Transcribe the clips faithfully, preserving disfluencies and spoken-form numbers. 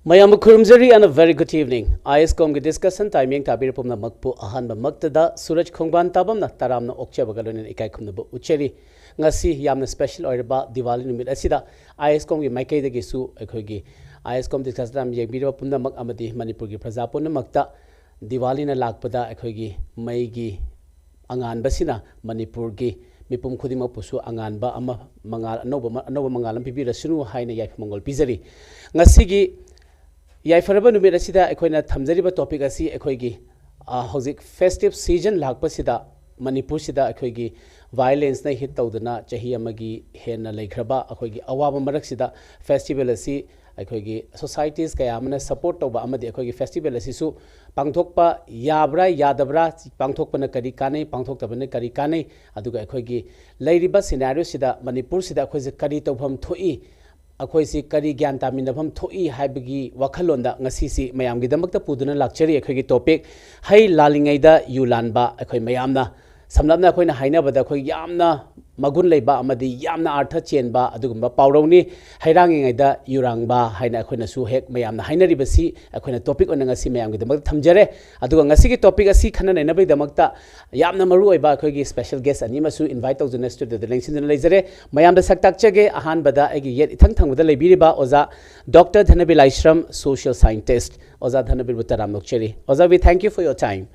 ꯃꯌꯥꯝꯕꯨ ꯈꯨꯔꯨꯝꯖꯔꯤ and a very good evening. I S ꯀꯣꯝꯒꯤ ꯗꯤꯁꯀꯁꯟ ꯇꯥꯏꯝ ꯌꯦꯡ ꯇꯥꯕꯤꯔ ꯄꯨꯝꯅꯃꯛꯄꯨ ꯑꯍꯥꯟꯕꯃꯛꯇꯗ ꯁꯨꯔꯖ ꯈꯣꯡꯕꯥꯟ ꯇꯥꯕꯝꯅ ꯇꯔꯥꯝꯅ ꯑꯣꯛꯆꯕꯒ ꯂꯣꯏꯅꯅ ꯏꯀꯥꯏ ꯈꯨꯝꯅꯕ ꯎꯠꯆꯔꯤ꯫ ꯉꯁꯤ ꯌꯥꯝꯅ ꯁ꯭ꯄꯦꯁꯦꯜ ꯑꯣꯏꯔꯕ ꯗꯤꯋꯥꯂꯤ ꯅꯨꯃꯤꯠ ꯑꯁꯤꯗ ꯑꯥꯏ ꯑꯦꯁ ꯀꯣꯝꯒꯤ ꯃꯥꯏꯀꯩꯗꯒꯤꯁꯨ ꯑꯩꯈꯣꯏꯒꯤ ꯑꯥꯏ ꯑꯦꯁ ꯀꯣꯝ ꯗꯤꯁꯀꯁꯟ ꯇꯥꯏꯝ ꯌꯦꯡꯕꯤꯔꯕ ꯄꯨꯝꯅꯃꯛ ꯑꯃꯗꯤ ꯃꯅꯤꯄꯨꯔꯒꯤ ꯄ꯭ꯔꯖꯥ ꯄꯨꯝꯅꯃꯛꯇ ꯗꯤꯋꯥꯂꯤꯅ ꯂꯥꯛꯄꯗ ꯑꯩꯈꯣꯏꯒꯤ ꯃꯩꯒꯤ ꯑꯉꯥꯟꯕꯁꯤꯅ ꯃꯅꯤꯄꯨꯔꯒꯤ ꯃꯤꯄꯨꯝ ꯈꯨꯗꯤꯡꯃꯛꯄꯨꯁꯨ ꯑꯉꯥꯟꯕ ꯑꯃ, ꯃꯉꯥꯜ ꯑꯅꯧꯕ ꯑꯃ, ꯑꯅꯧꯕ ꯃꯉꯥꯜ ꯑꯃ ꯄꯤꯕꯤꯔꯁꯅꯨ ꯍꯥꯏꯅ ꯌꯥꯏꯐ ꯃꯪꯒꯣꯜ ꯄꯤꯖꯔꯤ꯫ ꯉꯁꯤꯒꯤ ꯌꯥꯏꯐꯔꯕ ꯅꯨꯃꯤꯠ ꯑꯁꯤꯗ ꯑꯩꯈꯣꯏꯅ ꯊꯝꯖꯔꯤꯕ ꯇꯣꯄꯤꯛ ꯑꯁꯤ ꯑꯩꯈꯣꯏꯒꯤ, ꯑ, ꯍꯧꯖꯤꯛ ꯐꯦꯁꯇꯤꯚ ꯁꯤꯖꯟ ꯂꯥꯛꯄꯁꯤꯗ ꯃꯅꯤꯄꯨꯔꯁꯤꯗ ꯑꯩꯈꯣꯏꯒꯤ ꯚꯥꯏꯑꯣꯂꯦꯟꯁꯅ ꯍꯤꯠ ꯇꯧꯗꯨꯅ ꯆꯍꯤ ꯑꯃꯒꯤ ꯍꯦꯟꯅ ꯂꯩꯈ꯭ꯔꯕ ꯑꯩꯈꯣꯏꯒꯤ ꯑꯋꯥꯕ ꯃꯔꯛꯁꯤꯗ ꯐꯦꯁꯇꯤꯚꯦꯜ ꯑꯁꯤ ꯑꯩꯈꯣꯏꯒꯤ ꯁꯣꯁꯥꯏꯇꯤꯁ ꯀꯌꯥ ꯑꯃꯅ ꯁꯄꯣꯔꯠ ꯇꯧꯕ ꯑꯃꯗꯤ ꯑꯩꯈꯣꯏꯒꯤ ꯐꯦꯁꯇꯤꯚꯦꯜ ꯑꯁꯤꯁꯨ ꯄꯥꯡꯊꯣꯛꯄ ꯌꯥꯕ꯭ꯔꯥ ꯌꯥꯗꯕ꯭ꯔꯥ, ꯄꯥꯡꯊꯣꯛꯄꯅ ꯀꯔꯤ ꯀꯥꯟꯅꯩ, ꯄꯥꯡꯊꯣꯛꯇꯕꯅ ꯀꯔꯤ ꯀꯥꯟꯅꯩ, ꯑꯗꯨꯒ ꯑꯩꯈꯣꯏꯒꯤ ꯂꯩꯔꯤꯕ ꯁꯤꯅꯥꯔꯤꯑꯣꯁꯤꯗ ꯃꯅꯤꯄꯨꯔꯁꯤꯗ ꯑꯩꯈꯣꯏꯁꯦ ꯀꯔꯤ ꯇꯧꯐꯝ ꯊꯣꯛꯏ, ꯑꯩꯈꯣꯏꯁꯤ ꯀꯔꯤ ꯒ꯭ꯌꯥꯟ ꯇꯥꯃꯤꯟꯅꯐꯝ ꯊꯣꯛꯏ ꯍꯥꯏꯕꯒꯤ ꯋꯥꯈꯜꯂꯣꯟꯗ ꯉꯁꯤꯁꯤ ꯃꯌꯥꯝꯒꯤꯗꯃꯛꯇ ꯄꯨꯗꯨꯅ ꯂꯥꯛꯆꯔꯤ꯫ ꯑꯩꯈꯣꯏꯒꯤ ꯇꯣꯄꯤꯛ "ꯍꯩ ꯂꯥꯜꯂꯤꯉꯩꯗ ꯌꯨ ꯂꯥꯟꯕ", ꯑꯩꯈꯣꯏ ꯃꯌꯥꯝꯅ, ꯁꯝꯂꯞꯅ ꯑꯩꯈꯣꯏꯅ ꯍꯥꯏꯅꯕꯗ, ꯑꯩꯈꯣꯏ ꯌꯥꯝꯅ ꯃꯒꯨꯟ ꯂꯩꯕ ꯑꯃꯗꯤ ꯌꯥꯝꯅ ꯑꯥꯔꯊ ꯆꯦꯟꯕ ꯑꯗꯨꯒꯨꯝꯕ ꯄꯥꯎꯔꯧꯅꯤ꯫ "ꯍꯩꯔꯥꯡꯉꯤꯉꯩꯗ ꯌꯨꯔꯥꯡꯕ" ꯍꯥꯏꯅ ꯑꯩꯈꯣꯏꯅꯁꯨ ꯍꯦꯛ ꯃꯌꯥꯝꯅ ꯍꯥꯏꯅꯔꯤꯕꯁꯤ ꯑꯩꯈꯣꯏꯅ ꯇꯣꯄꯤꯛ ꯑꯣꯏꯅ ꯉꯁꯤ ꯃꯌꯥꯝꯒꯤꯗꯃꯛꯇ ꯊꯝꯖꯔꯦ꯫ ꯑꯗꯨꯒ ꯉꯁꯤꯒꯤ ꯇꯣꯄꯤꯛ ꯑꯁꯤ ꯈꯟꯅ ꯅꯩꯅꯕꯒꯤꯗꯃꯛꯇ ꯌꯥꯝꯅ ꯃꯔꯨ ꯑꯣꯏꯕ ꯑꯩꯈꯣꯏꯒꯤ ꯁ꯭ꯄꯦꯁꯦꯜ ꯒꯦꯁ ꯑꯅꯤ ꯑꯃꯁꯨ ꯏꯟꯚꯥꯏꯠ ꯇꯧꯗꯨꯅ ꯁ꯭ꯇꯨꯗꯤꯑꯣꯗ ꯂꯦꯡꯁꯤꯟꯗꯨꯅ ꯂꯩꯖꯔꯦ꯫ ꯃꯌꯥꯝꯗ ꯁꯛ ꯇꯥꯛꯆꯒꯦ꯫ ꯑꯍꯥꯟꯕꯗ ꯑꯩꯒꯤ ꯌꯦꯠ ꯏꯊꯪ ꯊꯪꯕꯗ ꯂꯩꯕꯤꯔꯤꯕ ꯑꯣꯖꯥ ꯗꯣꯛꯇꯔ ꯙꯅꯕꯤꯔ ꯂꯥꯏꯁ꯭ꯔꯝ, ꯁꯣꯁꯤꯌꯦꯜ ꯁꯥꯏꯟꯇꯤꯁ꯭ꯠ꯫ ꯑꯣꯖꯥ ꯙꯅꯕꯤꯔꯕꯨ ꯇꯔꯥꯝꯅ ꯑꯣꯛꯆꯔꯤ꯫ ꯑꯣꯖꯥ, we thank you for your time.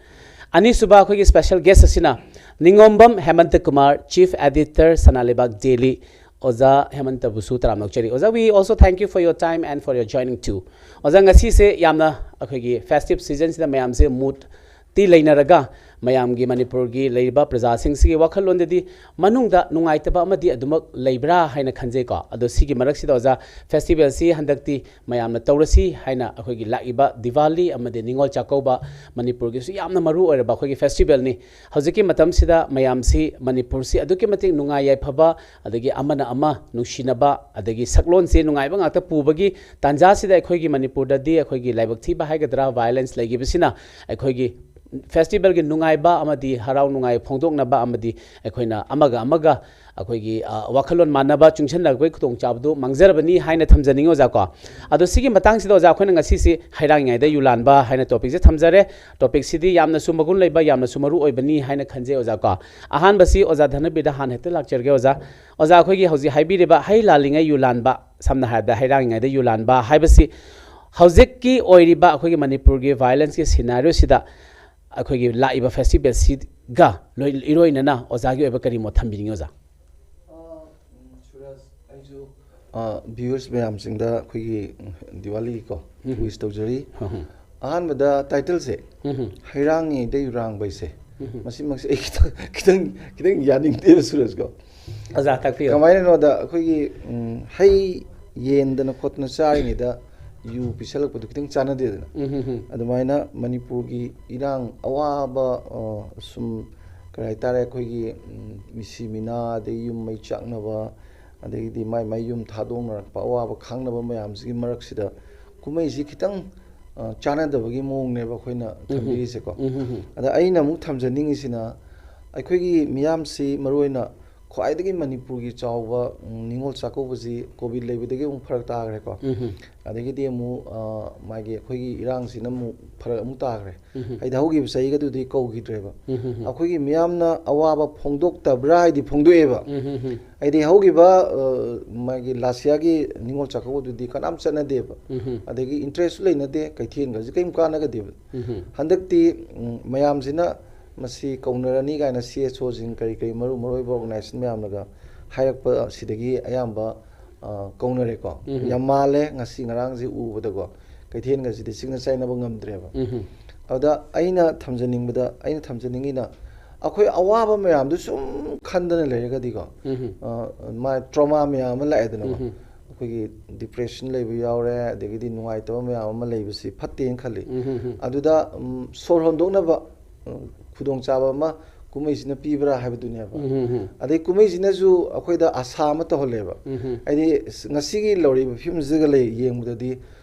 ꯑꯅꯤꯁꯨꯕ ꯑꯩꯈꯣꯏꯒꯤ ꯁ꯭ꯄꯦꯁꯦꯜ ꯒꯦꯁ ꯑꯁꯤꯅ ꯅꯤꯉꯣꯝꯕꯝ ꯍꯦꯃꯟꯇ ꯀꯨꯃꯥꯔ, ꯆꯤꯐ ꯑꯦꯗꯤꯇꯔ, ꯁꯅꯥꯂꯩꯕꯥꯛ ꯗꯦꯂꯤ꯫ ꯑꯣꯖꯥ ꯍꯦꯃꯟꯇꯕꯨꯁꯨ ꯇꯔꯥꯝꯅ ꯑꯣꯛꯆꯔꯤ꯫ ꯑꯣꯖꯥ, we also thank you for your time and for your joining too. ꯑꯣꯖꯥ, ꯉꯁꯤꯁꯦ ꯌꯥꯝꯅ ꯑꯩꯈꯣꯏꯒꯤ ꯐꯦꯁꯇꯤꯚ ꯁꯤꯖꯟꯁꯤꯗ ꯃꯌꯥꯝꯁꯦ ꯃꯨꯗ ꯇꯤ ꯂꯩꯅꯔꯒ ꯃꯌꯥꯝꯒꯤ, ꯃꯅꯤꯄꯨꯔꯒꯤ ꯂꯩꯔꯤꯕ ꯄ꯭ꯔꯖꯥꯁꯤꯡꯁꯤꯒꯤ ꯋꯥꯈꯜꯂꯣꯟꯗꯗꯤ ꯃꯅꯨꯡꯗ ꯅꯨꯡꯉꯥꯏꯇꯕ ꯑꯃꯗꯤ ꯑꯗꯨꯃꯛ ꯂꯩꯕ꯭ꯔꯥ ꯍꯥꯏꯅ ꯈꯟꯖꯩꯀꯣ꯫ ꯑꯗꯣ ꯁꯤꯒꯤ ꯃꯔꯛꯁꯤꯗ ꯑꯣꯖꯥ, ꯐꯦꯁꯇꯤꯚꯦꯜꯁꯤ ꯍꯟꯗꯛꯇꯤ ꯃꯌꯥꯝꯅ ꯇꯧꯔꯁꯤ ꯍꯥꯏꯅ ꯑꯩꯈꯣꯏꯒꯤ ꯂꯥꯛꯏꯕ ꯗꯤꯋꯥꯂꯤ ꯑꯃꯗꯤ ꯅꯤꯉꯣꯜ ꯆꯥꯛꯀꯧꯕ ꯃꯅꯤꯄꯨꯔꯒꯤꯁꯨ ꯌꯥꯝꯅ ꯃꯔꯨ ꯑꯣꯏꯔꯕ ꯑꯩꯈꯣꯏꯒꯤ ꯐꯦꯁꯇꯤꯚꯦꯜꯅꯤ꯫ ꯍꯧꯖꯤꯛꯀꯤ ꯃꯇꯝꯁꯤꯗ ꯃꯌꯥꯝꯁꯤ ꯃꯅꯤꯄꯨꯔꯁꯤ ꯑꯗꯨꯛꯀꯤ ꯃꯇꯤꯛ ꯅꯨꯡꯉꯥꯏ ꯌꯥꯏꯐꯕ, ꯑꯗꯒꯤ ꯑꯃꯅ ꯑꯃ ꯅꯨꯡꯁꯤꯅꯕ, ꯑꯗꯒꯤ ꯁꯛꯂꯣꯟꯁꯦ ꯅꯨꯡꯉꯥꯏꯕ ꯉꯥꯛꯇ ꯄꯨꯕꯒꯤ ꯇꯥꯟꯖꯥꯁꯤꯗ ꯑꯩꯈꯣꯏꯒꯤ ꯃꯅꯤꯄꯨꯔꯗꯗꯤ ꯑꯩꯈꯣꯏꯒꯤ ꯂꯥꯏꯕꯛ ꯊꯤꯕ ꯍꯥꯏꯒꯗ꯭ꯔꯥ, ꯚꯥꯏꯑꯣꯂꯦꯟꯁ ꯂꯩꯈꯤꯕꯁꯤꯅ ꯑꯩꯈꯣꯏꯒꯤ ꯐꯦꯁꯇꯤꯚꯦꯜꯒꯤ ꯅꯨꯡꯉꯥꯏꯕ ꯑꯃꯗꯤ ꯍꯔꯥꯎ ꯅꯨꯡꯉꯥꯏ ꯐꯣꯡꯗꯣꯛꯅꯕ ꯑꯃꯗꯤ ꯑꯩꯈꯣꯏꯅ ꯑꯃꯒ ꯑꯃꯒ ꯑꯩꯈꯣꯏꯒꯤ, ꯑ, ꯋꯥꯈꯜꯂꯣꯟ ꯃꯥꯟꯅꯕ ꯆꯨꯡꯁꯤꯟꯅꯕꯒꯤ ꯈꯨꯗꯣꯡꯆꯥꯕꯗꯨ ꯃꯥꯡꯖꯔꯕꯅꯤ ꯍꯥꯏꯅ ꯊꯝꯖꯅꯤꯡꯉꯤ, ꯑꯣꯖꯥ ꯀꯣ꯫ ꯑꯗꯣ ꯁꯤꯒꯤ ꯃꯇꯥꯡꯁꯤꯗ, ꯑꯣꯖꯥ, ꯑꯩꯈꯣꯏꯅ ꯉꯁꯤꯁꯤ "ꯍꯩꯔꯥꯡꯉꯤꯉꯩꯗ ꯌꯨ ꯂꯥꯟꯕ" ꯍꯥꯏꯅ ꯇꯣꯄꯤꯛꯁꯦ ꯊꯝꯖꯔꯦ꯫ ꯇꯣꯄꯤꯛꯁꯤꯗꯤ ꯌꯥꯝꯅꯁꯨ ꯃꯒꯨꯟ ꯂꯩꯕ, ꯌꯥꯝꯅꯁꯨ ꯃꯔꯨ ꯑꯣꯏꯕꯅꯤ ꯍꯥꯏꯅ ꯈꯟꯖꯩ, ꯑꯣꯖꯥ ꯀꯣ꯫ ꯑꯍꯥꯟꯕꯁꯤ ꯑꯣꯖꯥ ꯙꯅꯕꯤꯔꯗ ꯍꯥꯟꯅ ꯍꯦꯛꯇ ꯂꯥꯛꯆꯔꯒꯦ, ꯑꯣꯖꯥ꯫ ꯑꯣꯖꯥ, ꯑꯩꯈꯣꯏꯒꯤ ꯍꯧꯖꯤꯛ ꯍꯥꯏꯕꯤꯔꯤꯕ "ꯍꯩ ꯂꯥꯜꯂꯤꯉꯩ ꯌꯨ ꯂꯥꯟꯕ", ꯁꯝꯅ ꯍꯥꯏꯔꯕꯗ "ꯍꯩꯔꯥꯡꯉꯤꯉꯩꯗ ꯌꯨ ꯂꯥꯟꯕ" ꯍꯥꯏꯕꯁꯤ ꯍꯧꯖꯤꯛꯀꯤ ꯑꯣꯏꯔꯤꯕ ꯑꯩꯈꯣꯏꯒꯤ ꯃꯅꯤꯄꯨꯔꯒꯤ ꯚꯥꯏꯑꯣꯂꯦꯟꯁꯀꯤ ꯁꯤꯅꯥꯔꯤꯑꯣꯁꯤꯗ ꯑꯩꯈꯣꯏꯒꯤ ꯂꯥꯛꯏꯕ ꯐꯦꯁꯇꯤꯚꯦꯜꯁꯤꯒ ꯂꯣꯏ-, ꯏꯔꯣꯏꯅꯅ ꯑꯣꯖꯥꯒꯤ ꯑꯣꯏꯕ ꯀꯔꯤ ꯃꯣꯠ ꯊꯝꯕꯤꯅꯤꯡꯉꯤ, ꯑꯣꯖꯥ? ꯑ, ꯎꯝ, ꯁꯨꯔꯖ, ꯑꯩꯁꯨ, ꯑ, ꯚ꯭ꯌꯨꯋꯔꯁ ꯃꯌꯥꯝꯁꯤꯡꯗ ꯑꯩꯈꯣꯏꯒꯤ, ꯎꯝ, ꯗꯤꯋꯥꯂꯤꯒꯤꯀꯣ, ꯎꯝ꯫ ꯋꯤꯁ ꯇꯧꯖꯔꯤ꯫ ꯍꯣꯏ, ꯍꯣꯏ꯫ ꯑꯍꯥꯟꯕꯗ ꯇꯥꯏꯇꯜꯁꯦ, ꯎꯝ꯫ "ꯍꯩꯔꯥꯡꯉꯤꯗꯩ ꯌꯨꯔꯥꯡꯕꯩꯁꯦ", ꯎꯝ꯫ ꯃꯁꯤꯃꯛꯁꯦ ꯑꯩ ꯈꯤꯇꯪ, ꯈꯤꯇꯪ, ꯈꯤꯇꯪ ꯌꯥꯅꯤꯡꯗꯦꯕ, ꯁꯨꯔꯖꯀꯣ꯫ ꯑꯣꯖꯥ, ꯇꯥꯛꯄꯤꯌꯨ꯫ ꯀꯃꯥꯏꯅꯅꯣꯗ, ꯑꯩꯈꯣꯏꯒꯤ, ꯎꯝ, ꯍꯩ ꯌꯦꯟꯗꯅ ꯈꯣꯠꯇꯅ ꯆꯥꯔꯤꯉꯩꯗ ꯌꯨ ꯄꯤꯁꯜꯂꯛꯄꯗꯨ ꯈꯤꯇꯪ ꯆꯥꯟꯅꯗꯦꯗꯅ꯫ ꯎꯝ, ꯎꯝ, ꯎꯝ꯫ ꯑꯗꯨꯃꯥꯏꯅ ꯃꯅꯤꯄꯨꯔꯒꯤ ꯏꯔꯥꯡ ꯑꯋꯥꯕ, ꯑ, ꯁꯨꯝ, ꯀꯔꯤ ꯍꯥꯏꯇꯥꯔꯦ, ꯑꯩꯈꯣꯏꯒꯤ, ꯎꯝ, ꯃꯤꯁꯤ ꯃꯤꯅꯥ, ꯑꯗꯩ ꯌꯨꯝ ꯃꯩ ꯆꯥꯛꯅꯕ, ꯑꯗꯒꯤꯗꯤ ꯃꯥꯏ ꯃꯥꯏ ꯌꯨꯝ ꯊꯥꯗꯣꯛꯅꯔꯛꯄ, ꯑꯋꯥꯕ ꯈꯥꯡꯅꯕ ꯃꯌꯥꯝꯁꯤꯒꯤ ꯃꯔꯛꯁꯤꯗ ꯀꯨꯝꯍꯩꯁꯤ ꯈꯤꯇꯪ, ꯑ, ꯆꯥꯟꯅꯗꯕꯒꯤ ꯃꯑꯣꯡꯅꯦꯕ ꯑꯩꯈꯣꯏꯅ ꯎꯝ, ꯎꯝ꯫ ꯊꯝꯕꯤꯔꯤꯁꯦꯀꯣ꯫ ꯎꯝ, ꯎꯝ, ꯎꯝ꯫ ꯑꯗ ꯑꯩꯅ ꯑꯃꯨꯛ ꯊꯝꯖꯅꯤꯡꯉꯤꯁꯤꯅ, ꯑꯩꯈꯣꯏꯒꯤ ꯃꯤꯌꯥꯝꯁꯤ ꯃꯔꯨꯑꯣꯏꯅ ꯈ꯭ꯋꯥꯏꯗꯒꯤ ꯃꯅꯤꯄꯨꯔꯒꯤ ꯆꯥꯎꯕ, ꯎꯝ, ꯅꯤꯉꯣꯜ ꯆꯥꯛꯀꯧꯕꯁꯤ ꯀꯣꯚꯤꯗ ꯂꯩꯕꯗꯒꯤ ꯑꯃꯨꯛ ꯐꯔꯛ ꯇꯥꯈ꯭ꯔꯦꯀꯣ꯫ ꯎꯝ꯫ ꯑꯗꯒꯤꯗꯤ ꯑꯃꯨꯛ, ꯑ, ꯃꯥꯒꯤ ꯑꯩꯈꯣꯏꯒꯤ ꯏꯔꯥꯡꯁꯤꯅ ꯑꯃꯨꯛ ꯐꯔꯛ ꯑꯃꯨꯛ ꯇꯥꯈ꯭ꯔꯦ꯫ ꯎꯝ꯫ ꯍꯥꯏꯗꯤ ꯍꯧꯈꯤꯕ ꯆꯍꯤꯒꯗꯨꯗꯤ ꯀꯧꯈꯤꯗ꯭ꯔꯦꯕ꯫ ꯎꯝ꯫ ꯑꯩꯈꯣꯏꯒꯤ ꯃꯤꯌꯥꯝꯅ ꯑꯋꯥꯕ ꯐꯣꯡꯗꯣꯛꯇꯕ꯭ꯔꯥ ꯍꯥꯏꯗꯤ ꯐꯣꯡꯗꯣꯛꯑꯦꯕ꯫ ꯎꯝ꯫ ꯍꯥꯏꯗꯤ ꯍꯧꯈꯤꯕ, ꯑ, ꯃꯥꯒꯤ ꯂꯥꯁ ꯌꯥꯔꯒꯤ ꯅꯤꯉꯣꯜ ꯆꯥꯛꯀꯧꯕꯗꯨꯗꯤ ꯀꯅꯥꯝ ꯆꯠꯅꯗꯦꯕ꯫ ꯎꯝ꯫ ꯑꯗꯒꯤ ꯏꯟꯇꯔꯦꯁꯁꯨ ꯂꯩꯅꯗꯦ, ꯀꯩꯊꯦꯜꯒꯁꯦ ꯀꯔꯤꯝ ꯀꯥꯟꯅꯒꯗꯦꯕ꯫ ꯎꯝ꯫ ꯍꯟꯗꯛꯇꯤ, ꯎꯝ, ꯃꯌꯥꯝꯁꯤꯅ ꯃꯁꯤ ꯀꯧꯅꯔꯅꯤ ꯀꯥꯏꯅ ꯁꯤ ꯑꯦꯁ ꯑꯣꯁꯤꯡ ꯀꯔꯤ ꯀꯔꯤ ꯃꯔꯨ ꯃꯔꯨ ꯑꯣꯏꯕ ꯑꯣꯔꯒꯅꯥꯏꯖꯦꯁꯟ ꯃꯌꯥꯝꯅꯒ ꯍꯥꯏꯔꯛꯄ ꯑꯁꯤꯗꯒꯤ ꯑꯌꯥꯝꯕ, ꯑ, ꯀꯧꯅꯔꯦꯀꯣ꯫ ꯎꯝ꯫ ꯌꯥꯝ ꯃꯥꯜꯂꯦ ꯉꯁꯤ ꯉꯔꯥꯡꯁꯤ ꯎꯕꯗꯀꯣ, ꯀꯩꯊꯦꯜꯒꯁꯤꯗꯤ ꯆꯤꯛꯅ ꯆꯥꯏꯅꯕ ꯉꯝꯗ꯭ꯔꯦꯕ꯫ ꯎꯝ꯫ ꯑꯗꯨꯗ ꯑꯩꯅ ꯊꯝꯖꯅꯤꯡꯕꯗ, ꯑꯩꯅ ꯊꯝꯖꯅꯤꯡꯉꯤꯅ, ꯑꯩꯈꯣꯏ ꯑꯋꯥꯕ ꯃꯌꯥꯝꯗꯨ ꯁꯨꯝ ꯈꯟꯗꯅ ꯂꯩꯔꯒꯗꯤꯀꯣ, ꯎꯝ꯫ ꯑ, ꯃꯥ ꯇ꯭ꯔꯣꯃꯥ ꯃꯌꯥꯝ ꯑꯃ ꯂꯥꯛꯑꯦꯗꯅꯀꯣ꯫ ꯎꯝ꯫ ꯑꯩꯈꯣꯏꯒꯤ ꯗꯤꯄ꯭ꯔꯦꯁꯟ ꯂꯩꯕ ꯌꯥꯎꯔꯦ, ꯑꯗꯒꯤꯗꯤ ꯅꯨꯡꯉꯥꯏꯇꯕ ꯃꯌꯥꯝ ꯑꯃ ꯂꯩꯕꯁꯤ ꯐꯠꯇꯦꯅ ꯈꯜꯂꯤ꯫ ꯎꯝ, ꯎꯝ, ꯎꯝ꯫ ꯑꯗꯨꯗ, ꯎꯝ, ꯁꯣꯔ ꯍꯣꯟꯗꯣꯛꯅꯕ, ꯎꯝ, ꯈꯨꯗꯣꯡꯆꯥꯕ ꯑꯃ ꯀꯨꯝꯍꯩꯁꯤꯅ ꯄꯤꯕ꯭ꯔꯥ ꯍꯥꯏꯕꯗꯨꯅꯦꯕ꯫ ꯎꯝ, ꯎꯝ, ꯎꯝ꯫ ꯑꯗꯩ ꯀꯨꯝꯍꯩꯁꯤꯅꯁꯨ ꯑꯩꯈꯣꯏꯗ ꯑꯁꯥ ꯑꯃ ꯇꯧꯍꯜꯂꯦꯕ꯫ ꯎꯝ, ꯎꯝ꯫ ꯍꯥꯏꯗꯤ, ꯉꯁꯤꯒꯤ ꯂꯧꯔꯤꯕ ꯐꯤꯕꯝꯁꯤꯒ ꯂꯩ ꯌꯦꯡꯕꯗꯗꯤ,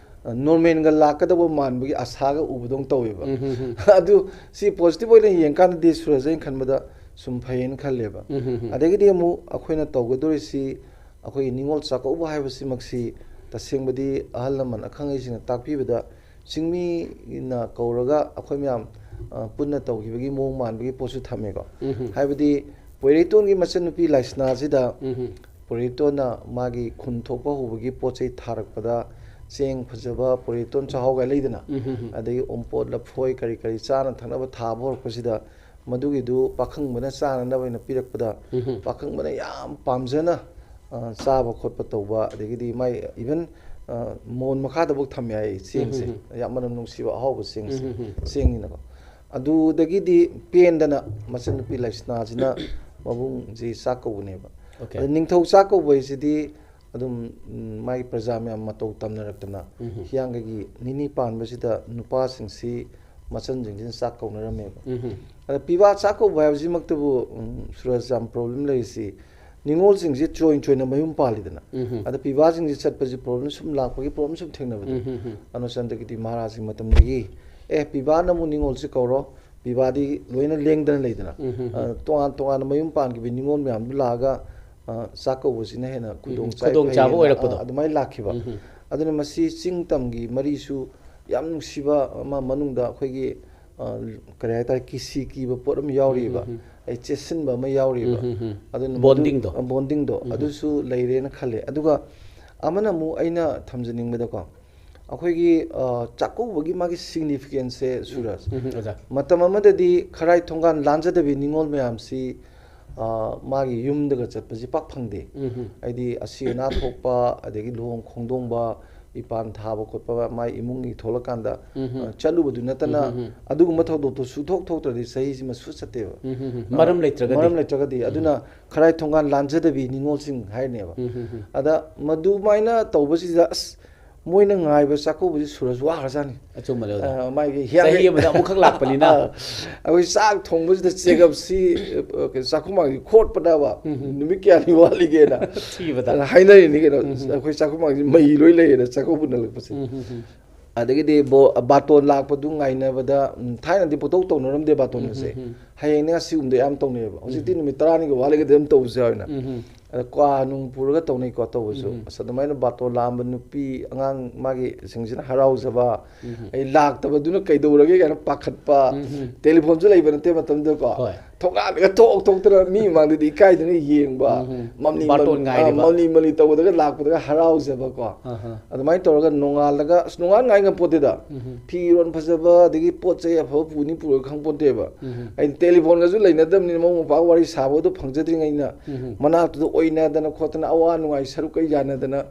ꯅꯣꯔꯃꯦꯜꯒ ꯂꯥꯛꯀꯗꯕ ꯃꯥꯟꯕꯒꯤ ꯑꯁꯥꯒ ꯎꯕꯗꯧꯅ ꯇꯧꯋꯦꯕ꯫ ꯑꯗꯨ ꯁꯤ ꯄꯣꯖꯤꯇꯤꯚ ꯑꯣꯏꯅ ꯌꯦꯡꯀꯥꯟꯗꯗꯤ ꯁꯨꯔꯖ, ꯑꯩꯅ ꯈꯟꯕꯗ ꯁꯨꯝ ꯐꯩꯌꯦꯅ ꯈꯜꯂꯦꯕ꯫ ꯑꯗꯒꯤꯗꯤ ꯑꯃꯨꯛ ꯑꯩꯈꯣꯏꯅ ꯇꯧꯒꯗꯧꯔꯤꯁꯤ, ꯑꯩꯈꯣꯏꯒꯤ ꯅꯤꯉꯣꯜ ꯆꯥꯛꯀꯧꯕ ꯍꯥꯏꯕꯁꯤꯃꯛꯁꯤ ꯇꯁꯦꯡꯕꯗꯤ ꯑꯍꯜ ꯂꯃꯟ ꯑꯈꯪ ꯑꯍꯩꯁꯤꯡꯅ ꯇꯥꯛꯄꯤꯕꯗ, ꯆꯤꯡꯃꯤꯅ ꯀꯧꯔꯒ ꯑꯩꯈꯣꯏ ꯃꯌꯥꯝ, ꯑ, ꯄꯨꯟꯅ ꯇꯧꯈꯤꯕꯒꯤ ꯃꯑꯣꯡ ꯃꯥꯟꯕꯒꯤ ꯄꯣꯠꯁꯨ ꯊꯝꯃꯦꯀꯣ꯫ ꯍꯥꯏꯕꯗꯤ ꯄꯣꯏꯔꯩꯇꯣꯟꯒꯤ ꯃꯆꯟꯅꯨꯄꯤ ꯂꯥꯏꯁꯅꯥꯁꯤꯗ ꯄꯣꯏꯔꯩꯇꯣꯟꯅ ꯃꯥꯒꯤ ꯈꯨꯟ ꯊꯣꯛꯄ ꯍꯧꯕꯒꯤ ꯄꯣꯠ ꯆꯩ ꯊꯥꯔꯛꯄꯗ, ꯆꯦꯡ ꯐꯖꯕ, ꯄꯣꯏꯔꯩꯇꯣꯟ ꯆꯥꯛꯍꯥꯎꯒ ꯂꯩꯗꯅ, ꯑꯗꯒꯤ ꯑꯣꯝꯄꯣꯠ ꯂꯐꯣꯏ ꯀꯔꯤ ꯀꯔꯤ ꯆꯥꯅ ꯊꯛꯅꯕ ꯊꯥꯕ ꯍꯧꯔꯛꯄꯁꯤꯗ, ꯃꯗꯨꯒꯤꯗꯨ ꯄꯥꯈꯪꯕꯅ ꯆꯥꯅꯅꯕ ꯑꯣꯏꯅ ꯄꯤꯔꯛꯄꯗ, ꯄꯥꯈꯪꯕꯅ ꯌꯥꯝ ꯄꯥꯝꯖꯅ, ꯑ, ꯆꯥꯕ ꯈꯣꯠꯄ ꯇꯧꯕ, ꯑꯗꯒꯤꯗꯤ ꯃꯥꯏ even, ꯑ, ꯃꯣꯟ ꯃꯈꯥꯗꯐꯥꯎ ꯊꯝꯃꯦ ꯍꯥꯏ ꯆꯦꯡꯁꯦ꯫ ꯌꯥꯝ ꯃꯅꯝ ꯅꯨꯡꯁꯤꯕ ꯑꯍꯥꯎꯕ ꯆꯦꯡꯁꯦ, ꯆꯦꯡꯅꯤꯅꯀꯣ꯫ ꯑꯗꯨꯗꯒꯤꯗꯤ ꯄꯦꯟꯗꯅ ꯃꯆꯟꯅꯨꯄꯤ ꯂꯩꯁꯅꯥꯁꯤꯅ ꯃꯕꯨꯡꯁꯤ ꯆꯥꯛ ꯀꯧꯕꯅꯦꯕ꯫ ꯑꯣꯀꯦ꯫ ꯑꯗ ꯅꯤꯡꯊꯧ ꯆꯥꯛ ꯀꯧꯕ ꯍꯥꯏꯁꯤꯗꯤ ꯑꯗꯨꯝ, ꯎꯝ, ꯃꯥꯒꯤ ꯄ꯭ꯔꯖꯥ ꯃꯌꯥꯝ ꯃꯇꯧ ꯇꯝꯅꯔꯛꯇꯅ, ꯍꯤꯌꯥꯡꯒꯩꯒꯤ ꯅꯤꯅꯤ ꯄꯥꯟꯕꯁꯤꯗ ꯅꯨꯄꯥꯁꯤꯡꯁꯤ ꯃꯆꯟꯁꯤꯡꯁꯤꯅ ꯆꯥꯛ ꯀꯧꯅꯔꯝꯃꯦꯕ꯫ ꯑꯗ ꯄꯤꯕꯥ ꯆꯥꯛ ꯀꯧꯕ ꯍꯥꯏꯕꯁꯤꯃꯛꯇꯕꯨ, ꯎꯝ, ꯁꯨꯔꯖ, ꯌꯥꯝ ꯄ꯭ꯔꯣꯕ꯭ꯂꯦꯝ ꯂꯩꯔꯤꯁꯤ, ꯅꯤꯉꯣꯜꯁꯤꯡꯁꯤ ꯆꯣꯏꯅ ꯆꯣꯏꯅ ꯃꯌꯨꯝ ꯄꯥꯜꯂꯤꯗꯅ꯫ ꯑꯗ ꯄꯤꯕꯥꯁꯤꯡꯁꯤ ꯆꯠꯄꯁꯤ ꯄ꯭ꯔꯣꯕ꯭ꯂꯦꯝ ꯁꯨꯝ ꯂꯥꯛꯄꯒꯤ ꯄ꯭ꯔꯣꯕ꯭ꯂꯦꯝ ꯁꯨꯝ ꯊꯦꯡꯅꯕꯗꯣ꯫ ꯑꯅꯣꯆꯟꯗꯒꯤꯗꯤ ꯃꯍꯥꯔꯥꯖꯒꯤ ꯃꯇꯝꯗꯒꯤ, "ꯑꯦ, ꯄꯤꯕꯥꯅ ꯑꯃꯨꯛ ꯅꯤꯉꯣꯜꯁꯤ ꯀꯧꯔꯣ, ꯄꯤꯕꯥꯗꯤ ꯂꯣꯏꯅ ꯂꯦꯡꯗꯅ ꯂꯩꯗꯅ꯫ ꯑ, ꯇꯣꯉꯥꯟ ꯇꯣꯉꯥꯟꯅ ꯃꯌꯨꯝ ꯄꯥꯟꯈꯤꯕ ꯅꯤꯉꯣꯜ ꯃꯌꯥꯝꯗꯨ ꯂꯥꯛꯑꯒ, ꯑ, ꯆꯥꯛ ꯀꯧꯕꯁꯤꯅ ꯍꯦꯟꯅ ꯈꯨꯗꯣꯡ ꯆꯥꯏ, ꯈꯨꯗꯣꯡ ꯆꯥꯕ ꯐꯩꯌꯦꯅ, ꯑꯣꯏꯔꯛꯄꯗꯣ꯫ ꯑ, ꯑꯗꯨꯃꯥꯏꯅ ꯂꯥꯛꯈꯤꯕ꯫ ꯑꯗꯨꯅ ꯃꯁꯤ ꯆꯤꯡ ꯇꯝꯒꯤ ꯃꯔꯤꯁꯨ ꯌꯥꯝ ꯅꯨꯡꯁꯤꯕ ꯑꯃ ꯃꯅꯨꯡꯗ ꯑꯩꯈꯣꯏꯒꯤ, ꯑ, ꯀꯔꯤ ꯍꯥꯏꯇꯥꯔꯦ, ꯀꯤꯁꯤ ꯀꯤꯕ ꯄꯣꯠ ꯑꯃ ꯌꯥꯎꯔꯤꯕ꯫ ꯑꯩ ꯆꯦꯠꯁꯤꯟꯕ ꯑꯃ ꯌꯥꯎꯔꯤꯕ꯫ ꯑꯗꯨꯅ ꯃꯗꯨ, bondingꯗꯣ꯫ ꯑ, bondingꯗꯣ, ꯑꯗꯨꯁꯨ ꯂꯩꯔꯦꯅ ꯈꯜꯂꯦ꯫ ꯑꯗꯨꯒ ꯑꯃꯅ ꯑꯃꯨꯛ ꯑꯩꯅ ꯊꯝꯖꯅꯤꯡꯕꯗꯀꯣ, ꯑꯩꯈꯣꯏꯒꯤ, ꯑ, ꯆꯥꯛꯀꯧꯕꯒꯤ ꯃꯥꯒꯤ significanceꯁꯦ, ꯁꯨꯔꯖ, ꯎꯝ, ꯎꯝ, ꯑꯣꯖꯥ꯫ ꯃꯇꯝ ꯑꯃꯗꯗꯤ ꯈꯔꯥꯏ ꯊꯣꯡꯒꯥꯟ ꯂꯥꯟꯖꯗꯕꯤ ꯅꯤꯉꯣꯜ ꯃꯌꯥꯝꯁꯤ, ꯑ, ꯃꯥꯒꯤ ꯌꯨꯝꯗꯒ ꯆꯠꯄꯁꯤ ꯄꯥꯛ ꯐꯪꯗꯦ꯫ ꯎꯝ, ꯎꯝ꯫ ꯍꯥꯏꯗꯤ ꯑꯁꯤ ꯑꯅꯥ ꯊꯣꯛꯄ, ꯑꯗꯒꯤ ꯂꯨꯍꯣꯡ ꯈꯣꯡꯗꯣꯡꯕ, ꯏꯄꯥꯟ ꯊꯥꯕ ꯈꯣꯠꯄ, ꯃꯥꯏ ꯏꯃꯨꯡꯒꯤ ꯊꯣꯛꯂꯀꯥꯟꯗ, ꯎꯝ, ꯎꯝ꯫ ꯑ, ꯆꯠꯂꯨꯕꯗꯨ ꯅꯠꯇꯅ, ꯎꯝ, ꯎꯝ, ꯎꯝ꯫ ꯑꯗꯨꯒꯨꯝꯕ ꯊꯧꯗꯣꯛꯇꯨ ꯁꯨꯊꯣꯛ ꯊꯣꯛꯇ꯭ꯔꯗꯤ ꯆꯍꯤꯁꯤꯃ ꯁꯨ ꯆꯠꯇꯦꯕ꯫ ꯎꯝ, ꯎꯝ, ꯎꯝ꯫ ꯑ, ꯃꯔꯝ ꯂꯩꯇ꯭ꯔꯒꯗꯤ꯫ ꯃꯔꯝ ꯂꯩꯇ꯭ꯔꯒꯗꯤ꯫ ꯎꯝ꯫ ꯑꯗꯨꯅ ꯈꯔꯥꯏ ꯊꯣꯡꯒꯥꯟ ꯂꯥꯟꯖꯗꯕꯤ ꯅꯤꯉꯣꯜꯁꯤꯡ ꯍꯥꯏꯔꯤꯅꯦꯕ꯫ ꯎꯝ, ꯎꯝ, ꯎꯝ꯫ ꯑꯗ ꯃꯗꯨꯃꯥꯏꯅ ꯇꯧꯕꯁꯤꯗ, ꯑꯁ, ꯃꯣꯏꯅ ꯉꯥꯏꯕ ꯆꯥꯛꯀꯧꯕꯁꯤ ꯁꯨꯔꯁꯨ ꯋꯥꯈ꯭ꯔꯖꯥꯠꯅꯤ꯫ ꯑꯆꯨꯝꯕꯅꯦ ꯑꯣꯖꯥ꯫ ꯑ, ꯃꯥꯒꯤ ꯆꯍꯤ ꯑꯃꯗ ꯑꯃꯨꯛꯈꯛ ꯂꯥꯛꯄꯅꯤꯅ꯫ ꯑ, ꯑꯩꯈꯣꯏ ꯆꯥꯛ ꯊꯣꯡꯕꯁꯤꯗ ꯆꯦꯒꯞꯁꯤ, ꯑ, ꯀꯩꯅꯣ, ꯆꯥꯛꯈꯨꯝ ꯃꯥꯡꯁꯤ ꯈꯣꯠꯄꯗꯕ ꯅꯨꯃꯤꯠ ꯀꯌꯥꯅꯤ ꯋꯥꯠꯂꯤꯒꯦꯅ ꯊꯤꯕꯗ꯫ ꯍꯥꯏꯅꯔꯤꯅꯤ ꯀꯩꯅꯣ꯫ ꯑꯩꯈꯣꯏ ꯆꯥꯛꯈꯨꯝ ꯃꯥꯡꯁꯤ ꯃꯩ ꯂꯣꯏ ꯂꯩꯌꯦꯅ ꯆꯥꯛꯀꯧꯕ ꯅꯜꯂꯛꯄꯁꯦ꯫ ꯑꯗꯒꯤꯗꯤ ꯕꯣ-, ꯕꯥꯇꯣꯟ ꯂꯥꯛꯄꯗꯨ ꯉꯥꯏꯅꯕꯗ, ꯎꯝ, ꯊꯥꯏꯅꯗꯤ ꯄꯣꯇꯧ ꯇꯧꯅꯔꯝꯗꯦ ꯕꯥꯇꯣꯟꯒꯁꯦ꯫ ꯍꯌꯦꯡꯅꯦ ꯉꯁꯤꯒꯨꯝꯗ ꯌꯥꯝ ꯇꯧꯅꯩꯌꯦꯕ꯫ ꯍꯧꯖꯤꯛꯇꯤ ꯅꯨꯃꯤꯠ ꯇꯔꯥꯅꯤꯒ ꯋꯥꯠꯂꯤꯒꯗꯤ ꯑꯗꯨꯝ ꯇꯧꯕꯁꯨ ꯌꯥꯎꯋꯦꯅ꯫ ꯑꯗ ꯀ꯭ꯋꯥ ꯅꯨꯡ ꯄꯨꯔꯒ ꯇꯧꯅꯩꯀꯣ ꯇꯧꯕꯁꯨ꯫ ꯑꯁ, ꯑꯗꯨꯃꯥꯏꯅ ꯕꯥꯇꯣꯟ ꯂꯥꯛꯑꯝꯕ ꯅꯨꯄꯤ ꯑꯉꯥꯡ ꯃꯥꯒꯤ ꯁꯤꯡꯁꯤꯅ ꯍꯔꯥꯎꯖꯕ, ꯑꯩ ꯂꯥꯛꯇꯕꯗꯨꯅ ꯀꯩꯗꯧꯔꯒꯦ ꯀꯥꯏꯅ ꯄꯥꯈꯠꯄ꯫ ꯇꯦꯂꯤꯐꯣꯟꯁꯨ ꯂꯩꯕ ꯅꯠꯇꯦ ꯃꯇꯝꯗꯨꯗꯀꯣ꯫ ꯍꯣꯏ꯫ ꯊꯣꯡꯒꯥꯟꯗꯒ ꯊꯣꯛ ꯊꯣꯛꯇꯅ ꯃꯤ ꯃꯃꯥꯡꯗꯗꯤ ꯏꯀꯥꯏꯗꯅ ꯌꯦꯡꯕ꯫ ꯃꯝꯂꯤ ꯕꯥꯇꯣꯟ ꯃꯝ-, ꯉꯥꯏꯔꯤꯕ꯫ ꯑ, ꯃꯝꯂꯤ ꯃꯝꯂꯤ ꯇꯧꯕꯗꯒ ꯂꯥꯛꯄꯗꯒ ꯍꯔꯥꯎꯖꯕꯀꯣ꯫ ꯑꯍ꯫ ꯑꯗꯨꯃꯥꯏꯅ ꯇꯧꯔꯒ ꯅꯣꯡꯉꯥꯜꯂꯒ, ꯑꯁ, ꯅꯣꯡꯉꯥꯟ ꯉꯥꯏ ꯉꯝꯄꯣꯠꯇꯦꯗ꯫ ꯐꯤꯔꯣꯟ ꯐꯖꯕ ꯑꯗꯒꯤ ꯄꯣꯠ ꯆꯩ ꯑꯐꯕ ꯄꯨꯅꯤ ꯄꯨꯔꯣꯏ ꯈꯪꯄꯣꯠꯇꯦꯕ꯫ ꯑꯩꯗꯤ ꯇꯦꯂꯤꯐꯣꯟꯒꯁꯨ ꯂꯩꯅꯗꯕꯅꯤꯅ ꯃꯕꯨꯡ ꯃꯧꯄ꯭ꯋꯥ ꯋꯥꯔꯤ ꯁꯥꯕꯗꯣ ꯐꯪꯖꯗ꯭ꯔꯤꯉꯩꯅ ꯃꯅꯥꯛꯇꯨꯗ ꯑꯣꯏꯅꯗꯅ ꯈꯣꯠꯇꯅ ꯑꯋꯥ ꯅꯨꯡꯉꯥꯏ ꯁꯔꯨꯛ ꯀꯩ ꯌꯥꯅꯗꯅ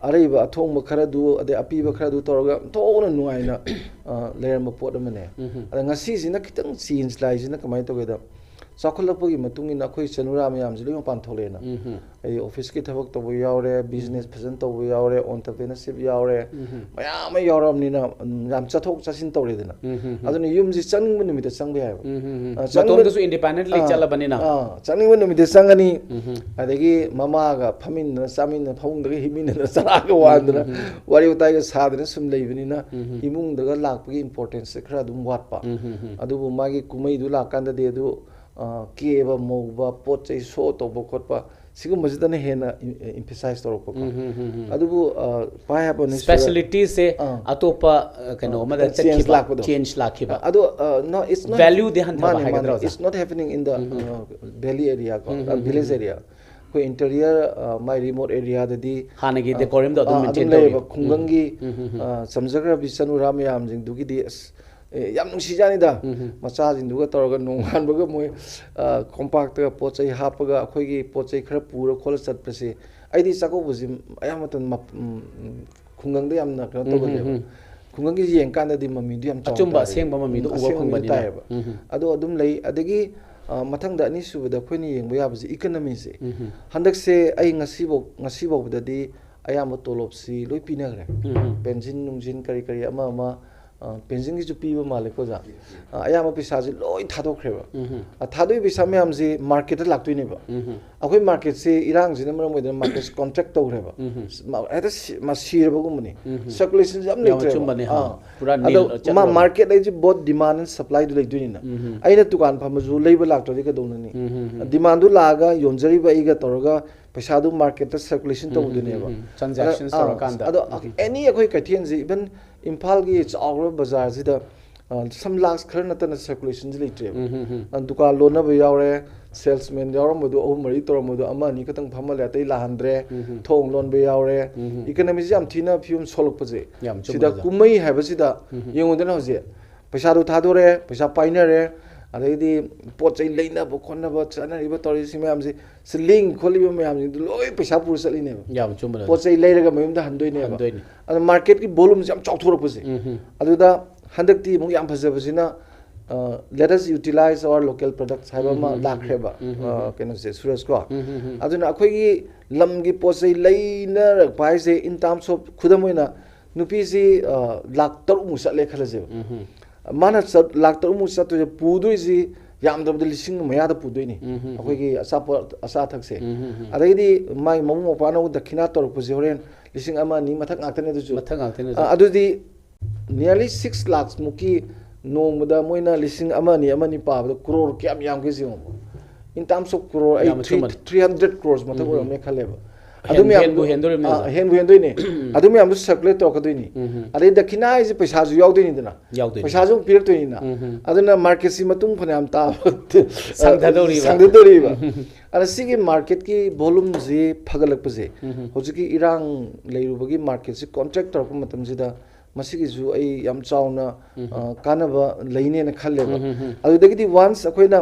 ꯑꯔꯩꯕ ꯑꯊꯣꯡꯕ ꯈꯔꯗꯨ ꯑꯗꯩ ꯑꯄꯤꯕ ꯈꯔꯗꯨ ꯇꯧꯔꯒ ꯊꯣꯛꯅ ꯅꯨꯡꯉꯥꯏꯅ, ꯑ, ꯂꯩꯔꯝꯕ ꯄꯣꯠ ꯑꯃꯅꯦ꯫ ꯑꯗ ꯉꯁꯤꯁꯤꯅ ꯈꯤꯇꯪ ꯆꯦꯟꯖ ꯂꯥꯛꯏꯁꯤꯅ ꯀꯃꯥꯏꯅ ꯇꯧꯒꯦꯗ, ꯆꯥꯎꯈꯠꯂꯛꯄꯒꯤ ꯃꯇꯨꯡ ꯏꯟꯅ ꯑꯩꯈꯣꯏ ꯆꯅꯨꯔꯥ ꯃꯌꯥꯝꯁꯦ ꯂꯣꯏ ꯃꯄꯥꯟ ꯊꯣꯛꯂꯛꯑꯦꯅ꯫ ꯑꯩ ꯑꯣꯐꯤꯁꯀꯤ ꯊꯕꯛ ꯇꯧꯕ ꯌꯥꯎꯔꯦ, ꯕꯤꯖꯤꯅꯦꯁ ꯐꯖꯅ ꯇꯧꯕ ꯌꯥꯎꯔꯦ, ꯑꯣꯟꯇꯔꯄ꯭ꯔꯤꯅꯔꯁꯤꯞ ꯌꯥꯎꯔꯦ, ꯃꯌꯥꯝ ꯑꯃ ꯌꯥꯎꯔꯕꯅꯤꯅ, ꯎꯝ, ꯌꯥꯝ ꯆꯠꯊꯣꯛ ꯆꯠꯁꯤꯟ ꯇꯧꯔꯦꯗꯅ꯫ ꯑꯗꯨꯅ ꯌꯨꯝꯁꯤ ꯆꯪꯅꯤꯡꯕ ꯅꯨꯃꯤꯠꯇ ꯆꯪꯕ ꯌꯥꯏꯑꯕ꯫ ꯑ, ꯆꯪꯅꯤꯡꯕ-, ꯃꯇꯣꯝꯗꯁꯨ ꯏꯟꯗꯤꯄꯦꯟꯗꯦꯟꯠꯂꯤ ꯑꯥ, ꯆꯠꯂꯕꯅꯤꯅ꯫ ꯑꯥ, ꯆꯪꯅꯤꯡꯕ ꯅꯨꯃꯤꯠꯇ ꯆꯪꯒꯅꯤ꯫ ꯑꯗꯒꯤ ꯃꯃꯥꯒ ꯐꯝꯃꯤꯟꯅꯗꯅ ꯆꯥꯃꯤꯟꯅ ꯐꯃꯨꯡꯗꯒ ꯍꯤꯞꯃꯤꯟꯅꯗꯅ ꯆꯔꯥꯒ ꯋꯥꯟꯗꯅ ꯋꯥꯔꯤ ꯋꯥꯇꯥꯏꯒ ꯁꯥꯗꯅ ꯁꯨꯝ ꯂꯩꯕꯅꯤꯅ ꯏꯃꯨꯡꯗꯒ ꯂꯥꯛꯄꯒꯤ ꯏꯝꯄꯣꯔꯇꯦꯟꯁꯁꯦ ꯈꯔ ꯑꯗꯨꯝ ꯋꯥꯠꯄ꯫ ꯑꯗꯨꯕꯨ ꯃꯥꯒꯤ ꯀꯨꯝꯍꯩꯗꯨ ꯂꯥꯛꯀꯥꯟꯗꯗꯤ ꯑꯗꯨ, ꯑ, ꯀꯦꯕ ꯃꯧꯕ ꯄꯣꯠ ꯆꯩ ꯁꯣ ꯇꯧꯕ ꯈꯣꯠꯄ ꯁꯤꯒꯨꯝꯕꯁꯤꯗꯅ ꯍꯦꯟꯅ ꯏꯝꯐꯦꯁꯥꯏꯁ ꯇꯧꯔꯛꯄꯀꯣ꯫ ꯑꯗꯨꯕꯨ, ꯑ, ꯄꯥꯏ ꯍꯥꯏꯕ ꯅꯨꯃꯤꯠꯁꯤꯗ ꯁ꯭ꯄꯦꯁꯤꯂꯤꯇꯤꯁꯦ ꯑꯥ꯫ ꯑꯇꯣꯞꯄ, ꯑ, ꯀꯩꯅꯣ ꯑꯥ, ꯑꯃꯗ ꯈꯤꯇꯪ ꯆꯦꯟꯖ ꯆꯠꯈꯤꯕ, ꯂꯥꯛꯄꯗꯣ꯫ ꯆꯦꯟꯖ ꯂꯥꯛꯈꯤꯕ꯫ ꯑꯗꯣ, ꯑ, no, it's not, Value ꯗꯤ ꯍꯟꯊꯕ ꯃꯥꯅꯦ, ꯍꯥꯏꯒꯗ꯭ꯔꯥ, ꯃꯥꯅꯦ, ꯑꯣꯖꯥ? It's not happening in the, uh, valley area ꯀꯣ, uh, village area꯫ ꯑꯩꯈꯣꯏ ꯏꯟꯇꯔꯤꯌꯔ, ꯑ, ꯃꯥꯏ ꯔꯤꯃꯣꯠ ꯑꯦꯔꯤꯌꯥꯗꯗꯤ, ꯍꯥꯟꯅꯒꯤ ꯑ, ꯗꯦꯀꯣꯔꯝꯗꯣ ꯑꯗꯨꯝ ꯑ, ꯃꯦꯟꯇꯦꯟ ꯑꯗꯨꯝ ꯂꯩꯌꯦꯕ꯫ ꯇꯧꯔꯤꯕ꯫ ꯈꯨꯡꯒꯪꯒꯤ, ꯑ, ꯆꯝꯖꯈ꯭ꯔꯕꯤ ꯆꯅꯨꯔꯥ ꯃꯌꯥꯝꯁꯤꯡꯗꯨꯒꯤꯗꯤ, ꯑꯁ, ꯑꯦ, ꯌꯥꯝ ꯅꯨꯡꯁꯤꯖꯥꯅꯤꯗ꯫ ꯃꯆꯥꯁꯤꯡꯗꯨꯒ ꯇꯧꯔꯒ ꯅꯣꯡꯉꯥꯟꯕꯒ ꯃꯣꯏ, ꯑ, ꯀꯣꯝꯄꯥꯛꯇꯒ ꯄꯣꯠ ꯆꯩ ꯍꯥꯞꯄꯒ ꯑꯩꯈꯣꯏꯒꯤ ꯄꯣꯠ ꯆꯩ ꯈꯔ ꯄꯨꯔ ꯈꯣꯠꯂ ꯆꯠꯄꯁꯦ꯫ ꯑꯩꯗꯤ ꯆꯥꯛꯀꯧꯕꯁꯤ ꯑꯌꯥꯝꯕ ꯃꯇꯝ ꯃꯞ-, ꯎꯝ, ꯎꯝ, ꯈꯨꯡꯒꯪꯗ ꯌꯥꯝꯅ ꯀꯩꯅꯣ ꯇꯧꯒꯜꯂꯦꯕ꯫ ꯈꯨꯡꯒꯪꯒꯤ ꯌꯦꯡꯀꯥꯟꯗꯗꯤ ꯃꯃꯤꯗꯨ ꯌꯥꯝ ꯆꯥꯎꯅ ꯑꯆꯨꯝꯕ ꯇꯥꯏꯌꯦꯕ꯫ ꯑꯁꯦꯡꯕ ꯃꯃꯤꯗꯣ ꯎꯝ, ꯎꯕ ꯑꯁꯦꯡꯕ ꯃꯃꯤꯗꯨ ꯐꯪꯕꯅꯤꯅ꯫ ꯇꯥꯏꯌꯦꯕ꯫ ꯑꯗꯣ ꯑꯗꯨꯝ ꯂꯩ꯫ ꯑꯗꯒꯤ, ꯑ, ꯃꯊꯪꯗ ꯑꯅꯤꯁꯨꯕꯗ ꯑꯩꯈꯣꯏꯅ ꯌꯦꯡꯕ ꯌꯥꯕꯁꯤ ꯏꯀꯅꯃꯤꯁꯦ꯫ ꯍꯟꯗꯛꯁꯦ ꯑꯩ ꯉꯁꯤꯐꯥꯎ, ꯉꯁꯤꯐꯥꯎꯕꯗꯗꯤ ꯑꯌꯥꯝꯕ ꯇꯣꯂꯣꯞꯁꯤ ꯂꯣꯏ ꯄꯤꯅꯈ꯭ꯔꯦ꯫ ꯎꯝ꯫ ꯄꯦꯟꯁꯤꯟ ꯅꯨꯡꯁꯤꯟ ꯀꯔꯤ ꯀꯔꯤ ꯑꯃ ꯑꯃ, ꯑ, ꯄꯦꯟꯁꯤꯟꯒꯤꯁꯨ ꯄꯤꯕ ꯃꯥꯜꯂꯦꯀꯣ ꯑꯣꯖꯥ꯫ ꯑ, ꯑꯌꯥꯝꯕ ꯄꯩꯁꯥꯁꯤ ꯂꯣꯏ ꯊꯥꯗꯣꯛꯈ꯭ꯔꯦꯕ꯫ ꯎꯝ꯫ ꯑ, ꯊꯥꯗꯣꯛꯏ ꯄꯩꯁꯥ ꯃꯌꯥꯝꯁꯤ ꯃꯥꯔꯀꯦꯠꯇ ꯂꯥꯛꯇꯣꯏꯅꯦꯕ꯫ ꯎꯝ꯫ ꯑꯩꯈꯣꯏ ꯃꯥꯔꯀꯦꯠꯁꯤ ꯏꯔꯥꯡꯁꯤꯅ ꯃꯔꯝ ꯑꯣꯏꯗꯅ ꯃꯥꯔꯀꯦꯠꯁꯤ ꯀꯣꯟꯇ꯭ꯔꯦꯛ ꯇꯧꯈ꯭ꯔꯦꯕ꯫ ꯎꯝ꯫ ꯃ-, ꯍꯦꯛꯇ ꯁꯤ-, ꯃ-, ꯁꯤꯔꯕꯒꯨꯝꯕꯅꯤ꯫ ꯎꯝ꯫ ꯁꯔꯀꯨꯂꯦꯁꯟꯁꯤ ꯌꯥꯝ ꯌꯥꯝ ꯂꯩꯇ꯭ꯔꯦꯕ꯫ ꯑꯆꯨꯝꯕꯅꯤ, ꯍꯥ꯫ ꯑꯥ꯫ ꯄꯨꯔꯥ ꯑꯗꯣ ꯅꯤꯜ ꯃꯥ ꯆꯠꯂꯕ꯫ ꯃꯥꯔꯀꯦꯠ ꯍꯥꯏꯁꯤ ꯕꯣꯠ ꯗꯤꯃꯥꯟ ꯑꯦꯟ ꯁꯄ꯭ꯂꯥꯏꯗꯨ ꯂꯩꯗꯣꯏꯅꯤꯅ꯫ ꯎꯝ꯫ ꯑꯩꯅ ꯗꯨꯀꯥꯟ ꯐꯝꯃꯁꯨ ꯂꯩꯕ ꯂꯥꯛꯇ꯭ꯔꯗꯤ ꯀꯩꯗꯧꯅꯅꯤ? ꯎꯝ, ꯎꯝ, ꯎꯝ꯫ ꯗꯤꯃꯥꯟꯗꯨ ꯂꯥꯛꯑꯒ ꯌꯣꯟꯖꯔꯤꯕ ꯑꯩꯒ ꯇꯧꯔꯒ ꯄꯩꯁꯥꯗꯨ ꯃꯥꯔꯀꯦꯠꯇ ꯁꯔꯀꯨꯂꯦꯁꯟ ꯎꯝ, ꯎꯝ, ꯇꯧꯕꯗꯨꯅꯦꯕ꯫ ꯎꯝ, ꯎꯝ꯫ ꯇ꯭ꯔꯥꯟꯖꯦꯛꯁꯟꯁ ꯑꯗ, ꯑꯥ, ꯇꯧꯔꯀꯥꯟꯗ꯫ ꯑꯗꯣ ꯎꯝ, ꯎꯝ꯫ ꯑꯦꯅꯤ ꯑꯩꯈꯣꯏ ꯀꯩꯊꯦꯜꯁꯤ, ꯏꯚꯟ ꯏꯝꯐꯥꯜꯒꯤ ꯆꯥꯎꯔꯕ ꯕꯖꯥꯔꯁꯤꯗ, ꯑ, ꯁꯝ ꯂꯥꯛꯁ ꯈꯔ ꯅꯠꯇꯅ ꯁꯔꯀꯨꯂꯦꯁꯟꯁꯤ ꯂꯩꯇ꯭ꯔꯦꯕ꯫ ꯎꯝ, ꯎꯝ, ꯎꯝ꯫ ꯑ, ꯗꯨꯀꯥꯟ ꯂꯣꯟꯅꯕ ꯌꯥꯎꯔꯦ, ꯁꯦꯜꯁꯃꯦꯟ ꯌꯥꯎꯔꯝꯕꯗꯣ ꯑꯍꯨꯝ ꯃꯔꯤ ꯇꯧꯔꯝꯕꯗꯣ ꯑꯃ ꯑꯅꯤ ꯈꯛꯇꯪ ꯐꯝꯍꯜꯂꯦ, ꯑꯇꯩ ꯂꯥꯛꯍꯟꯗ꯭ꯔꯦ, ꯎꯝ, ꯎꯝ꯫ ꯊꯣꯡ ꯂꯣꯟꯕ ꯌꯥꯎꯔꯦ꯫ ꯎꯝ, ꯎꯝ꯫ ꯏꯀꯅꯃꯤꯁꯤ ꯌꯥꯝ ꯊꯤꯅ ꯐꯤꯕꯝ ꯁꯣꯛꯂꯛꯄꯁꯦ꯫ ꯌꯥꯝ ꯆꯨꯝꯕ ꯁꯤꯗ ꯑꯣꯖꯥ꯫ ꯀꯨꯝꯍꯩ ꯍꯥꯏꯕꯁꯤꯗ ꯎꯝ, ꯎꯝ꯫ ꯌꯦꯡꯉꯨꯗꯅ ꯍꯧꯖꯤꯛ ꯄꯩꯁꯥꯗꯣ ꯊꯥꯗꯣꯔꯦ, ꯄꯩꯁꯥ ꯄꯥꯏꯅꯔꯦ, ꯑꯗꯩꯗꯤ ꯄꯣꯠ ꯆꯩ ꯂꯩꯅꯕ ꯈꯣꯠꯅꯕ ꯆꯠꯅꯔꯤꯕ ꯇꯧꯔꯤꯁꯤ ꯃꯌꯥꯝꯁꯤ, ꯁꯤ ꯂꯦꯡ ꯈꯣꯠꯂꯤꯕ ꯃꯌꯥꯝꯁꯤꯡꯗꯣ ꯂꯣꯏ ꯄꯩꯁꯥ ꯄꯨꯔ ꯆꯠꯂꯤꯅꯦꯕ꯫ ꯌꯥꯝ ꯆꯨꯝꯕ ꯑꯗꯨ꯫ ꯄꯣꯠ ꯆꯩ ꯂꯩꯔꯒ ꯃꯌꯨꯝꯗ ꯍꯟꯗꯣꯏꯅꯦꯕ꯫ ꯍꯟꯗꯣꯏꯅꯤ꯫ ꯑꯗꯣ ꯃꯥꯔꯀꯦꯠꯀꯤ ꯚꯣꯂꯨꯝꯁꯦ ꯌꯥꯝ ꯆꯥꯎꯊꯣꯔꯛꯄꯁꯦ꯫ ꯎꯝ, ꯎꯝ꯫ ꯑꯗꯨꯗ ꯍꯟꯗꯛꯇꯤ ꯑꯃꯨꯛ ꯌꯥꯝ ꯐꯖꯕꯁꯤꯅ, ꯑ, "Let us utilize our local products" ꯍꯥꯏꯕ ꯑꯃ ꯎꯝ, ꯎꯝ, ꯎꯝ, ꯂꯥꯛꯈ꯭ꯔꯦꯕ, ꯎꯝ, ꯎꯝ, ꯑ, ꯎꯝ꯫ ꯀꯩꯅꯣꯁꯦ, ꯁꯨꯔꯖ ꯀꯣ꯫ ꯎꯝ, ꯎꯝ, ꯎꯝ꯫ ꯑꯗꯨꯅ ꯑꯩꯈꯣꯏꯒꯤ ꯂꯝꯒꯤ ꯄꯣꯠ ꯆꯩ ꯂꯩꯅꯔꯛꯄ ꯍꯥꯏꯁꯦ, in terms of, ꯈꯨꯗꯝ ꯑꯣꯏꯅ, ꯅꯨꯄꯤꯁꯤ, ꯑ, ꯂꯥꯛ ꯇꯔꯨꯛꯃꯨꯛ ꯆꯠꯂꯦ ꯈꯜꯂꯁꯦꯕ꯫ ꯎꯝ, ꯎꯝ꯫ ꯃꯥꯅ ꯆꯠ-, ꯂꯥꯛ ꯇꯔꯨꯛꯃꯨꯛ ꯆꯠꯇꯣꯏꯁꯦ, ꯄꯨꯗꯣꯏꯁꯤ ꯌꯥꯝꯗ꯭ꯔꯕꯗ ꯂꯤꯁꯤꯡ ꯃꯌꯥꯗ ꯄꯨꯗꯣꯏꯅꯤ꯫ ꯎꯝ, ꯎꯝ, ꯎꯝ꯫ ꯑꯩꯈꯣꯏꯒꯤ ꯑꯆꯥꯄꯣꯠ, ꯑꯆꯥ ꯑꯊꯛꯁꯦ꯫ ꯎꯝ, ꯎꯝ, ꯎꯝ꯫ ꯑꯗꯩꯗꯤ ꯃꯥꯒꯤ ꯃꯕꯨꯡ ꯃꯧꯄ꯭ꯋꯥꯅ ꯑꯃꯨꯛ ꯗꯈꯤꯅꯥ ꯇꯧꯔꯛꯄꯁꯦ ꯍꯣꯔꯦꯟ ꯂꯤꯁꯤꯡ ꯑꯃ ꯑꯅꯤ ꯃꯊꯛ ꯉꯥꯛꯇꯅꯦ ꯑꯗꯨꯁꯨ꯫ ꯃꯊꯛ ꯉꯥꯛꯇꯅꯦ ꯑꯗꯨ꯫ ꯑ, ꯑꯗꯨꯗꯤ nearly six lakhs ꯃꯨꯛꯀꯤ ꯅꯣꯡꯃꯗ ꯃꯣꯏꯅ ꯂꯤꯁꯤꯡ ꯑꯃ ꯑꯅꯤ, ꯑꯃ ꯑꯅꯤ ꯄꯥꯕꯗ ꯀ꯭ꯔꯣꯔ ꯀꯌꯥꯝ ꯌꯥꯝꯒꯦ ꯌꯦꯡꯉꯣ꯫ In terms of ꯀ꯭ꯔꯣꯔ, ꯑꯩ ꯌꯥꯝ three, ꯑꯆꯨꯝꯕꯅꯤ꯫ Three hundred crores ꯃꯊꯛ ꯎꯝ, ꯎꯝ꯫ ꯑꯣꯏꯔꯝꯅꯤ ꯈꯜꯂꯦꯕ꯫ ꯍꯦꯟ-, ꯑꯗꯨ ꯃꯌꯥꯝꯗꯣ, ꯍꯦꯟꯕꯨ ꯍꯦꯟꯗꯣꯔꯤꯕꯅꯤ ꯑꯥ, ꯑꯣꯖꯥ꯫ ꯍꯦꯟꯕꯨ ꯍꯦꯟꯗꯣꯏꯅꯦ꯫ ꯑꯗꯨ ꯃꯌꯥꯝꯗꯣ circulate ꯇꯧꯔꯛꯀꯗꯣꯏꯅꯤ꯫ ꯎꯝ, ꯎꯝ꯫ ꯑꯗꯩ ꯗꯈꯤꯅꯥ ꯍꯥꯏꯁꯦ ꯄꯩꯁꯥꯁꯨ ꯌꯥꯎꯗꯣꯏꯅꯤꯗꯅ꯫ ꯌꯥꯎꯗꯣꯏꯅꯤ꯫ ꯄꯩꯁꯥꯁꯨ ꯑꯃꯨꯛ ꯄꯤꯔꯛꯇꯣꯏꯅꯤꯅ꯫ ꯎꯝ, ꯎꯝ꯫ ꯑꯗꯨꯅ ꯃꯥꯔꯀꯦꯠꯁꯤ ꯃꯇꯨꯡ ꯐꯅꯌꯥꯝ ꯇꯥꯕ ꯁꯪꯊꯗꯧꯔꯤꯕ꯫ ꯁꯪꯊꯗꯧꯔꯤꯕ꯫ ꯎꯝ, ꯎꯝ꯫ ꯑꯗ ꯁꯤꯒꯤ ꯃꯥꯔꯀꯦꯠꯀꯤ ꯚꯣꯂꯨꯝꯁꯤ ꯐꯒꯠꯂꯛꯄꯁꯦ, ꯎꯝ, ꯎꯝ꯫ ꯍꯧꯖꯤꯛꯀꯤ ꯏꯔꯥꯡ ꯂꯩꯔꯨꯕꯒꯤ ꯃꯥꯔꯀꯦꯠꯁꯤ ꯀꯣꯟꯇ꯭ꯔꯦꯛ ꯇꯧꯔꯛꯄ ꯃꯇꯝꯁꯤꯗ ꯃꯁꯤꯒꯤꯁꯨ ꯑꯩ ꯌꯥꯝ ꯆꯥꯎꯅ, ꯎꯝ, ꯎꯝ꯫ ꯑ, ꯀꯥꯟꯅꯕ ꯂꯩꯅꯦꯅ ꯈꯜꯂꯦꯕ꯫ ꯎꯝ, ꯎꯝ, ꯎꯝ꯫ ꯑꯗꯨꯗꯒꯤꯗꯤ once ꯑꯩꯈꯣꯏꯅ,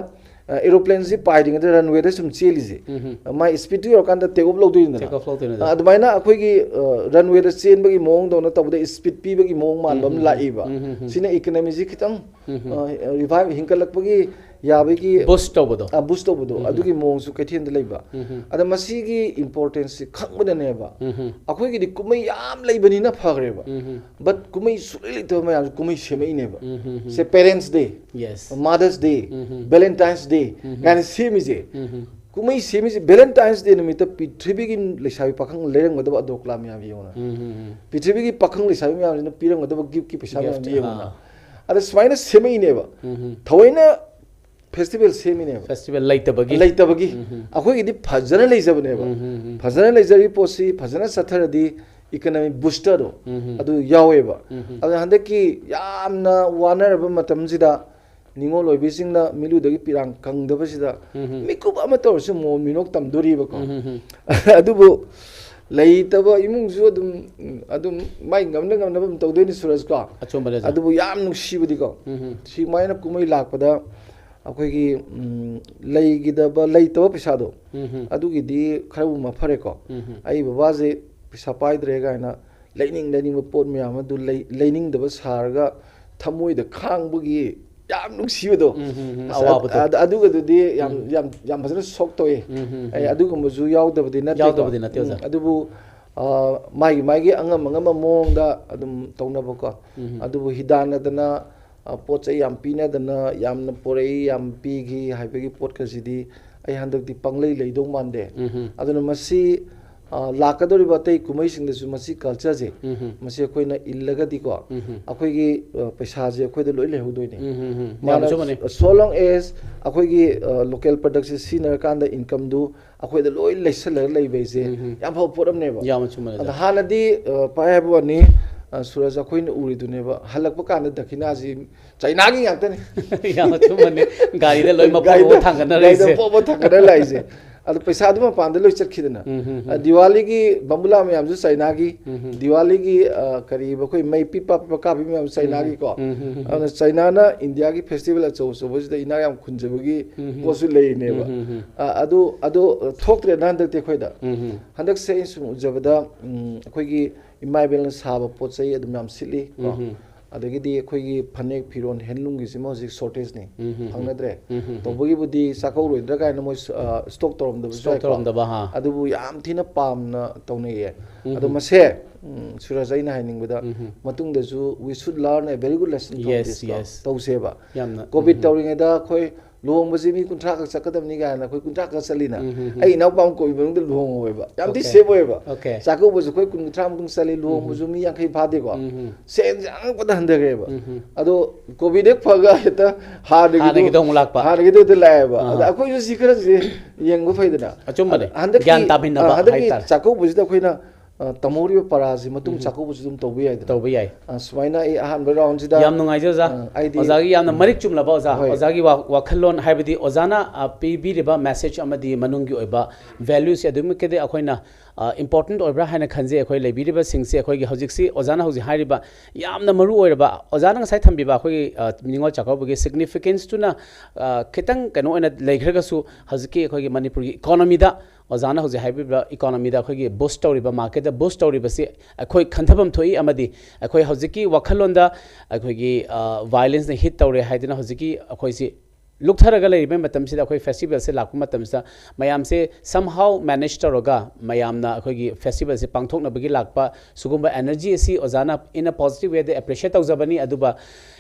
ꯑ, aeroplaneꯁꯤ ꯄꯥꯏꯗ꯭ꯔꯤꯉꯩꯗ runwayꯗ ꯁꯨꯝ ꯆꯦꯜꯂꯤꯁꯦ, ꯎꯝ, ꯎꯝ꯫ ꯃꯥꯏ speedꯇꯨ ꯌꯧꯔꯀꯥꯟꯗ take off ꯂꯧꯗꯣꯏꯅꯤꯗꯅ꯫ Take off ꯂꯧꯗꯣꯏꯅꯤ꯫ ꯑ, ꯑꯗꯨꯃꯥꯏꯅ ꯑꯩꯈꯣꯏꯒꯤ, ꯑ, runwayꯗ ꯆꯦꯟꯕꯒꯤ ꯃꯑꯣꯡꯗꯧꯅ ꯇꯧꯕꯗ speed ꯄꯤꯕꯒꯤ ꯃꯑꯣꯡ ꯃꯥꯟꯕ ꯑꯃ ꯎꯝ, ꯎꯝ, ꯂꯥꯛꯏꯕ꯫ ꯎꯝ, ꯎꯝ, ꯎꯝ꯫ ꯁꯤꯅ economyꯁꯤ ꯈꯤꯇꯪ, ꯎꯝ, ꯎꯝ꯫ ꯑ, revive, ꯍꯤꯡꯒꯠꯂꯛꯄꯒꯤ ꯌꯥꯕꯒꯤ ꯕꯨꯁ ꯇꯧꯕꯗꯣ꯫ ꯕꯨꯁ ꯇꯧꯕꯗꯣ ꯑꯗꯨꯒꯤ ꯃꯑꯣꯡꯁꯨ ꯀꯩꯊꯦꯜꯗ ꯂꯩꯕ꯫ ꯑꯗ ꯃꯁꯤꯒꯤ ꯏꯝꯄꯣꯔꯇꯦꯟꯁꯁꯤ ꯈꯪꯕꯅꯅꯦꯕ, ꯑꯩꯈꯣꯏꯒꯤꯗꯤ ꯀꯨꯝꯍꯩ ꯌꯥꯝ ꯂꯩꯕꯅꯤꯅ ꯐꯈ꯭ꯔꯦꯕ, ꯕꯠ ꯀꯨꯝꯍꯩ ꯁꯨꯛꯂꯩ ꯂꯩꯇꯕ ꯃꯌꯥꯝꯁꯦ ꯀꯨꯝꯍꯩ ꯁꯦꯝꯃꯛꯏꯅꯦꯕ꯫ ꯁꯦ, ꯄꯦꯔꯦꯟꯁ ꯗꯦ, ꯌꯦꯁ꯫ ꯃꯥꯗꯔꯁ ꯗꯦ, ꯚꯦꯂꯦꯟꯇꯥꯏꯟꯁ ꯗꯦ ꯀꯥꯏꯅ ꯁꯦꯝꯃꯤꯁꯦ꯫ ꯀꯨꯝꯍꯩ ꯁꯦꯝꯃꯤꯁꯦ ꯚꯦꯂꯦꯟꯇꯥꯏꯟꯁ ꯗꯦ ꯅꯨꯃꯤꯠꯇ ꯄ꯭ꯔꯤꯊꯤꯕꯤꯒꯤ ꯂꯩꯁꯥꯕꯤ ꯄꯥꯈꯪ ꯂꯩꯔꯝꯒꯗꯕ ꯑꯗꯣꯀꯂꯥ ꯃꯌꯥꯝ ꯌꯦꯡꯉꯣꯅ꯫ ꯄ꯭ꯔꯤꯊꯤꯕꯤꯒꯤ ꯄꯥꯈꯪ ꯂꯩꯁꯥꯕꯤ ꯃꯌꯥꯝꯁꯤꯅ ꯄꯤꯔꯝꯒꯗꯕ ꯒꯤꯐꯀꯤ ꯄꯩꯁꯥ ꯃꯌꯥꯝ ꯒꯤꯐ, ꯌꯦꯡꯉꯣꯅ꯫ ꯑꯥ꯫ ꯑꯗ ꯁꯨꯃꯥꯏꯅ ꯁꯦꯝꯃꯛꯏꯅꯦꯕ꯫ ꯊꯑꯣꯏꯅ ꯐꯦꯁꯇꯤꯚꯦꯜ ꯁꯦꯝꯃꯤꯅꯦꯕ꯫ ꯐꯦꯁꯇꯤꯚꯦꯜ ꯂꯩꯇꯕꯒꯤ꯫ ꯂꯩꯇꯕꯒꯤ꯫ ꯑꯩꯈꯣꯏꯒꯤꯗꯤ ꯐꯖꯅ ꯂꯩꯖꯕꯅꯦꯕ꯫ ꯐꯖꯅ ꯂꯩꯖꯔꯤꯕ ꯄꯣꯠꯁꯤ ꯐꯖꯅ ꯆꯠꯊꯔꯗꯤ ꯏꯀꯅꯃꯤ ꯕꯨꯁꯇꯔꯗꯣ ꯑꯗꯨ ꯌꯥꯎꯋꯦꯕ꯫ ꯑꯗꯨꯅ ꯍꯟꯗꯛꯀꯤ ꯌꯥꯝꯅ ꯋꯥꯅꯔꯕ ꯃꯇꯝꯁꯤꯗ ꯅꯤꯉꯣꯜ ꯑꯣꯏꯕꯤꯁꯤꯡꯅ ꯃꯤꯠꯂꯨꯗꯒꯤ ꯄꯤꯔꯥꯡ ꯀꯪꯗꯕꯁꯤꯗ ꯃꯤꯀꯨꯞ ꯑꯃ ꯇꯧꯔꯁꯨ ꯃꯣꯃꯣꯟ ꯃꯤꯅꯣꯛ ꯇꯝꯗꯣꯔꯤꯕꯀꯣ꯫ ꯑꯗꯨꯕꯨ ꯂꯩꯇꯕ ꯏꯃꯨꯡꯁꯨ ꯑꯗꯨꯝ, ꯑꯗꯨꯝ ꯃꯥꯏ ꯉꯝꯅ ꯉꯝꯅꯕ ꯑꯗꯨꯝ ꯇꯧꯗꯣꯏꯅꯤ ꯁꯨꯔꯖ ꯀꯣ꯫ ꯑꯆꯨꯝꯕꯅꯦ, ꯑꯣꯖꯥ꯫ ꯑꯗꯨꯕꯨ ꯌꯥꯝ ꯅꯨꯡꯁꯤꯕꯗꯤꯀꯣ, ꯁꯨꯃꯥꯏꯅ ꯀꯨꯝꯍꯩ ꯂꯥꯛꯄꯗ ꯑꯩꯈꯣꯏꯒꯤ, ꯎꯝ, ꯂꯩꯒꯤꯗꯕ, ꯂꯩꯇꯕ ꯄꯩꯁꯥꯗꯣ ꯑꯗꯨꯒꯤꯗꯤ ꯈꯔꯕꯨ ꯃꯐꯔꯦꯀꯣ꯫ ꯑꯩ ꯕꯕꯥꯁꯦ ꯄꯩꯁꯥ ꯄꯥꯏꯗ꯭ꯔꯦ ꯀꯥꯏꯅ ꯂꯩꯅꯤꯡ ꯂꯩꯅꯤꯡꯕ ꯄꯣꯠ ꯃꯌꯥꯝ ꯑꯗꯨ ꯂꯩ-, ꯂꯩꯅꯤꯡꯗꯕ ꯁꯥꯔꯒ ꯊꯃꯣꯏꯗ ꯈꯥꯡꯕꯒꯤ ꯌꯥꯝ ꯅꯨꯡꯁꯤꯕꯗꯣ꯫ ꯎꯝ, ꯎꯝ, ꯎꯝ, ꯑꯁ, ꯑꯋꯥꯕꯗꯣ꯫ ꯑꯗ-, ꯑꯗꯨꯒꯗꯨꯗꯤ ꯌꯥꯝ, ꯌꯥꯝ, ꯌꯥꯝ ꯐꯖꯅ ꯁꯣꯛ ꯇꯧꯋꯦ꯫ ꯑꯩ ꯑꯗꯨꯒꯨꯝꯕꯁꯨ ꯌꯥꯎꯗꯕꯗꯤ ꯅꯠꯇꯦꯀꯣ꯫ ꯌꯥꯎꯗꯕꯗꯤ ꯅꯠꯇꯦ, ꯑꯣꯖꯥ꯫ ꯎꯝ, ꯑꯗꯨꯕꯨ, ꯑ, ꯃꯥꯒꯤ, ꯃꯥꯒꯤ ꯑꯉꯝ ꯑꯉꯝꯕ ꯃꯑꯣꯡꯗ ꯑꯗꯨꯝ ꯇꯧꯅꯕꯀꯣ꯫ ꯑꯗꯨꯕꯨ ꯍꯤꯗꯥꯟꯅꯗꯅ, ꯑ, ꯄꯣꯠ ꯆꯩ ꯌꯥꯝ ꯄꯤꯅꯗꯅ, ꯌꯥꯝꯅ ꯄꯣꯔꯛꯏ, ꯌꯥꯝ ꯄꯤꯈꯤ ꯍꯥꯏꯕꯒꯤ ꯄꯣꯠꯀꯁꯤꯗꯤ ꯑꯩ ꯍꯟꯗꯛꯇꯤ ꯄꯪꯂꯩ ꯂꯩꯗꯧ ꯃꯥꯟꯗꯦ꯫ ꯑꯗꯨꯅ ꯃꯁꯤ, ꯑ, ꯂꯥꯛꯀꯗꯧꯔꯤꯕ ꯑꯇꯩ ꯀꯨꯝꯍꯩꯁꯤꯡꯗꯁꯨ ꯃꯁꯤ ꯀꯜꯆꯔꯁꯦ, ꯃꯁꯤ ꯑꯩꯈꯣꯏꯅ ꯏꯜꯂꯒꯗꯤꯀꯣ, ꯑꯩꯈꯣꯏꯒꯤ, ꯑ, ꯄꯩꯁꯥꯁꯦ ꯑꯩꯈꯣꯏꯗ ꯂꯣꯏ ꯂꯩꯍꯧꯗꯣꯏꯅꯦ꯫ ꯎꯝ, ꯍꯝ, ꯍꯝ꯫ ꯃꯥꯅ ꯌꯥꯝ ꯆꯨꯝꯕꯅꯤ꯫ So long as ꯑꯩꯈꯣꯏꯒꯤ, ꯑ, ꯂꯣꯀꯦꯜ ꯄ꯭ꯔꯗꯛꯁꯦ ꯁꯤꯖꯤꯟꯅꯔꯀꯥꯟꯗ ꯏꯟꯀꯝꯗꯨ ꯑꯩꯈꯣꯏꯗ ꯂꯣꯏ ꯂꯩꯁꯜꯂꯒ ꯂꯩꯕ ꯍꯥꯏꯁꯦ ꯌꯥꯝ ꯐꯕ ꯄꯣꯠ ꯑꯃꯅꯦꯕ꯫ ꯌꯥꯝ ꯑꯆꯨꯝꯕꯅꯦ, ꯑꯗ ꯑꯣꯖꯥ꯫ ꯍꯥꯟꯅꯗꯤ, ꯑ, ꯄꯥꯏ ꯍꯥꯏꯕ ꯋꯥꯅꯤ, ꯑ, ꯁꯨꯔꯖ, ꯑꯩꯈꯣꯏꯅ ꯎꯔꯤꯗꯨꯅꯦꯕ, ꯍꯜꯂꯛꯄ ꯀꯥꯟꯗ ꯗꯈꯤꯅꯥꯁꯤ ꯆꯥꯏꯅꯥꯒꯤ ꯉꯥꯛꯇꯅꯤ꯫ ꯌꯥꯝ ꯑꯆꯨꯝꯕꯅꯦ꯫ ꯒꯥꯔꯤꯗ ꯂꯣꯏ ꯃꯄꯣꯠ ꯒꯥꯔꯤꯗ, ꯃꯄꯣꯠ ꯊꯥꯡꯒꯠꯅꯔꯛꯏꯁꯦ꯫ ꯒꯥꯔꯤꯗ ꯃꯄꯣꯠ ꯃꯄꯣꯠ ꯊꯥꯡꯒꯠꯅ ꯂꯥꯛꯏꯁꯦ꯫ ꯑꯗꯣ ꯄꯩꯁꯥꯗꯨ ꯃꯄꯥꯟꯗ ꯂꯣꯏ ꯆꯠꯈꯤꯗꯅ꯫ ꯑ, ꯗꯤꯋꯥꯂꯤꯒꯤ ꯕꯝꯕꯨꯂꯥ ꯃꯌꯥꯝꯁꯨ ꯆꯥꯏꯅꯥꯒꯤ, ꯗꯤꯋꯥꯂꯤꯒꯤ, ꯑ, ꯀꯔꯤꯕ, ꯑꯩꯈꯣꯏ ꯃꯩ ꯄꯤꯞ ꯄꯥꯞ ꯄꯤꯞ ꯄꯥꯞ ꯀꯥꯞꯄꯤ ꯃꯌꯥꯝꯁꯨ ꯆꯥꯏꯅꯥꯒꯤꯀꯣ꯫ ꯑꯗꯨꯅ ꯆꯥꯏꯅꯥꯅ ꯏꯟꯗꯤꯌꯥꯒꯤ ꯐꯦꯁꯇꯤꯚꯦꯜ ꯑꯆꯧ ꯑꯆꯧꯕꯁꯤꯗ ꯏꯅꯥꯛ ꯌꯥꯝ ꯈꯨꯟꯖꯕꯒꯤ ꯄꯣꯠꯁꯨ ꯂꯩꯔꯤꯅꯦꯕ꯫ ꯑ, ꯑꯗꯨ, ꯑꯗꯨ ꯊꯣꯛꯇ꯭ꯔꯦꯅ ꯍꯟꯗꯛꯇꯤ ꯑꯩꯈꯣꯏꯗ꯫ ꯍꯟꯗꯛꯁꯦ ꯑꯩꯅ ꯁꯨꯝ ꯎꯖꯕꯗ, ꯎꯝ, ꯑꯩꯈꯣꯏꯒꯤ ꯏꯃꯥ ꯏꯕꯦꯜꯅ ꯁꯥꯕ ꯄꯣꯠ ꯆꯩ ꯑꯗꯨꯝ ꯌꯥꯝ ꯁꯤꯠꯂꯤ ꯀꯣ꯫ ꯑꯗꯒꯤꯗꯤ ꯑꯩꯈꯣꯏꯒꯤ ꯐꯅꯦꯛ ꯐꯤꯔꯣꯟ ꯍꯦꯟꯂꯨꯝꯒꯤꯁꯤꯃ ꯍꯧꯖꯤꯛ ꯁꯣꯔꯇꯦꯖꯅꯤ꯫ ꯎꯝ, ꯎꯝ, ꯎꯝ꯫ ꯐꯪꯅꯗ꯭ꯔꯦ꯫ ꯎꯝ, ꯎꯝ, ꯎꯝ꯫ ꯇꯧꯕꯒꯤꯕꯨꯗꯤ ꯆꯥꯛꯀꯧꯔꯣꯏꯗ꯭ꯔꯥ ꯀꯥꯏꯅ ꯃꯣꯏ ꯁ꯭ꯇꯣꯛ ꯇꯧꯔꯝꯗꯕꯁꯨ ꯁ꯭ꯇꯣꯛ ꯌꯥꯏꯀꯣ꯫ ꯇꯧꯔꯝꯗꯕ, ꯍꯥ꯫ ꯑꯗꯨꯕꯨ ꯌꯥꯝ ꯊꯤꯅ ꯄꯥꯝꯅ ꯇꯧꯅꯩꯌꯦ꯫ ꯎꯝ, ꯑꯗꯣ ꯎꯝ꯫ ꯃꯁꯦ, ꯎꯝ, ꯁꯨꯔꯖ, ꯑꯩꯅ ꯍꯥꯏꯅꯤꯡꯕꯗ, ꯎꯝ, ꯎꯝ꯫ ꯃꯇꯨꯡꯗꯁꯨ we should learn a very good lesson from Yes, this ꯀꯣ꯫ yes꯫ ꯇꯧꯁꯦꯕ꯫ ꯌꯥꯝꯅ, ꯀꯣꯚꯤꯗ ꯎꯝ, ꯎꯝ꯫ ꯇꯧꯔꯤꯉꯩꯗ ꯑꯩꯈꯣꯏ ꯂꯨꯍꯣꯡꯕꯁꯤ ꯃꯤ ꯀꯨꯟꯊ꯭ꯔꯥ ꯈꯛ ꯆꯠꯀꯗꯕꯅꯤ ꯀꯥꯏꯅ ꯑꯩꯈꯣꯏ ꯀꯨꯟꯊ꯭ꯔꯥ ꯈꯛ ꯆꯠꯂꯤꯅ꯫ ꯎꯝ, ꯎꯝ, ꯎꯝ꯫ ꯑꯩ ꯏꯅꯥꯎꯄꯥ ꯑꯃ ꯀꯣꯚꯤꯗ ꯃꯅꯨꯡꯗ ꯂꯨꯍꯣꯡꯍꯧꯋꯦꯕ꯫ ꯌꯥꯝ ꯊꯤ Okay꯫ ꯁꯦꯐ ꯑꯣꯏꯌꯦꯕ꯫ Okay꯫ ꯆꯥꯛꯀꯧꯕꯁꯨ ꯑꯩꯈꯣꯏ ꯀꯨꯟ ꯀꯨꯟꯊ꯭ꯔꯥ ꯃꯇꯨꯡ ꯆꯠꯂꯤ, ꯂꯨꯍꯣꯡꯕꯁꯨ ꯃꯤ ꯌꯥꯡꯈꯩ ꯐꯥꯗꯦꯀꯣ꯫ ꯎꯝ, ꯎꯝ꯫ ꯁꯦꯟꯁꯦ ꯑꯉꯛꯄꯗ ꯍꯟꯊꯈ꯭ꯔꯦꯕ꯫ ꯎꯝ, ꯎꯝ꯫ ꯑꯗꯣ ꯀꯣꯚꯤꯗ ꯍꯦꯛ ꯐꯒ ꯍꯦꯛꯇ ꯍꯥꯟꯅꯒꯤꯗꯣ ꯍꯥꯟꯅꯒꯤꯗꯣ ꯑꯃꯨꯛ ꯂꯥꯛꯄ꯫ ꯍꯥꯟꯅꯒꯤꯗꯣ ꯍꯦꯛꯇ ꯂꯥꯛꯑꯦꯕ꯫ ꯑꯥ꯫ ꯑꯗ ꯑꯩꯈꯣꯏꯁꯨ ꯁꯤ ꯈꯔꯁꯦ ꯌꯦꯡꯕ ꯐꯩꯗꯅ꯫ ꯑꯆꯨꯝꯕꯅꯦ꯫ ꯑꯗ ꯍꯟꯗꯛꯀꯤ, ꯒ꯭ꯌꯥꯟ ꯇꯥꯃꯤꯟꯅꯕ ꯑ, ꯍꯟꯗꯛꯀꯤ ꯍꯥꯏꯇꯥꯔꯦ꯫ ꯆꯥꯛꯀꯧꯕꯁꯤꯗ ꯑꯩꯈꯣꯏꯅ, ꯑ, ꯇꯝꯍꯧꯔꯤꯕ ꯄꯔꯥꯁꯤ ꯃꯇꯨꯡ ꯎꯝ꯫ ꯆꯥꯛꯀꯧꯕꯁꯨ ꯑꯗꯨꯝ ꯇꯧꯕ ꯌꯥꯏꯗꯅ꯫ ꯇꯧꯕ ꯌꯥꯏ꯫ ꯑ, ꯁꯨꯃꯥꯏꯅ ꯑꯩ ꯑꯍꯥꯟꯕ ꯔꯥꯎꯟꯁꯤꯗ, ꯌꯥꯝ ꯅꯨꯡꯉꯥꯏꯖꯩ ꯑꯣꯖꯥ꯫ ꯑ, ꯑꯩꯗꯤ ꯑꯣꯖꯥꯒꯤ ꯌꯥꯝꯅ ꯃꯔꯤꯛ ꯆꯨꯝꯂꯕ ꯑꯣꯖꯥ, ꯍꯣꯏ꯫ ꯑꯣꯖꯥꯒꯤ ꯋꯥ-, ꯋꯥꯈꯜꯂꯣꯟ, ꯍꯥꯏꯕꯗꯤ ꯑꯣꯖꯥꯅ, ꯑ, ꯄꯤꯕꯤꯔꯤꯕ ꯃꯦꯁꯦꯖ ꯑꯃꯗꯤ ꯃꯅꯨꯡꯒꯤ ꯑꯣꯏꯕ ꯚꯦꯂ꯭ꯌꯨꯁꯦ ꯑꯗꯨꯛꯀꯤ ꯃꯇꯤꯛ ꯑꯩꯈꯣꯏꯅ, ꯑ, ꯏꯝꯄꯣꯔꯇꯦꯟꯠ ꯑꯣꯏꯕ꯭ꯔꯥ ꯍꯥꯏꯅ ꯈꯟꯖꯩ꯫ ꯑꯩꯈꯣꯏ ꯂꯩꯕꯤꯔꯤꯕꯁꯤꯡꯁꯦ ꯑꯩꯈꯣꯏꯒꯤ ꯍꯧꯖꯤꯛꯁꯤ ꯑꯣꯖꯥꯅ ꯍꯧꯖꯤꯛ ꯍꯥꯏꯔꯤꯕ ꯌꯥꯝꯅ ꯃꯔꯨ ꯑꯣꯏꯔꯕ, ꯑꯣꯖꯥꯅ ꯉꯁꯥꯏ ꯊꯝꯕꯤꯕ ꯑꯩꯈꯣꯏꯒꯤ, ꯑ, ꯅꯤꯉꯣꯜ ꯆꯥꯛꯀꯧꯕꯒꯤ ꯁꯤꯒꯅꯤꯐꯤꯀꯦꯟꯁꯇꯨꯅ, ꯑ, ꯈꯤꯇꯪ ꯀꯩꯅꯣ ꯑꯣꯏꯅ ꯂꯩꯈ꯭ꯔꯒꯁꯨ, ꯍꯧꯖꯤꯛꯀꯤ ꯑꯩꯈꯣꯏꯒꯤ ꯃꯅꯤꯄꯨꯔꯒꯤ ꯏꯀꯣꯅꯣꯃꯤꯗ, ꯑꯣꯖꯥꯅ ꯍꯧꯖꯤꯛ ꯍꯥꯏꯕꯤꯕ ꯏꯀꯣꯅꯣꯃꯤꯗ ꯑꯩꯈꯣꯏꯒꯤ ꯕꯨꯁ ꯇꯧꯔꯤꯕ, ꯃꯥꯔꯀꯦꯠꯇ ꯕꯨꯁ ꯇꯧꯔꯤꯕꯁꯤ ꯑꯩꯈꯣꯏ ꯈꯟꯊꯐꯝ ꯊꯣꯛꯏ꯫ ꯑꯃꯗꯤ ꯑꯩꯈꯣꯏ ꯍꯧꯖꯤꯛꯀꯤ ꯋꯥꯈꯜꯂꯣꯟꯗ ꯑꯩꯈꯣꯏꯒꯤ, ꯑ, ꯚꯥꯏꯑꯣꯂꯦꯟꯁꯅ ꯍꯤꯠ ꯇꯧꯔꯦ ꯍꯥꯏꯗꯅ ꯍꯧꯖꯤꯛꯀꯤ ꯑꯩꯈꯣꯏꯁꯤ ꯂꯨꯞꯊꯔꯒ ꯂꯩꯔꯤꯕ ꯃꯇꯝꯁꯤꯗ ꯑꯩꯈꯣꯏ ꯐꯦꯁꯇꯤꯚꯦꯜꯁꯦ ꯂꯥꯛꯄ ꯃꯇꯝꯁꯤꯗ ꯃꯌꯥꯝꯁꯦ somehow manage ꯇꯧꯔꯒ ꯃꯌꯥꯝꯅ ꯑꯩꯈꯣꯏꯒꯤ ꯐꯦꯁꯇꯤꯚꯦꯜꯁꯦ ꯄꯥꯡꯊꯣꯛꯅꯕꯒꯤ ꯂꯥꯛꯄ ꯁꯤꯒꯨꯝꯕ ꯑꯦꯅꯔꯖꯤ ꯑꯁꯤ ꯑꯣꯖꯥꯅ in a positive way the appreciate ꯇꯧꯖꯕꯅꯤ꯫ ꯑꯗꯨꯒ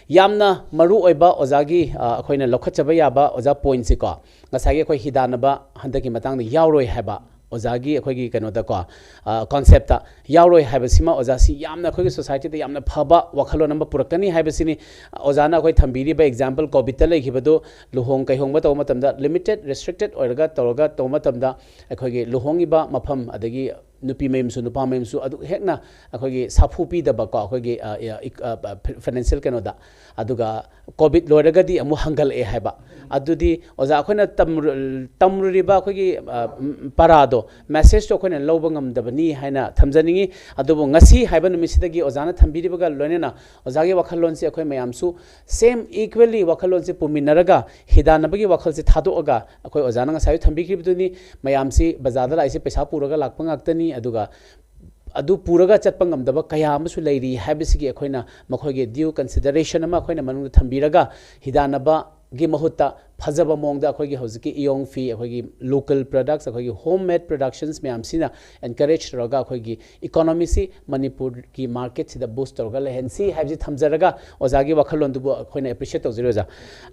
ꯌꯥꯝꯅ ꯃꯔꯨ ꯑꯣꯏꯕ ꯑꯣꯖꯥꯒꯤ, ꯑ, ꯑꯩꯈꯣꯏꯅ ꯂꯧꯈꯠꯆꯕ ꯌꯥꯕ ꯑꯣꯖꯥ ꯄꯣꯏꯟꯠꯁꯤꯀꯣ, ꯉꯁꯥꯏꯒꯤ ꯑꯩꯈꯣꯏ ꯍꯤꯗꯥꯟꯅꯕ ꯍꯟꯗꯛꯀꯤ ꯃꯇꯥꯡꯗ ꯌꯥꯎꯔꯣꯏ ꯍꯥꯏꯕ ꯑꯣꯖꯥꯒꯤ ꯑꯩꯈꯣꯏꯒꯤ ꯀꯩꯅꯣꯗꯀꯣ, ꯑ, ꯀꯣꯟꯁꯦꯞꯇ ꯌꯥꯎꯔꯣꯏ ꯍꯥꯏꯕꯁꯤꯃ ꯑꯣꯖꯥꯁꯤ ꯌꯥꯝꯅ ꯑꯩꯈꯣꯏꯒꯤ ꯁꯣꯁꯥꯏꯇꯤꯗ ꯌꯥꯝꯅ ꯐꯕ ꯋꯥꯈꯜꯂꯣꯟ ꯑꯃ ꯄꯨꯔꯛꯀꯅꯤ ꯍꯥꯏꯕꯁꯤꯅꯤ꯫ ꯑꯣꯖꯥꯅ ꯑꯩꯈꯣꯏ ꯊꯝꯕꯤꯔꯤꯕ ꯑꯦꯛꯖꯥꯝꯄꯜ ꯀꯣꯚꯤꯗꯇ ꯂꯩꯈꯤꯕꯗꯨ, ꯂꯨꯍꯣꯡ ꯀꯩꯍꯣꯡꯕ ꯇꯧꯕ ꯃꯇꯝꯗ ꯂꯤꯃꯤꯇꯦꯠ, ꯔꯦꯁꯇ꯭ꯔꯤꯛꯇꯦꯠ ꯑꯣꯏꯔꯒ ꯇꯧꯔꯒ ꯇꯧꯕ ꯃꯇꯝꯗ ꯑꯩꯈꯣꯏꯒꯤ ꯂꯨꯍꯣꯡꯉꯤꯕ ꯃꯐꯝ ꯑꯗꯒꯤ ꯅꯨꯄꯤ ꯃꯌꯨꯝꯁꯨ ꯅꯨꯄꯥ ꯃꯌꯨꯝꯁꯨ ꯑꯗꯨ ꯍꯦꯛꯅ ꯑꯩꯈꯣꯏꯒꯤ ꯁꯥꯐꯨ ꯄꯤꯗꯕꯀꯣ, ꯑꯩꯈꯣꯏꯒꯤ, ꯑ, ꯑ, ꯏꯛ-, ꯑ, ꯐ-, ꯐꯥꯏꯅꯥꯟꯁꯤꯌꯦꯜ ꯀꯩꯅꯣꯗ꯫ ꯑꯗꯨꯒ ꯀꯣꯚꯤꯗ ꯂꯣꯏꯔꯒꯗꯤ ꯑꯃꯨꯛ ꯍꯪꯒꯠꯂꯛꯑꯦ ꯍꯥꯏꯕ꯫ ꯑꯗꯨꯗꯤ ꯑꯣꯖꯥ ꯑꯩꯈꯣꯏꯅ ꯇꯝꯔꯨ-, ꯇꯝꯔꯨꯔꯤꯕ ꯑꯩꯈꯣꯏꯒꯤ, ꯑ, ꯎꯝ, ꯄꯔꯥꯗꯣ, ꯃꯦꯁꯦꯖꯇꯣ ꯑꯩꯈꯣꯏꯅ ꯂꯧꯕ ꯉꯝꯗꯕꯅꯤ ꯍꯥꯏꯅ ꯊꯝꯖꯅꯤꯡꯉꯤ꯫ ꯑꯗꯨꯕꯨ ꯉꯁꯤ ꯍꯥꯏꯕ ꯅꯨꯃꯤꯠꯁꯤꯗꯒꯤ ꯑꯣꯖꯥꯅ ꯊꯝꯕꯤꯔꯤꯕꯒ ꯂꯣꯏꯅꯅ ꯑꯣꯖꯥꯒꯤ ꯋꯥꯈꯜꯂꯣꯟꯁꯤ ꯑꯩꯈꯣꯏ ꯃꯌꯥꯝꯁꯨ ꯁꯦꯝ ꯏꯀ꯭ꯋꯦꯜꯂꯤ ꯋꯥꯈꯜꯂꯣꯟꯁꯤ ꯄꯨꯃꯤꯟꯅꯔꯒ ꯍꯤꯗꯥꯟꯅꯕꯒꯤ ꯋꯥꯈꯜꯁꯤ ꯊꯥꯗꯣꯛꯑꯒ ꯑꯩꯈꯣꯏ ꯑꯣꯖꯥꯅ ꯉꯁꯥꯏ ꯊꯝꯕꯤꯈꯤꯕꯗꯨꯅꯤ, ꯃꯌꯥꯝꯁꯤ ꯕꯖꯥꯔꯗ ꯂꯥꯛꯏꯁꯤ ꯄꯩꯁꯥ ꯄꯨꯔꯒ ꯂꯥꯛꯄ ꯉꯥꯛꯇꯅꯤ꯫ ꯑꯗꯨꯒ ꯑꯗꯨ ꯄꯨꯔꯒ ꯆꯠꯄ ꯉꯝꯗꯕ ꯀꯌꯥ ꯑꯃꯁꯨ ꯂꯩꯔꯤ ꯍꯥꯏꯕꯁꯤꯒꯤ ꯑꯩꯈꯣꯏꯅ ꯃꯈꯣꯏꯒꯤ due consideration ꯑꯃ ꯑꯩꯈꯣꯏꯅ ꯃꯅꯨꯡꯗ ꯊꯝꯕꯤꯔꯒ, ꯍꯤꯗꯥꯟꯅꯕꯒꯤ ꯃꯍꯨꯠꯇ ꯐꯖꯕ ꯃꯑꯣꯡꯗ ꯑꯩꯈꯣꯏꯒꯤ ꯍꯧꯖꯤꯛꯀꯤ ꯏꯌꯣꯡ ꯐꯤ, ꯑꯩꯈꯣꯏꯒꯤ local products, ꯑꯩꯈꯣꯏꯒꯤ home made productions ꯃꯌꯥꯝꯁꯤꯅ encourage ꯇꯧꯔꯒ ꯑꯩꯈꯣꯏꯒꯤ economy ꯁꯤ ꯃꯅꯤꯄꯨꯔꯒꯤ market ꯁꯤꯗ boost ꯇꯧꯔꯒ ꯂꯩꯍꯟꯁꯤ ꯍꯥꯏꯕꯁꯤ ꯊꯝꯖꯔꯒ, ꯑꯣꯖꯥꯒꯤ ꯋꯥꯈꯜꯂꯣꯟꯗꯨꯕꯨ ꯑꯩꯈꯣꯏꯅ appreciate ꯇꯧꯖꯔꯤ, ꯑꯣꯖꯥ꯫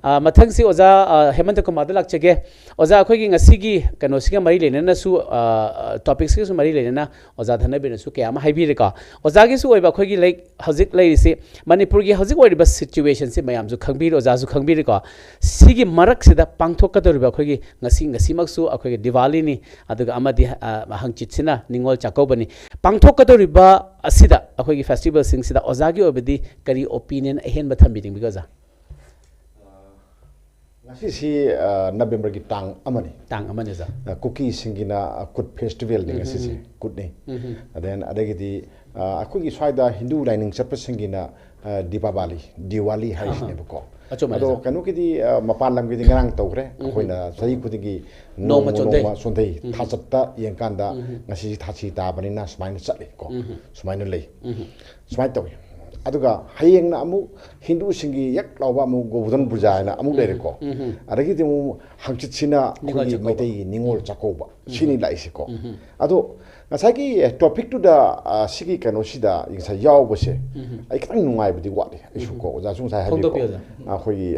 ꯑ, ꯃꯊꯪꯁꯤ ꯑꯣꯖꯥ, ꯑ, ꯍꯦꯃꯟꯇ ꯀꯨꯃꯥꯔꯗ ꯂꯥꯛꯆꯒꯦ꯫ ꯑꯣꯖꯥ, ꯑꯩꯈꯣꯏꯒꯤ ꯉꯁꯤꯒꯤ ꯀꯩꯅꯣꯁꯤꯒ ꯃꯔꯤ ꯂꯩꯅꯅꯁꯨ, ꯑ, topic ꯁꯤꯒꯁꯨ ꯃꯔꯤ ꯂꯩꯅꯅ ꯑꯣꯖꯥ ꯙꯅꯕꯤꯔꯅꯁꯨ ꯀꯌꯥ ꯑꯃ ꯍꯥꯏꯕꯤꯔꯦꯀꯣ꯫ ꯑꯣꯖꯥꯒꯤꯁꯨ ꯑꯣꯏꯕ ꯑꯩꯈꯣꯏꯒꯤ, like, ꯍꯧꯖꯤꯛ ꯂꯩꯔꯤꯁꯤ, ꯃꯅꯤꯄꯨꯔꯒꯤ ꯍꯧꯖꯤꯛ ꯑꯣꯏꯔꯤꯕ situation ꯁꯤ ꯃꯌꯥꯝꯁꯨ ꯈꯪꯕꯤꯔꯦ, ꯑꯣꯖꯥꯁꯨ ꯈꯪꯕꯤꯔꯦꯀꯣ꯫ ꯁꯤꯒꯤ ꯃꯔꯛꯁꯤꯗ ꯄꯥꯡꯊꯣꯛꯀꯗꯧꯔꯤꯕ ꯑꯩꯈꯣꯏꯒꯤ ꯉꯁꯤ, ꯉꯁꯤꯃꯛꯁꯨ ꯑꯩꯈꯣꯏꯒꯤ ꯗꯤꯋꯥꯂꯤꯅꯤ, ꯑꯗꯨꯒ ꯑꯃꯗꯤ, ꯑ, ꯍꯪꯆꯤꯠꯁꯤꯅ ꯅꯤꯉꯣꯜ ꯆꯥꯛꯀꯧꯕꯅꯤ꯫ ꯄꯥꯡꯊꯣꯛꯀꯗꯧꯔꯤꯕ ꯑꯁꯤꯗ, ꯑꯩꯈꯣꯏꯒꯤ festival ꯁꯤꯡꯁꯤꯗ ꯑꯣꯖꯥꯒꯤ ꯑꯣꯏꯕꯗꯤ ꯀꯔꯤ opinion ꯑꯍꯦꯟꯕ ꯊꯝꯕꯤꯅꯤꯡꯕꯤꯒꯦ, ꯑꯣꯖꯥ? ꯉꯁꯤꯁꯤ, ꯑ, ꯅꯕꯦꯝꯕꯔꯒꯤ ꯇꯥꯡ ꯑꯃꯅꯤ꯫ ꯇꯥꯡ ꯑꯃꯅꯤ, ꯑꯣꯖꯥ꯫ ꯑ, ꯀꯨꯀꯤꯁꯤꯡꯒꯤꯅ, ꯑ, ꯀꯨꯠ festival ꯅꯤ ꯎꯝ, ꯉꯁꯤꯁꯦ꯫ ꯎꯝ, ꯀꯨꯠꯅꯤ꯫ ꯎꯝ, ꯎꯝ꯫ And then ꯑꯗꯒꯤꯗꯤ, ꯑ, ꯑꯩꯈꯣꯏꯒꯤ ꯁ꯭ꯋꯥꯏꯗ ꯍꯤꯟꯗꯨ ꯂꯥꯏꯅꯤꯡ ꯆꯠꯄꯁꯤꯡꯒꯤꯅ, ꯑ, ꯗꯤꯄꯥꯕꯥꯂꯤ, ꯗꯤꯋꯥꯂꯤ ꯍꯥꯏꯁꯤꯅꯦꯕꯀꯣ꯫ ꯑꯆꯨꯝꯕꯅꯤ, ꯑꯗꯣ ꯑꯣꯖꯥ꯫ ꯀꯩꯅꯣꯒꯤꯗꯤ, ꯑ, ꯃꯄꯥꯟ ꯂꯝꯒꯤꯗꯤ ꯉꯔꯥꯡ ꯇꯧꯈ꯭ꯔꯦ꯫ ꯎꯝ, ꯑꯩꯈꯣꯏꯅ ꯆꯍꯤ ꯈꯨꯗꯤꯡꯒꯤ ꯅꯣꯡꯃ ꯅꯣꯡꯃ ꯆꯣꯟꯊꯩ꯫ ꯅꯣꯡꯃ ꯆꯣꯟꯊꯩ꯫ ꯎꯝ꯫ ꯊꯥꯆꯠꯇ ꯌꯦꯡꯀꯥꯟꯗ ꯎꯝ꯫ ꯉꯁꯤ ꯊꯥꯁꯤ ꯇꯥꯕꯅꯤꯅ ꯁꯨꯃꯥꯏꯅ ꯆꯠꯂꯤ ꯀꯣ꯫ ꯎꯝ꯫ ꯁꯨꯃꯥꯏꯅ ꯂꯩ꯫ ꯎꯝ꯫ ꯁꯨꯃꯥꯏꯅ ꯇꯧꯏ꯫ ꯑꯗꯨꯒ ꯍꯌꯦꯡꯅ ꯑꯃꯨꯛ ꯍꯤꯟꯗꯨꯁꯤꯡꯒꯤ ꯌꯛ ꯂꯥꯎꯕ ꯑꯃꯨꯛ ꯒꯣꯕꯔꯙꯟ ꯄꯨꯖꯥ ꯍꯥꯏꯅ ꯑꯃꯨꯛ ꯂꯩꯔꯦꯀꯣ꯫ ꯎꯝ꯫ ꯑꯗꯒꯤꯗꯤ ꯑꯃꯨꯛ ꯍꯪꯆꯤꯠꯁꯤꯅ ꯅꯤꯉꯣꯜ ꯑꯩꯈꯣꯏꯒꯤ ꯆꯥꯛꯀꯧꯕ꯫ ꯃꯩꯇꯩꯒꯤ ꯅꯤꯉꯣꯜ ꯆꯥꯛꯀꯧꯕ ꯁꯤꯅꯤ ꯂꯥꯛꯏꯁꯦꯀꯣ꯫ ꯎꯝ꯫ ꯑꯗꯣ ꯉꯁꯥꯏꯒꯤ ꯇꯣꯄꯤꯛꯇꯨꯗ, ꯑ, ꯁꯤꯒꯤ ꯀꯩꯅꯣꯁꯤꯗ ꯉꯁꯥꯏ ꯌꯥꯎꯕꯁꯦ ꯎꯝ꯫ ꯑꯩ ꯈꯤꯇꯪ ꯅꯨꯡꯉꯥꯏꯕꯗꯤ ꯋꯥꯠꯂꯤ꯫ ꯑꯩꯁꯨ ꯀꯣ, ꯑꯣꯖꯥꯁꯨ ꯉꯁꯥꯏ ꯍꯥꯏꯕꯤꯀꯣ, ꯐꯣꯡꯗꯣꯛꯄꯤꯌꯨ, ꯑꯣꯖꯥ꯫ ꯑꯩꯈꯣꯏꯒꯤ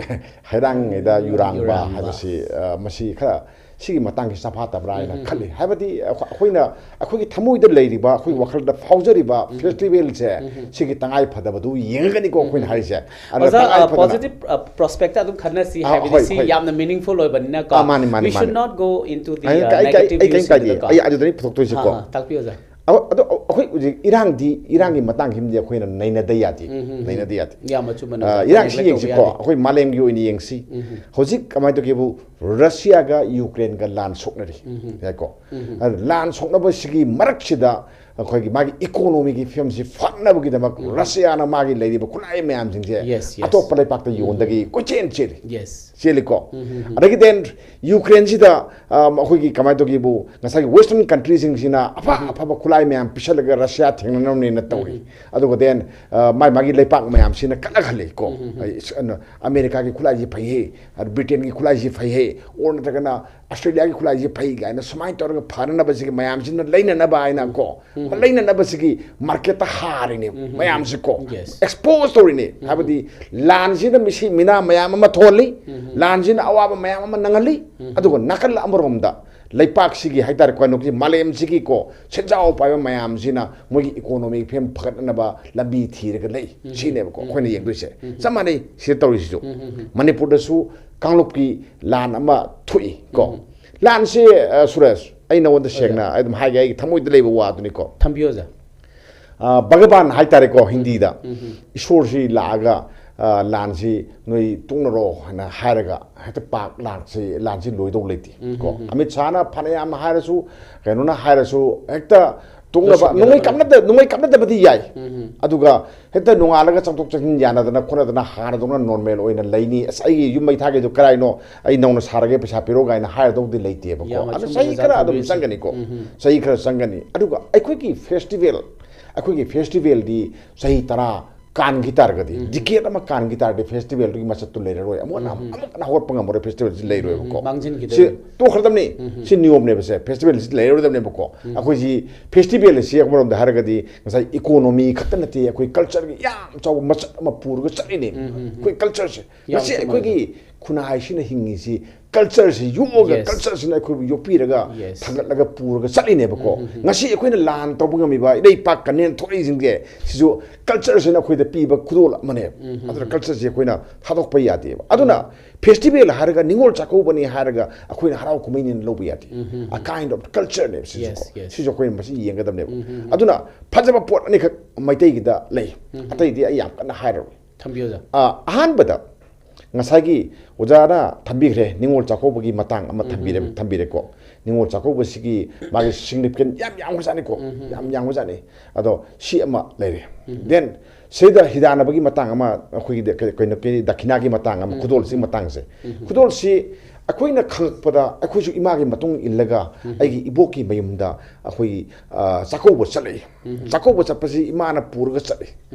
ꯍꯩꯔꯥꯡꯉꯩꯗ ꯌꯨꯔꯥꯡꯕ ꯌꯨꯔꯥꯡꯕ꯫ ꯍꯥꯏꯕꯁꯤ, ꯑ, ꯃꯁꯤ ꯈꯔ ꯁꯤꯒꯤ ꯃꯇꯥꯡꯁꯤ ꯆꯐꯥꯠꯇꯕ꯭ꯔꯥ ꯍꯥꯏꯅ ꯈꯜꯂꯤ꯫ ꯍꯥꯏꯕꯗꯤ ꯑꯩꯈꯣꯏ-, ꯑꯩꯈꯣꯏꯅ, ꯑꯩꯈꯣꯏꯒꯤ ꯊꯃꯣꯏꯗ ꯂꯩꯔꯤꯕ, ꯑꯩꯈꯣꯏꯒꯤ ꯋꯥꯈꯜꯗ ꯐꯥꯎꯖꯔꯤꯕ festival ꯁꯦ ꯁꯤꯒꯤ ꯇꯉꯥꯏ ꯐꯗꯕꯗꯨ ꯌꯦꯡꯉꯒꯅꯤꯀꯣ ꯑꯩꯈꯣꯏꯅ ꯍꯥꯏꯔꯤꯁꯦ꯫ ꯑꯗꯨꯅ ꯑꯣꯖꯥ, ꯇꯉꯥꯏ ꯑ, ꯐꯗꯅ positive, ꯑ, prospect ꯑꯗꯨꯝ ꯈꯟꯅꯁꯤ, ꯑ, ꯍꯥꯏꯕꯗꯤ ꯍꯣꯏ, ꯁꯤ ꯍꯣꯏ꯫ ꯌꯥꯝꯅ meaningful ꯑꯣꯏꯕꯅꯤꯅꯀꯣ꯫ ꯑ, ꯃꯥꯅꯤ, ꯃꯥꯅꯤ, We should ꯃꯥꯅꯤ꯫ not go into the, ꯑꯩ, uh, ꯑꯩ, ꯑꯩ, ꯑꯩ negative ꯀꯩꯝ views ꯀꯥꯏꯗꯦ꯫ ꯀꯨꯝꯕꯗꯀꯣ꯫ ꯑꯩ ꯑꯗꯨꯗꯩ ꯄꯨꯊꯣꯛꯇꯣꯏꯁꯦꯀꯣ꯫ ꯑꯥ, ꯑꯥ, ꯇꯥꯛꯄꯤꯌꯨ, ꯑꯣꯖꯥ꯫ ꯑ-, ꯑꯗꯣ ꯑꯩꯈꯣꯏ ꯍꯧꯖꯤꯛ ꯏꯔꯥꯡꯗꯤ, ꯏꯔꯥꯡꯒꯤ ꯃꯇꯥꯡꯁꯤꯃꯗꯤ ꯑꯩꯈꯣꯏꯅ ꯅꯩꯅꯗ ꯌꯥꯗꯦ꯫ ꯅꯩꯅꯗ ꯌꯥꯗꯦ꯫ ꯌꯥꯝ ꯑꯆꯨꯝꯕꯅꯦ, ꯑ, ꯑꯣꯖꯥ꯫ ꯏꯔꯥꯡꯁꯤ Neglect ꯇꯧꯕ ꯌꯦꯡꯁꯤꯀꯣ꯫ ꯌꯥꯗꯦ꯫ ꯑꯩꯈꯣꯏ ꯃꯥꯂꯦꯝꯒꯤ ꯑꯣꯏꯅ ꯌꯦꯡꯁꯤ꯫ ꯍꯧꯖꯤꯛ ꯀꯃꯥꯏꯅ ꯇꯧꯒꯦꯕꯨ, ꯔꯁꯤꯌꯥꯒ ꯌꯨꯀ꯭ꯔꯦꯟꯒ ꯂꯥꯟ ꯁꯣꯛꯅꯔꯤ꯫ ꯌꯥꯏꯀꯣ? ꯑꯗꯨ ꯂꯥꯟ ꯁꯣꯛꯅꯕꯁꯤꯒꯤ ꯃꯔꯛꯁꯤꯗ ꯑꯩꯈꯣꯏꯒꯤ ꯃꯥꯒꯤ ꯏꯀꯣꯅꯣꯃꯤꯒꯤ ꯐꯤꯕꯝꯁꯤ ꯐꯅꯕꯒꯤꯗꯃꯛ ꯔꯁꯤꯌꯥꯅ ꯃꯥꯒꯤ ꯂꯩꯔꯤꯕ ꯈꯨꯠꯂꯥꯏ ꯃꯌꯥꯝꯁꯤꯡꯁꯦ Yes, yes. ꯑꯇꯣꯞꯄ ꯂꯩꯄꯥꯛꯇ ꯌꯣꯟꯗꯒꯤ ꯀꯣꯏꯆꯦꯟ ꯆꯦꯜꯂꯤ꯫ Yes. ꯆꯦꯜꯂꯤꯀꯣ꯫ ꯑꯗꯒꯤ then ꯌꯨꯀ꯭ꯔꯦꯟꯁꯤꯗ ꯑꯩꯈꯣꯏꯒꯤ ꯀꯃꯥꯏꯅ ꯇꯧꯒꯦꯕꯨ, ꯉꯁꯥꯏꯒꯤ western countryꯁꯤꯡꯁꯤꯅ ꯑꯐ ꯑꯐꯕ ꯈꯨꯠꯂꯥꯏ ꯃꯌꯥꯝ ꯄꯤꯁꯜꯂꯒ ꯔꯁꯤꯌꯥ ꯊꯦꯡꯅꯅꯕꯅꯦꯅ ꯇꯧꯔꯤ꯫ ꯑꯗꯨꯒ then ꯃꯥꯏ ꯃꯥꯒꯤ ꯂꯩꯄꯥꯛ ꯃꯌꯥꯝꯁꯤꯅ ꯀꯠꯅꯈꯜꯂꯤ ꯀꯣ꯫ ꯑꯩ ꯑꯁ, ꯑꯅ-, ꯑꯃꯦꯔꯤꯀꯥꯒꯤ ꯈꯨꯠꯂꯥꯏꯁꯤ ꯐꯩꯍꯦ, ꯑꯗꯨ ꯕ꯭ꯔꯤꯇꯦꯟꯒꯤ ꯈꯨꯠꯂꯥꯏꯁꯤ ꯐꯩꯍꯦ, or ꯅꯠꯇ꯭ꯔꯒꯅ ꯑꯁꯇ꯭ꯔꯦꯂꯤꯌꯥꯒꯤ ꯈꯨꯠꯂꯥꯏꯁꯤ ꯐꯩ ꯀꯥꯏꯅ ꯁꯨꯃꯥꯏꯅ ꯇꯧꯔꯒ ꯐꯅꯅꯕꯁꯤꯒꯤ ꯃꯌꯥꯝꯁꯤꯅ ꯂꯩꯅꯅꯕ ꯍꯥꯏꯅ ꯀꯣ, ꯂꯩꯅꯅꯕꯁꯤꯒꯤ ꯃꯥꯔꯀꯦꯠꯇ ꯍꯥꯔꯤꯅꯦ ꯃꯌꯥꯝꯁꯤ ꯀꯣ꯫ Yes. Expose ꯇꯧꯔꯤꯅꯦ꯫ ꯍꯥꯏꯕꯗꯤ ꯂꯥꯟꯁꯤꯅ ꯃꯤꯁꯤ ꯃꯤꯅꯥ ꯃꯌꯥꯝ ꯑꯃ ꯊꯣꯛꯍꯜꯂꯤ, ꯂꯥꯟꯁꯤꯅ ꯑꯋꯥꯕ ꯃꯌꯥꯝ ꯑꯃ ꯅꯪꯍꯜꯂꯤ꯫ ꯑꯗꯨꯒ ꯅꯥꯀꯜ ꯑꯃꯔꯣꯝꯗ ꯂꯩꯄꯥꯛꯁꯤꯒꯤ ꯍꯥꯏꯇꯥꯔꯦ, ꯀꯩꯅꯣꯒꯤ ꯃꯥꯂꯦꯝꯁꯤꯒꯤꯀꯣ ꯁꯦꯟꯖꯥꯎ ꯄꯥꯏꯕ ꯃꯌꯥꯝꯁꯤꯅ ꯃꯣꯏꯒꯤ ꯏꯀꯣꯅꯣꯃꯤ ꯐꯤꯕꯝ ꯐꯒꯠꯅꯅꯕ ꯂꯝꯕꯤ ꯊꯤꯔꯒ ꯂꯩ꯫ ꯁꯤꯅꯦꯕꯀꯣ ꯑꯩꯈꯣꯏꯅ ꯌꯦꯡꯗꯣꯏꯁꯦ꯫ ꯆꯞ ꯃꯥꯟꯅꯩ ꯁꯤꯗ ꯇꯧꯔꯤꯁꯤꯁꯨ꯫ ꯃꯅꯤꯄꯨꯔꯗꯁꯨ ꯀꯥꯡꯂꯨꯞꯀꯤ ꯂꯥꯟ ꯑꯃ ꯊꯣꯛꯏ ꯀꯣ꯫ ꯂꯥꯟꯁꯤ, ꯑ, ꯁꯨꯔꯦꯁ, ꯑꯩ ꯅꯉꯣꯟꯗ ꯁꯦꯡꯅ ꯑꯩ ꯑꯗꯨꯝ ꯍꯥꯏꯒꯦ, ꯑꯩꯒꯤ ꯊꯃꯣꯏꯗ ꯂꯩꯕ ꯋꯥꯗꯨꯅꯤꯀꯣ꯫ ꯊꯝꯕꯤꯌꯣ ꯑꯣꯖꯥ꯫ ꯑ, ꯚꯒꯕꯥꯟ ꯍꯥꯏꯇꯥꯔꯦꯀꯣ, ꯍꯤꯟꯗꯤꯗ ꯏꯁꯣꯔꯁꯤ ꯂꯥꯛꯑꯒ, ꯑ, ꯂꯥꯟꯁꯤ ꯅꯣꯏ ꯇꯣꯛꯅꯔꯣ ꯍꯥꯏꯅ ꯍꯥꯏꯔꯒ ꯍꯦꯛꯇ ꯄꯥꯛ ꯂꯥꯟꯁꯤ, ꯂꯥꯟꯁꯤ ꯂꯣꯏꯗꯧ ꯂꯩꯇꯦ ꯀꯣ꯫ ꯑꯃꯤꯠ ꯁꯥꯍꯅ ꯐꯅꯌꯥꯝ ꯍꯥꯏꯔꯁꯨ, ꯀꯩꯅꯣꯅ ꯍꯥꯏꯔꯁꯨ, ꯍꯦꯛꯇ ꯇꯣꯛꯅꯕ, ꯂꯣꯏꯁꯤꯟꯒꯗꯕ ꯅꯣꯡꯃꯩ ꯂꯩꯇꯦ꯫ ꯀꯥꯞꯅꯗ-, ꯅꯣꯡꯃꯩ ꯀꯥꯞꯅꯗꯕꯗꯤ ꯌꯥꯏ꯫ ꯑꯗꯨꯒ ꯍꯦꯛꯇ ꯅꯣꯡꯉꯥꯜꯂꯒ ꯆꯪꯊꯣꯛ ꯆꯪꯁꯤꯟ ꯌꯥꯅꯗꯅ ꯈꯣꯠꯅꯗꯅ ꯍꯥꯟꯅꯗꯧꯅ ꯅꯣꯔꯃꯦꯜ ꯑꯣꯏꯅ ꯂꯩꯅꯤ꯫ "ꯑꯁ, ꯑꯩꯒꯤ ꯌꯨꯝ ꯃꯩ ꯊꯥꯒꯦꯗꯣ ꯀꯔꯥꯏꯅꯣ? ꯑꯩ ꯅꯧꯅ ꯁꯥꯔꯒꯦ, ꯄꯩꯁꯥ ꯄꯤꯔꯣ" ꯀꯥꯏꯅ ꯍꯥꯏꯔꯗꯧꯗꯤ ꯂꯩꯇꯦꯕꯀꯣ꯫ ꯌꯥꯝ ꯑꯗꯨ ꯑꯆꯨꯝꯕ ꯆꯍꯤ ꯑꯣꯖꯥ ꯈꯔ ꯑꯗꯨꯝ ꯊꯝꯕꯤꯔꯤꯁꯦ꯫ ꯆꯪꯒꯅꯤꯀꯣ꯫ ꯆꯍꯤ ꯈꯔ ꯆꯪꯒꯅꯤ꯫ ꯑꯗꯨꯒ ꯑꯩꯈꯣꯏꯒꯤ ꯐꯦꯁꯇꯤꯚꯦꯜ, ꯑꯩꯈꯣꯏꯒꯤ ꯐꯦꯁꯇꯤꯚꯦꯜꯗꯤ ꯆꯍꯤ ꯇꯔꯥ ꯀꯥꯟꯈꯤ ꯇꯥꯔꯒꯗꯤ, ꯗꯤꯀꯦꯠ ꯑꯃ ꯀꯥꯟꯈꯤ ꯇꯥꯔꯒꯗꯤ ꯐꯦꯁꯇꯤꯚꯦꯜꯗꯨꯒꯤ ꯃꯁꯛꯇꯨ ꯂꯩꯔꯔꯣꯏ꯫ ꯑꯃꯨꯛ ꯍꯟꯅ, ꯑꯃꯨꯛ ꯍꯟꯅ ꯍꯧꯒꯠꯄ ꯉꯝꯃꯔꯣꯏ, ꯐꯦꯁꯇꯤꯚꯦꯜꯁꯤ ꯂꯩꯔꯣꯏꯕꯀꯣ꯫ ꯃꯥꯡꯁꯤꯟꯈꯤꯗꯣꯏꯅꯤ꯫ ꯁꯤ ꯇꯣꯛꯈ꯭ꯔꯗꯕꯅꯤ꯫ ꯁꯤ ꯅꯤꯌꯣꯝꯅꯦꯕꯁꯦ꯫ ꯐꯦꯁꯇꯤꯚꯦꯜꯁꯤ ꯂꯩꯔꯔꯣꯏꯗꯕꯅꯦꯕꯀꯣ꯫ ꯑꯩꯈꯣꯏꯁꯤ ꯐꯦꯁꯇꯤꯚꯦꯜ ꯑꯁꯤ ꯑꯃꯔꯣꯝꯗ ꯍꯥꯏꯔꯒꯗꯤ ꯉꯁꯥꯏ ꯏꯀꯣꯅꯣꯃꯤ ꯈꯛꯇ ꯅꯠꯇꯦ, ꯑꯩꯈꯣꯏ ꯀꯜꯆꯔꯒꯤ ꯌꯥꯝ ꯆꯥꯎꯕ ꯃꯆꯠ ꯑꯃ ꯄꯨꯔꯒ ꯆꯠꯂꯤꯅꯦ꯫ ꯑꯩꯈꯣꯏ ꯀꯜꯆꯔꯁꯦ꯫ ꯌꯥꯝ ꯉꯁꯤ ꯆꯨꯝꯃꯦ꯫ ꯑꯩꯈꯣꯏꯒꯤ ꯈꯨꯟꯅꯥꯏꯁꯤꯅ ꯍꯤꯡꯉꯤꯁꯤ ꯀꯜꯆꯔꯁꯤ ꯌꯣꯛꯑꯒ, Yes. ꯀꯜꯆꯔꯁꯤꯅ ꯑꯩꯈꯣꯏꯕꯨ ꯌꯣꯛꯄꯤꯔꯒ Yes. ꯊꯥꯡꯒꯠꯂꯒ ꯄꯨꯔꯒ ꯆꯠꯂꯤꯅꯦꯕꯀꯣ꯫ ꯉꯁꯤ ꯑꯩꯈꯣꯏꯅ ꯂꯥꯟ ꯇꯧꯕ ꯉꯝꯃꯤꯕ ꯏꯔꯩꯄꯥꯛ ꯀꯟꯅꯦꯟ ꯊꯣꯛꯂꯛꯏꯁꯤꯡꯁꯦ, ꯁꯤꯁꯨ ꯀꯜꯆꯔꯁꯤꯅ ꯑꯩꯈꯣꯏꯗ ꯄꯤꯕ ꯈꯨꯗꯣꯜ ꯑꯃꯅꯦꯕ꯫ ꯑꯗꯨꯅ ꯀꯜꯆꯔꯁꯤ ꯑꯩꯈꯣꯏꯅ ꯊꯥꯗꯣꯛꯄ ꯌꯥꯗꯦꯕ꯫ ꯑꯗꯨꯅ ꯐꯦꯁꯇꯤꯚꯦꯜ ꯍꯥꯏꯔꯒ, ꯅꯤꯉꯣꯜ ꯆꯥꯛꯀꯧꯕꯅꯦ ꯍꯥꯏꯔꯒ ꯑꯩꯈꯣꯏꯅ ꯍꯔꯥꯎ ꯀꯨꯝꯍꯩꯅꯦꯅ ꯂꯧꯕ ꯌꯥꯗꯦ꯫ A kind of culture ꯅꯦꯕ ꯁꯤꯁꯨꯀꯣ꯫ Yes, yes. ꯁꯤꯁꯨ ꯑꯩꯈꯣꯏꯅ ꯃꯁꯤ ꯌꯦꯡꯒꯗꯕꯅꯦꯕ꯫ ꯑꯗꯨꯅ ꯐꯖꯕ ꯄꯣꯠ ꯑꯅꯤꯈꯛ ꯃꯩꯇꯩꯒꯤꯗ ꯂꯩ꯫ ꯑꯇꯩꯗꯤ ꯑꯩ ꯌꯥꯝ ꯀꯟꯅ ꯍꯥꯏꯔꯔꯣꯏ꯫ ꯊꯝꯕꯤꯌꯣ ꯑꯣꯖꯥ꯫ ꯑ, ꯑꯍꯥꯟꯕꯗ ꯉꯁꯥꯏꯒꯤ ꯑꯣꯖꯥꯅ ꯊꯝꯕꯤꯈ꯭ꯔꯦ, ꯅꯤꯉꯣꯜ ꯆꯥꯛꯀꯧꯕꯒꯤ ꯃꯇꯥꯡ ꯑꯃ ꯊꯝꯕꯤꯔꯦ, ꯊꯝꯕꯤꯔꯦꯀꯣ꯫ ꯅꯤꯉꯣꯜ ꯆꯥꯛꯀꯧꯕꯁꯤꯒꯤ ꯃꯥꯒꯤ significant ꯌꯥꯝ ꯌꯥꯝꯈ꯭ꯔꯖꯥꯠꯅꯤꯀꯣ, ꯌꯥꯝ ꯌꯥꯝꯈ꯭ꯔꯖꯥꯠꯅꯤ꯫ ꯑꯗꯣ ꯁꯤ ꯑꯃ ꯂꯩꯔꯦ꯫ Then ꯁꯤꯗ ꯍꯤꯗꯥꯟꯅꯕꯒꯤ ꯃꯇꯥꯡ ꯑꯃ, ꯑꯩꯈꯣꯏꯒꯤ ꯀꯩꯅꯣ, ꯀꯩꯅꯣ, ꯗꯈꯤꯅꯥꯒꯤ ꯃꯇꯥꯡ ꯑꯃ, ꯈꯨꯗꯣꯜꯁꯤꯒꯤ ꯃꯇꯥꯡꯁꯦ꯫ ꯈꯨꯗꯣꯜꯁꯤ ꯑꯩꯈꯣꯏꯅ ꯈꯪꯉꯛꯄꯗ ꯑꯩꯈꯣꯏꯁꯨ ꯏꯃꯥꯒꯤ ꯃꯇꯨꯡ ꯏꯜꯂꯒ ꯑꯩꯒꯤ ꯏꯕꯣꯛꯀꯤ ꯃꯌꯨꯝꯗ ꯑꯩꯈꯣꯏꯒꯤ, ꯑ, ꯆꯥꯛꯀꯧꯕ ꯆꯠꯂꯛꯏ꯫ ꯆꯥꯛꯀꯧꯕ ꯆꯠꯄꯁꯤ ꯏꯃꯥꯅ ꯄꯨꯔꯒ ꯆꯠꯂꯤ꯫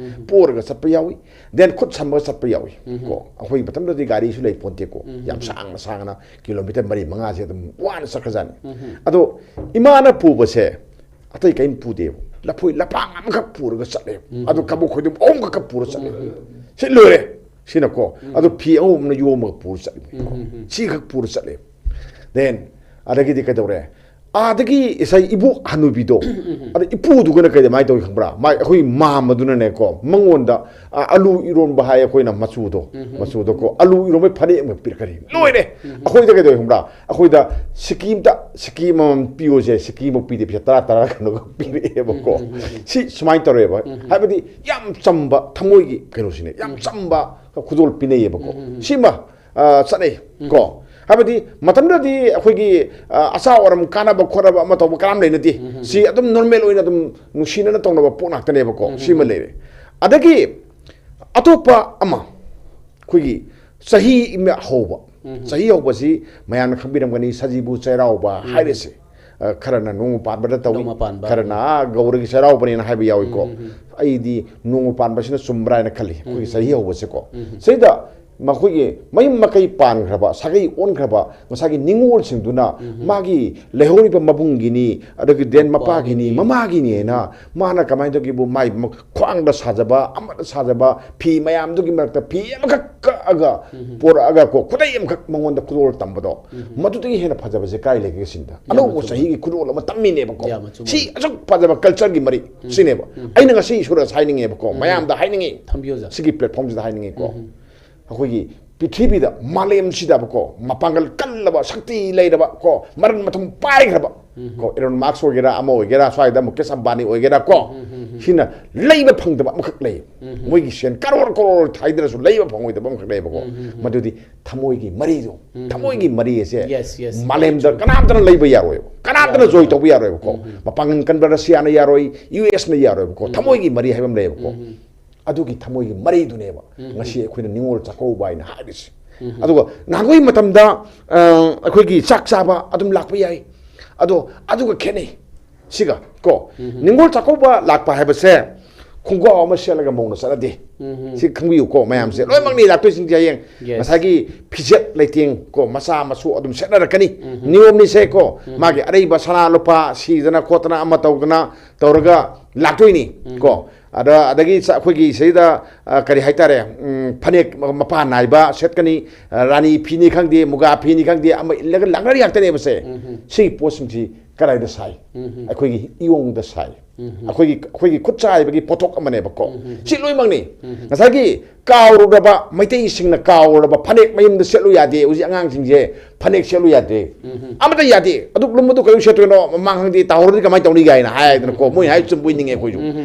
ꯄꯣꯔꯒ ꯆꯠꯄ ꯌꯥꯎꯏ, then ꯈꯨꯠ ꯁꯝꯃꯒ ꯆꯠꯄ ꯌꯥꯎꯏ꯫ ꯀꯣ, ꯑꯩꯈꯣꯏ ꯃꯇꯝꯗꯨꯗꯗꯤ ꯒꯥꯔꯤꯁꯨ ꯂꯩ ꯄꯣꯟꯇꯦꯀꯣ꯫ ꯌꯥꯝ ꯁꯥꯡꯅ ꯁꯥꯡꯅ ꯀꯤꯂꯣꯃꯤꯇꯔ ꯃꯔꯤ ꯃꯉꯥꯁꯦ ꯑꯗꯨꯝ ꯋꯥꯅ ꯆꯠꯈ꯭ꯔꯖꯥꯠꯅꯤ꯫ ꯑꯗꯣ ꯏꯃꯥꯅ ꯄꯨꯕꯁꯦ ꯑꯇꯩ ꯀꯔꯤꯝ ꯄꯨꯗꯦꯕ꯫ ꯂꯐꯣꯏ ꯂꯄꯥꯡ ꯑꯃꯈꯛ ꯄꯨꯔꯒ ꯆꯠꯂꯦꯕ꯫ ꯑꯗꯨ ꯀꯕꯣꯛ ꯈꯣꯏꯗꯨꯝ ꯑꯍꯨꯝꯈꯛ ꯄꯨꯔ ꯆꯠꯂꯦꯕ꯫ ꯁꯤ ꯂꯣꯏꯔꯦ꯫ ꯁꯤꯅꯀꯣ, ꯑꯗꯨ ꯐꯤ ꯑꯉꯧꯕꯅ ꯌꯣꯝꯃꯒ ꯄꯨꯔ ꯆꯠꯂꯦꯕ꯫ ꯁꯤꯈꯛ ꯄꯨꯔ ꯆꯠꯂꯦꯕ꯫ Then ꯑꯗꯒꯤꯗꯤ ꯀꯩꯗꯧꯔꯦ? ꯑꯥꯗꯒꯤ ꯉꯁꯥꯏ ꯏꯕꯣꯛ ꯍꯅꯨꯕꯤꯗꯣ, ꯑꯗ ꯏꯄꯨꯗꯨꯒꯅ ꯀꯩꯗꯧꯃꯥꯏꯅ ꯇꯧꯏ ꯈꯪꯕ꯭ꯔꯥ? ꯃꯥ, ꯑꯩꯈꯣꯏ ꯃꯥꯝꯃꯗꯨꯅꯅꯦꯀꯣ, ꯃꯉꯣꯟꯗ, ꯑ, ꯑꯂꯨ ꯏꯔꯣꯟꯕ ꯍꯥꯏ ꯑꯩꯈꯣꯏꯅ ꯃꯆꯨꯗꯣ, ꯃꯆꯨꯗꯣꯀꯣ, ꯑꯂꯨ ꯏꯔꯣꯟꯕꯩ ꯐꯅꯦꯛ ꯑꯃ ꯄꯤꯔꯛꯀꯅꯤ꯫ ꯂꯣꯏꯔꯦ꯫ ꯑꯩꯈꯣꯏꯗ ꯀꯩꯗꯧꯏ ꯈꯪꯕ꯭ꯔꯥ? ꯑꯩꯈꯣꯏꯗ ꯁꯤꯀꯤ ꯑꯃꯃꯝ ꯄꯤꯌꯣꯁꯦ, ꯁꯤꯀꯤ ꯑꯃ ꯄꯤꯗꯦ, ꯄꯩꯁꯥ ꯇꯔꯥ ꯇꯔꯥ ꯀꯩꯅꯣꯒ ꯄꯤꯔꯛꯑꯦꯕꯀꯣ꯫ ꯁꯤ ꯁꯨꯃꯥꯏꯅ ꯇꯧꯔꯦꯕ꯫ ꯍꯥꯏꯕꯗꯤ ꯌꯥꯝ ꯆꯝꯕ ꯊꯃꯣꯏꯒꯤ ꯀꯩꯅꯣꯁꯤꯅꯦ, ꯌꯥꯝ ꯆꯝꯕ ꯈꯨꯗꯣꯜ ꯄꯤꯅꯩꯌꯦꯕꯀꯣ꯫ ꯁꯤꯃ ꯑ, ꯆꯠꯅꯩ ꯀꯣ꯫ ꯍꯥꯏꯕꯗꯤ ꯃꯇꯝꯗꯨꯗꯗꯤ ꯑꯩꯈꯣꯏꯒꯤ, ꯑ, ꯑꯆꯥ ꯑꯔꯝ ꯀꯥꯟꯅꯕ ꯈꯣꯠꯅꯕ ꯑꯃ ꯇꯧꯕ ꯀꯔꯝ ꯂꯩꯅꯗꯦ꯫ ꯁꯤ ꯑꯗꯨꯝ normal ꯑꯣꯏꯅ ꯑꯗꯨꯝ ꯅꯨꯡꯁꯤꯅꯅ ꯇꯧꯅꯕ ꯄꯣꯠ ꯉꯥꯛꯇꯅꯦꯕꯀꯣ꯫ ꯁꯤꯃ ꯂꯩꯔꯦ꯫ ꯑꯗꯒꯤ ꯑꯇꯣꯞꯄ ꯑꯃ, ꯑꯩꯈꯣꯏꯒꯤ ꯆꯍꯤ ꯑꯃ ꯍꯧꯕ꯫ ꯆꯍꯤ ꯍꯧꯕꯁꯤ ꯃꯌꯥꯝꯅ ꯈꯪꯕꯤꯔꯝꯒꯅꯤ, ꯁꯖꯤꯕꯨ ꯆꯩꯔꯥꯎꯕ ꯍꯥꯏꯔꯤꯁꯦ꯫ ꯑ, ꯈꯔꯅ ꯅꯣꯡꯃ ꯄꯥꯟꯕꯗ ꯇꯧꯏ, ꯅꯣꯡꯃ ꯄꯥꯟꯕ꯫ ꯈꯔꯅ ꯒꯧꯔꯒꯤ ꯆꯩꯔꯥꯎꯕꯅꯦꯅ ꯍꯥꯏꯕ ꯌꯥꯎꯏꯀꯣ꯫ ꯑꯩꯗꯤ ꯅꯣꯡꯃ ꯄꯥꯟꯕꯁꯤꯅ ꯆꯨꯝꯕ꯭ꯔꯥ ꯍꯥꯏꯅ ꯈꯜꯂꯤ, ꯑꯩꯈꯣꯏꯒꯤ ꯆꯍꯤ ꯍꯧꯕꯁꯦꯀꯣ꯫ ꯁꯤꯗ ꯃꯈꯣꯏꯒꯤ ꯃꯌꯨꯝ ꯃꯀꯩ ꯄꯥꯟꯈ꯭ꯔꯕ, ꯁꯥꯒꯩ ꯑꯣꯟꯈ꯭ꯔꯕ ꯉꯁꯥꯏꯒꯤ ꯅꯤꯉꯣꯜꯁꯤꯡꯗꯨꯅ ꯃꯥꯒꯤ ꯂꯩꯍꯧꯔꯤꯕ ꯃꯕꯨꯡꯒꯤꯅꯤ, ꯑꯗꯒꯤ then ꯃꯄꯥꯒꯤꯅꯤ, ꯃꯄꯥꯒꯤꯅꯤ꯫ ꯃꯃꯥꯒꯤꯅꯤ ꯍꯥꯏꯅ ꯃꯥꯅ ꯀꯃꯥꯏꯅ ꯇꯧꯒꯦꯕꯨ, ꯃꯥꯏ ꯃ-, ꯈ꯭ꯋꯥꯡꯗ ꯁꯥꯖꯕ, ꯑꯃꯗ ꯁꯥꯖꯕ ꯐꯤ ꯃꯌꯥꯝꯗꯨꯒꯤ ꯃꯔꯛꯇ ꯐꯤ ꯑꯃꯈꯛ ꯀꯛꯑꯒ ꯄꯣꯔꯛꯑꯒ ꯀꯣ, ꯈꯨꯗꯩ ꯑꯃꯈꯛ ꯃꯉꯣꯟꯗ ꯈꯨꯗꯣꯜ ꯇꯝꯕꯗꯣ, ꯃꯗꯨꯗꯒꯤ ꯍꯦꯟꯅ ꯐꯖꯕꯁꯦ ꯀꯥꯏ ꯂꯩꯒꯦ ꯁꯤꯅꯤꯗ꯫ ꯌꯥꯝ ꯑꯅꯧꯕ ꯑꯆꯨꯝꯕ꯫ ꯆꯍꯤꯒꯤ ꯈꯨꯗꯣꯜ ꯑꯃ ꯇꯝꯃꯤꯅꯦꯕꯀꯣ꯫ ꯌꯥꯝ ꯑꯆꯨꯝꯕ꯫ ꯁꯤ ꯑꯁꯨꯛ ꯐꯖꯕ cultureꯒꯤ ꯃꯔꯤ ꯁꯤꯅꯦꯕ꯫ ꯑꯩꯅ ꯉꯁꯤ ꯏꯁꯣꯔꯗ ꯍꯥꯏꯅꯤꯡꯉꯦꯕꯀꯣ, ꯃꯌꯥꯝꯗ ꯍꯥꯏꯅꯤꯡꯉꯤ꯫ ꯊꯝꯕꯤꯌꯨ, ꯑꯣꯖꯥ꯫ ꯁꯤꯒꯤ platformꯁꯤꯗ ꯍꯥꯏꯅꯤꯡꯉꯤꯀꯣ꯫ ꯑꯩꯈꯣꯏꯒꯤ ꯄ꯭ꯔꯤꯊꯤꯕꯤꯗ, ꯃꯥꯂꯦꯝꯁꯤꯗꯕꯀꯣ, ꯃꯄꯥꯡꯒꯜ ꯀꯜꯂꯕ, ꯁꯛꯇꯤ ꯂꯩꯔꯕ ꯀꯣ, ꯃꯔꯟ ꯃꯊꯨꯝ ꯄꯥꯏꯈ꯭ꯔꯕ ꯀꯣ, ꯏꯂꯣꯟ ꯃꯥꯛꯁ ꯑꯣꯏꯒꯦꯔꯥ, ꯑꯃ ꯑꯣꯏꯒꯦꯔꯥ, ꯁ꯭ꯋꯥꯏꯗ ꯃꯨꯀꯦꯁ ꯑꯝꯕꯥꯅꯤ ꯑꯣꯏꯒꯦꯔꯥ ꯀꯣ, ꯁꯤꯅ ꯂꯩꯕ ꯐꯪꯗꯕ ꯑꯃꯈꯛ ꯂꯩ꯫ ꯃꯣꯏꯒꯤ ꯁꯦꯟ ꯀꯔꯣꯔ ꯀꯔꯣꯔ ꯊꯥꯗꯔꯁꯨ ꯂꯩꯕ ꯐꯪꯉꯣꯏꯗꯕ ꯑꯃꯈꯛ ꯂꯩꯌꯦꯕꯀꯣ꯫ ꯃꯗꯨꯗꯤ ꯊꯃꯣꯏꯒꯤ ꯃꯔꯤꯗꯣ, ꯊꯃꯣꯏꯒꯤ ꯃꯔꯤ ꯑꯁꯦ Yes, yes. ꯃꯥꯂꯦꯝꯗ ꯀꯅꯥꯝꯇꯅ ꯂꯩꯕ ꯌꯥꯔꯣꯏꯕ, ꯀꯅꯥꯝꯇꯅ ꯖꯣꯏ ꯇꯧꯕ ꯌꯥꯔꯣꯏꯕꯀꯣ꯫ ꯃꯄꯥꯡꯒꯜ ꯀꯟꯕ ꯔꯁꯤꯌꯥꯅ ꯌꯥꯔꯣꯏ, ꯌꯨ ꯑꯦꯁꯅ ꯌꯥꯔꯣꯏꯕꯀꯣ꯫ ꯊꯃꯣꯏꯒꯤ ꯃꯔꯤ ꯍꯥꯏꯕ ꯑꯃ ꯂꯩꯌꯦꯕꯀꯣ꯫ ꯑꯗꯨꯒꯤ ꯊꯃꯣꯏꯒꯤ ꯃꯔꯤꯗꯨꯅꯦꯕ ꯉꯁꯤ ꯑꯩꯈꯣꯏꯅ ꯅꯤꯉꯣꯜ ꯆꯥꯛꯀꯧꯕ ꯍꯥꯏꯅ ꯍꯥꯏꯔꯤꯁꯦ꯫ ꯑꯗꯨꯒ ꯅꯍꯥꯟꯋꯥꯏ ꯃꯇꯝꯗ, ꯑ, ꯑꯩꯈꯣꯏꯒꯤ ꯆꯥꯛ ꯆꯥꯕ ꯑꯗꯨꯝ ꯂꯥꯛꯄ ꯌꯥꯏ꯫ ꯑꯗꯣ ꯑꯗꯨꯒ ꯈꯦꯠꯅꯩ ꯁꯤꯒ ꯀꯣ꯫ ꯅꯤꯉꯣꯜ ꯆꯥꯛꯀꯧꯕ ꯂꯥꯛꯄ ꯍꯥꯏꯕꯁꯦ ꯈꯣꯡꯒ꯭ꯔꯥꯎ ꯑꯃ ꯁꯦꯠꯂꯒ ꯃꯧꯅ ꯆꯠꯅꯗꯦ꯫ ꯁꯤ ꯈꯪꯕꯤꯌꯨꯀꯣ ꯃꯌꯥꯝꯁꯦ꯫ ꯂꯣꯏꯅꯃꯛꯅꯤ ꯂꯥꯛꯇꯣꯏꯁꯤꯡꯁꯦ ꯍꯌꯦꯡ Yes. ꯉꯁꯥꯏꯒꯤ ꯐꯤꯖꯦꯠ ꯂꯩꯇꯦꯡ ꯀꯣ, ꯃꯆꯥ ꯃꯁꯨ ꯑꯗꯨꯝ ꯁꯦꯠꯅꯔꯛꯀꯅꯤ꯫ ꯅꯤꯌꯣꯝꯅꯤꯁꯦ ꯀꯣ꯫ ꯃꯥꯒꯤ ꯑꯔꯩꯕ ꯁꯅꯥ ꯂꯨꯄꯥ ꯁꯤꯗꯅ ꯈꯣꯠꯇꯅ ꯑꯃ ꯇꯧꯗꯅ ꯇꯧꯔꯒ ꯂꯥꯛꯇꯣꯏꯅꯤ ꯀꯣ꯫ ꯑꯗ ꯑꯗꯒꯤ ꯆ-, ꯑꯩꯈꯣꯏꯒꯤ ꯁꯤꯗ, ꯑ, ꯀꯔꯤ ꯍꯥꯏꯇꯥꯔꯦ, ꯎꯝ, ꯐꯅꯦꯛ ꯃꯄꯥꯟ ꯅꯥꯏꯕ ꯁꯦꯠꯀꯅꯤ꯫ ꯑ, ꯔꯥꯅꯤ ꯐꯤꯅꯤ ꯈꯪꯗꯦ, ꯃꯨꯒꯥ ꯐꯤꯅꯤ ꯈꯪꯗꯦ, ꯑꯃ ꯏꯜꯂꯒ ꯂꯥꯛꯅꯔꯤ ꯉꯥꯛꯇꯅꯦꯕꯁꯦ꯫ ꯁꯤꯒꯤ ꯄꯣꯠꯁꯤꯡꯁꯤ ꯀꯗꯥꯏꯗ ꯁꯥꯏ? ꯑꯩꯈꯣꯏꯒꯤ ꯏꯌꯣꯡꯗ ꯁꯥꯏ꯫ ꯑꯩꯈꯣꯏꯒꯤ, ꯑꯩꯈꯣꯏꯒꯤ ꯈꯨꯠ ꯁꯥ ꯍꯥꯏꯕꯒꯤ ꯄꯣꯠꯊꯣꯛ ꯑꯃꯅꯦꯕꯀꯣ꯫ ꯁꯤ ꯂꯣꯏꯅꯃꯛꯅꯤ꯫ ꯉꯁꯥꯏꯒꯤ ꯀꯥꯎꯔꯨꯔꯕ, ꯃꯩꯇꯩꯁꯤꯡꯅ ꯀꯥꯎꯔꯨꯔꯕ ꯐꯅꯦꯛ ꯃꯌꯨꯝꯗ ꯁꯦꯠꯂꯨ ꯌꯥꯗꯦ꯫ ꯍꯧꯖꯤꯛ ꯑꯉꯥꯡꯁꯤꯡꯁꯦ ꯐꯅꯦꯛ ꯁꯦꯠꯂꯨ ꯌꯥꯗꯦ꯫ ꯑꯃꯠꯇ ꯌꯥꯗꯦ꯫ ꯑꯗꯨꯛ ꯂꯨꯝꯕꯗꯨ ꯀꯩꯗꯧ ꯁꯦꯠꯇꯣꯏꯅꯣ? ꯃꯃꯥꯡ ꯈꯪꯗꯦ, ꯇꯥꯍꯧꯔꯗꯤ ꯀꯃꯥꯏꯅ ꯇꯧꯅꯤ ꯀꯥꯏꯅ ꯍꯥꯏꯗꯅꯀꯣ꯫ ꯃꯣꯏ ꯍꯥꯏ ꯆꯨꯝꯕꯣꯏ ꯅꯤꯡꯉꯦ ꯑꯩꯈꯣꯏꯁꯨ꯫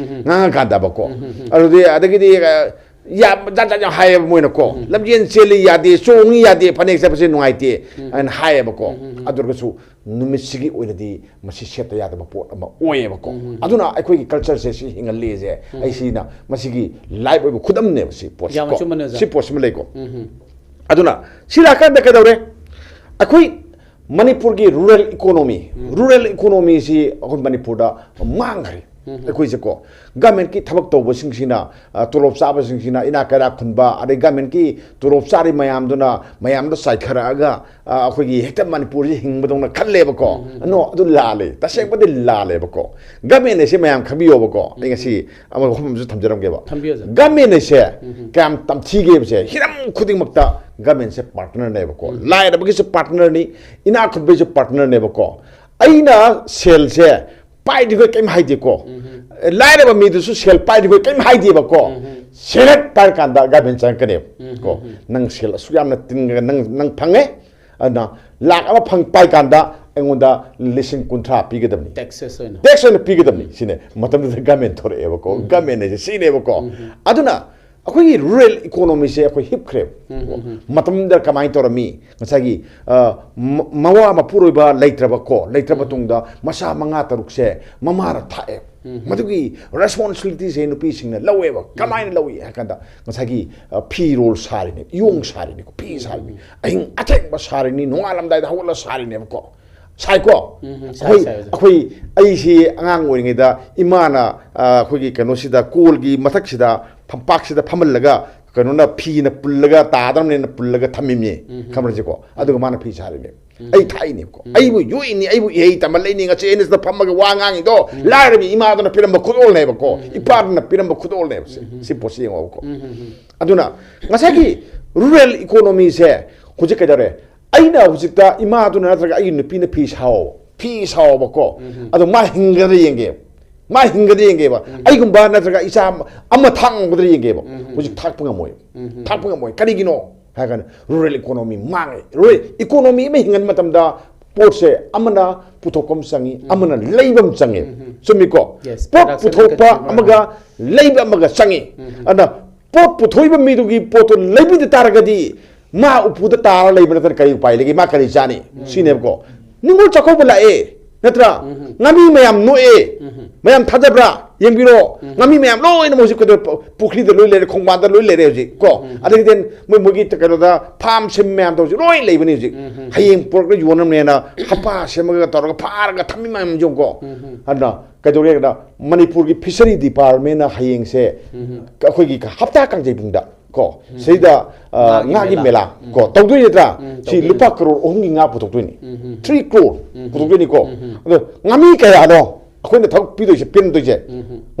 ꯉꯥꯡꯉꯀꯥꯟꯗꯕꯀꯣ꯫ ꯑꯗꯨꯗꯤ ꯑꯗꯒꯤꯗꯤ, ꯑ, ꯌꯥꯝ ꯖꯥꯠ ꯖꯥꯠ ꯌꯥꯝ ꯍꯥꯏꯌꯦꯕ ꯃꯣꯏꯅꯀꯣ꯫ "ꯂꯝꯖꯦꯟ ꯆꯦꯜꯂꯤ ꯌꯥꯗꯦ, ꯆꯣꯡꯉꯤ ꯌꯥꯗꯦ, ꯐꯅꯦꯛ ꯁꯦꯠꯄꯁꯦ ꯅꯨꯡꯉꯥꯏꯇꯦ" ꯍꯥꯏꯅ ꯍꯥꯏꯌꯦꯕꯀꯣ꯫ ꯑꯗꯨ ꯑꯣꯏꯔꯒꯁꯨ ꯅꯨꯃꯤꯠꯁꯤꯒꯤ ꯑꯣꯏꯅꯗꯤ ꯃꯁꯤ ꯁꯦꯠꯇ ꯌꯥꯗꯕ ꯄꯣꯠ ꯑꯃ ꯑꯣꯏꯌꯦꯕꯀꯣ꯫ ꯑꯗꯨꯅ ꯑꯩꯈꯣꯏꯒꯤ ꯀꯜꯆꯔꯁꯦ ꯁꯤ ꯍꯤꯡꯍꯜꯂꯤꯁꯦ ꯑꯩ ꯁꯤꯅ ꯃꯁꯤꯒꯤ ꯂꯥꯏꯚ ꯑꯣꯏꯕ ꯈꯨꯗꯝꯅꯦꯕ ꯁꯤ ꯄꯣꯠꯁꯤ ꯌꯥꯝꯅ ꯀꯣ꯫ ꯆꯨꯝꯕꯅꯦ ꯑꯣꯖꯥ꯫ ꯁꯤ ꯄꯣꯠꯁꯤꯃ ꯂꯩꯀꯣ꯫ ꯑꯗꯨꯅ ꯁꯤ ꯂꯥꯛꯀꯥꯟꯗ ꯀꯩꯗꯧꯔꯦ? ꯑꯩꯈꯣꯏ ꯃꯅꯤꯄꯨꯔꯒꯤ ꯔꯨꯔꯦꯜ ꯏꯀꯣꯅꯣꯃꯤ, ꯔꯨꯔꯦꯜ ꯏꯀꯣꯅꯣꯃꯤꯁꯤ ꯑꯩꯈꯣꯏ ꯃꯅꯤꯄꯨꯔꯗ ꯃꯥꯡꯈ꯭ꯔꯦ꯫ ꯑꯩꯈꯣꯏꯁꯦꯀꯣ, ꯒꯃꯦꯟꯠꯀꯤ ꯊꯕꯛ ꯇꯧꯕꯁꯤꯡꯁꯤꯅ, ꯑ, ꯇꯣꯂꯣꯞ ꯆꯥꯕꯁꯤꯡꯁꯤꯅ, ꯏꯅꯥꯛ ꯀꯩꯔꯥꯛ ꯈꯨꯟꯕ, ꯑꯗꯩ ꯒꯃꯦꯟꯠꯀꯤ ꯇꯣꯂꯣꯞ ꯆꯥꯔꯤ ꯃꯌꯥꯝꯗꯨꯅ ꯃꯌꯥꯝꯗ ꯆꯥꯏꯈꯔꯛꯑꯒ, ꯑ, ꯑꯩꯈꯣꯏꯒꯤ ꯍꯦꯛꯇ ꯃꯅꯤꯄꯨꯔꯁꯤ ꯍꯤꯡꯕꯗꯧꯅ ꯈꯜꯂꯦꯕꯀꯣ꯫ ꯅꯣ, ꯑꯗꯨ ꯂꯥꯜꯂꯦ, ꯇꯁꯦꯡꯕꯗꯤ ꯂꯥꯜꯂꯦꯕꯀꯣ꯫ ꯒꯃꯦꯟꯠ ꯑꯁꯤ ꯃꯌꯥꯝ ꯈꯪꯕꯤꯌꯣꯕꯀꯣ꯫ ꯑꯩ ꯉꯁꯤ ꯑꯃ ꯋꯥꯐꯝ ꯑꯃꯁꯨ ꯊꯝꯖꯔꯝꯒꯦꯕ꯫ ꯊꯝꯕꯤꯌꯨ, ꯁꯥꯔ꯫ ꯒꯃꯦꯟꯠ ꯑꯁꯦ ꯀꯌꯥꯝ ꯇꯝꯊꯤꯒꯦꯕꯁꯦ, ꯍꯤꯔꯝ ꯈꯨꯗꯤꯡꯃꯛꯇ ꯒꯃꯦꯟꯠꯁꯦ ꯄꯥꯔꯠꯅꯔꯅꯦꯕꯀꯣ꯫ ꯂꯥꯏꯔꯕꯒꯤꯁꯨ ꯄꯥꯔꯠꯅꯔꯅꯤ, ꯏꯅꯥꯛ ꯈꯨꯟꯕꯒꯤꯁꯨ ꯄꯥꯔꯠꯅꯔꯅꯦꯕꯀꯣ꯫ ꯑꯩꯅ ꯁꯦꯜꯁꯦ ꯄꯥꯏꯗ꯭ꯔꯤꯈꯣꯏ ꯀꯔꯤꯝ ꯍꯥꯏꯗꯦꯀꯣ꯫ ꯂꯥꯏꯔꯕ ꯃꯤꯗꯨꯁꯨ ꯁꯦꯜ ꯄꯥꯏꯗ꯭ꯔꯤꯈꯣꯏ ꯀꯔꯤꯝ ꯍꯥꯏꯗꯦꯕꯀꯣ꯫ ꯁꯦꯜ ꯍꯦꯛ ꯄꯥꯏꯔꯀꯥꯟꯗ ꯒꯃꯦꯟ ꯆꯪꯉꯛꯀꯅꯦꯕ ꯀꯣ꯫ ꯅꯪ ꯁꯦꯜ ꯑꯁꯨꯛ ꯌꯥꯝꯅ ꯇꯤꯡꯉꯒ ꯅꯪ ꯅꯪ ꯐꯪꯉꯦ, ꯑꯗꯨꯅ ꯂꯥꯛ ꯑꯃ ꯐꯪ ꯄꯥꯏ ꯀꯥꯟꯗ ꯑꯩꯉꯣꯟꯗ ꯂꯤꯁꯤꯡ ꯀꯨꯟꯊ꯭ꯔꯥ ꯄꯤꯒꯗꯕꯅꯤ꯫ ꯇꯦꯛꯁꯦꯁ ꯑꯣꯏꯅ꯫ ꯇꯦꯛꯁ ꯑꯣꯏꯅ ꯄꯤꯒꯗꯕꯅꯤ ꯁꯤꯅꯦ꯫ ꯃꯇꯝꯗꯨꯗ ꯒꯃꯦꯟ ꯊꯣꯔꯛꯑꯦꯕꯀꯣ꯫ ꯒꯃꯦꯟ ꯍꯥꯏꯁꯦ ꯁꯤꯅꯦꯕꯀꯣ꯫ ꯑꯗꯨꯅ ꯑꯩꯈꯣꯏꯒꯤ ꯔꯨꯔꯦꯜ ꯏꯀꯣꯅꯣꯃꯤꯁꯦ ꯑꯩꯈꯣꯏ ꯍꯤꯞꯈ꯭ꯔꯦꯕ꯫ ꯃꯇꯝꯗꯨꯗ ꯀꯃꯥꯏꯅ ꯇꯧꯔꯝꯃꯤ? ꯉꯁꯥꯏꯒꯤ ꯑ, ꯃ- ꯃꯋꯥ ꯃꯄꯨꯔꯣꯏꯕ ꯂꯩꯇ꯭ꯔꯕꯀꯣ, ꯂꯩꯇ꯭ꯔꯕ ꯃꯇꯨꯡꯗ ꯃꯆꯥ ꯃꯉꯥ ꯇꯔꯨꯛꯁꯦ ꯃꯃꯥꯅ ꯊꯥꯛꯑꯦ꯫ ꯃꯗꯨꯒꯤ ꯔꯦꯁꯄꯣꯟꯁꯤꯕꯤꯂꯤꯇꯤꯁꯦ ꯅꯨꯄꯤꯁꯤꯡꯅ ꯂꯧꯋꯦꯕ꯫ ꯀꯃꯥꯏꯅ ꯂꯧꯏ ꯍꯥꯏ ꯀꯥꯟꯗ ꯉꯁꯥꯏꯒꯤ ꯑ, ꯐꯤꯔꯣꯜ ꯁꯥꯔꯤꯅꯦ, ꯏꯌꯣꯡ ꯁꯥꯔꯤꯅꯦꯀꯣ, ꯐꯤ ꯁꯥꯔꯤꯅꯦ, ꯑꯍꯤꯡ ꯑꯊꯦꯡꯕ ꯁꯥꯔꯤꯅꯤ, ꯅꯣꯡꯉꯥꯜꯂꯝꯗꯥꯏꯗ ꯍꯧꯒꯠꯂ ꯁꯥꯔꯤꯅꯦꯕꯀꯣ꯫ ꯁꯥꯏꯀꯣ꯫ ꯎꯝ, ꯁꯥꯏ, ꯑꯩꯈꯣꯏ ꯁꯥꯏ, ꯁꯥꯏ꯫ ꯑꯩꯈꯣꯏ ꯑꯩꯁꯤ ꯑꯉꯥꯡ ꯑꯣꯏꯔꯤꯉꯩꯗ ꯏꯃꯥꯅ ꯑ, ꯑꯩꯈꯣꯏꯒꯤ ꯀꯩꯅꯣꯁꯤꯗ, ꯀꯣꯜꯒꯤ ꯃꯊꯛꯁꯤꯗ, ꯐꯝꯄꯥꯛꯁꯤꯗ ꯐꯝꯍꯜꯂꯒ ꯀꯩꯅꯣꯅ ꯐꯤꯅ ꯄꯨꯜꯂꯒ ꯇꯥꯗꯅꯕꯅꯦꯅ ꯄꯨꯜꯂꯒ ꯊꯝꯃꯤꯅꯦ꯫ ꯈꯪꯕ꯭ꯔꯁꯤꯀꯣ? ꯑꯗꯨꯒ ꯃꯥꯅ ꯐꯤ ꯁꯥꯔꯤꯅꯦ꯫ ꯑꯩ ꯊꯥꯛꯏꯅꯦꯕꯀꯣ꯫ ꯑꯩꯕꯨ ꯌꯣꯛꯏꯅꯤ, ꯑꯩꯕꯨ ꯏꯍꯩ ꯇꯝꯍꯜꯂꯛꯏꯅꯤ꯫ ꯉꯁꯤ ꯑꯩꯅ ꯁꯤꯗ ꯐꯝꯃꯒ ꯋꯥ ꯉꯥꯡꯉꯤꯗꯣ ꯂꯥꯏꯔꯕꯤ ꯏꯃꯥꯗꯨꯅ ꯄꯤꯔꯝꯕ ꯈꯨꯗꯣꯜꯅꯦꯕꯀꯣ꯫ ꯏꯄꯥꯗꯨꯅ ꯄꯤꯔꯝꯕ ꯈꯨꯗꯣꯜꯅꯦꯕ꯫ ꯁꯤ, ꯁꯤ ꯄꯣꯠꯁꯤ ꯌꯦꯡꯉꯣꯕꯀꯣ꯫ ꯑꯗꯨꯅ ꯉꯁꯥꯏꯒꯤ ꯔꯨꯔꯦꯜ ꯏꯀꯣꯅꯣꯃꯤꯁꯦ ꯍꯧꯖꯤꯛ ꯀꯩꯗꯧꯔꯦ? ꯑꯩꯅ ꯍꯧꯖꯤꯛꯇ ꯏꯃꯥꯗꯨꯅ ꯅꯠꯇ꯭ꯔꯒ ꯑꯩꯒꯤ ꯅꯨꯄꯤꯅ ꯐꯤ ꯁꯥꯎ, ꯐꯤ ꯁꯥꯎꯕꯀꯣ꯫ ꯑꯗꯣ ꯃꯥ ꯍꯤꯡꯒꯗ꯭ꯔꯥ ꯌꯦꯡꯒꯦ꯫ ꯃꯥ ꯍꯤꯡꯒꯗ꯭ꯔꯥ ꯌꯦꯡꯒꯦꯕ꯫ ꯑꯩꯒꯨꯝꯕ ꯅꯠꯇ꯭ꯔꯒ ꯏꯆꯥ ꯑꯃ ꯊꯥꯛ ꯉꯝꯒꯗ꯭ꯔꯥ ꯌꯦꯡꯒꯦꯕ꯫ ꯍꯧꯖꯤꯛ ꯊꯥꯛꯄ ꯉꯝꯃꯣꯏ꯫ ꯊꯥꯛꯄ ꯉꯝꯃꯣꯏ꯫ ꯀꯔꯤꯒꯤꯅꯣ ꯍꯥꯏꯔ ꯀꯥꯟꯗ ꯔꯨꯔꯦꯜ ꯏꯀꯣꯅꯣꯃꯤ ꯃꯥꯡꯉꯦ꯫ ꯔꯨꯔꯦꯜ ꯏꯀꯣꯅꯣꯃꯤ ꯑꯃ ꯍꯤꯡꯍꯟꯕ ꯃꯇꯝꯗ ꯄꯣꯠꯁꯦ ꯑꯃꯅ ꯄꯨꯊꯣꯛꯄ ꯑꯃ ꯆꯪꯉꯤ, ꯑꯃꯅ ꯂꯩꯕ ꯑꯃ ꯆꯪꯉꯦꯕ꯫ ꯆꯨꯝꯃꯤꯀꯣ? Yes, ꯄꯣꯠ production ꯄꯨꯊꯣꯛꯄ consumer. ꯑꯃꯒ ꯂꯩꯕ ꯑꯃꯒ ꯆꯪꯉꯤ꯫ ꯑꯗꯨꯅ ꯄꯣꯠ ꯄꯨꯊꯣꯛꯏꯕ ꯃꯤꯗꯨꯒꯤ ꯄꯣꯠꯇꯣ ꯂꯩꯕꯤꯗ ꯇꯥꯔꯒꯗꯤ ꯃꯥ ꯎꯄꯨꯗ ꯇꯥꯔ ꯂꯩꯕ ꯅꯠꯇꯅ ꯀꯔꯤ ꯎꯄꯥꯏ ꯂꯩꯒꯦ? ꯃꯥ ꯀꯔꯤ ꯆꯥꯅꯤ? ꯁꯤꯅꯦꯕꯀꯣ꯫ ꯅꯤꯉꯣꯜ ꯆꯥꯛꯀꯧꯕ ꯂꯥꯛꯑꯦ, ꯅꯠꯇ꯭ꯔꯥ? ꯉꯥꯃꯤ ꯃꯌꯥꯝ ꯅꯣꯛꯑꯦ꯫ ꯃꯌꯥꯝ ꯊꯥꯖꯕ꯭ꯔꯥ? ꯌꯦꯡꯕꯤꯔꯣ꯫ ꯉꯥꯃꯤ ꯃꯌꯥꯝ ꯂꯣꯏꯅꯃꯛ ꯍꯧꯖꯤꯛ ꯀꯩꯗꯧ-, ꯄꯨꯈ꯭ꯔꯤꯗ ꯂꯣꯏ ꯂꯩꯔꯦ, ꯈꯣꯡꯕꯥꯟꯗ ꯂꯣꯏ ꯂꯩꯔꯦ ꯍꯧꯖꯤꯛ ꯀꯣ꯫ ꯑꯗꯒꯤꯗꯤ ꯃꯣꯏ, ꯃꯣꯏꯒꯤ ꯀꯩꯅꯣꯗ ꯐꯥꯝ ꯁꯦꯝꯕ ꯃꯌꯥꯝ ꯇꯧꯁꯤ ꯂꯣꯏ ꯂꯩꯕꯅꯤ ꯍꯧꯖꯤꯛ꯫ ꯍꯌꯦꯡ ꯄꯨꯔꯛꯂ ꯌꯣꯟꯅꯕꯅꯦꯅ ꯍꯞꯄꯥ ꯁꯦꯝꯃꯒ ꯇꯧꯔꯒ ꯐꯥꯔꯒ ꯊꯝꯃꯤ ꯃꯌꯥꯝ ꯌꯦꯡꯉꯨꯀꯣ꯫ ꯑꯗꯨꯅ ꯀꯩꯗꯧꯔꯦ ꯍꯥꯏꯔꯒꯅ ꯃꯅꯤꯄꯨꯔꯒꯤ ꯐꯤꯁꯔꯤ ꯗꯤꯄꯥꯔꯠꯃꯦꯟꯅ ꯍꯌꯦꯡꯁꯦ ꯑꯩꯈꯣꯏꯒꯤ ꯍꯞꯇꯥ ꯀꯥꯡꯖꯩꯕꯨꯡꯗ ꯀꯣ, ꯁꯤꯗ, ꯑ, ꯉꯥꯒꯤ ꯉꯥꯒꯤ ꯃꯦꯂꯥ꯫ ꯃꯦꯂꯥ ꯀꯣ ꯇꯧꯗꯣꯏ ꯅꯠꯇ꯭ꯔꯥ? ꯁꯤ ꯂꯨꯄꯥ ꯀꯔꯣꯔ ꯑꯍꯨꯝꯒꯤ ꯉꯥ ꯄꯨꯊꯣꯛꯇꯣꯏꯅꯤ꯫ ꯊ꯭ꯔꯤ ꯀ꯭ꯔꯣꯔ ꯄꯨꯊꯣꯛꯇꯣꯏꯅꯤꯀꯣ꯫ ꯑꯗꯣ ꯉꯥꯃꯤ ꯀꯌꯥꯅꯣ ꯑꯩꯈꯣꯏꯅ ꯊꯕꯛ ꯄꯤꯗꯣꯏꯁꯦ, ꯄꯤꯔꯝꯗꯣꯏꯁꯦ?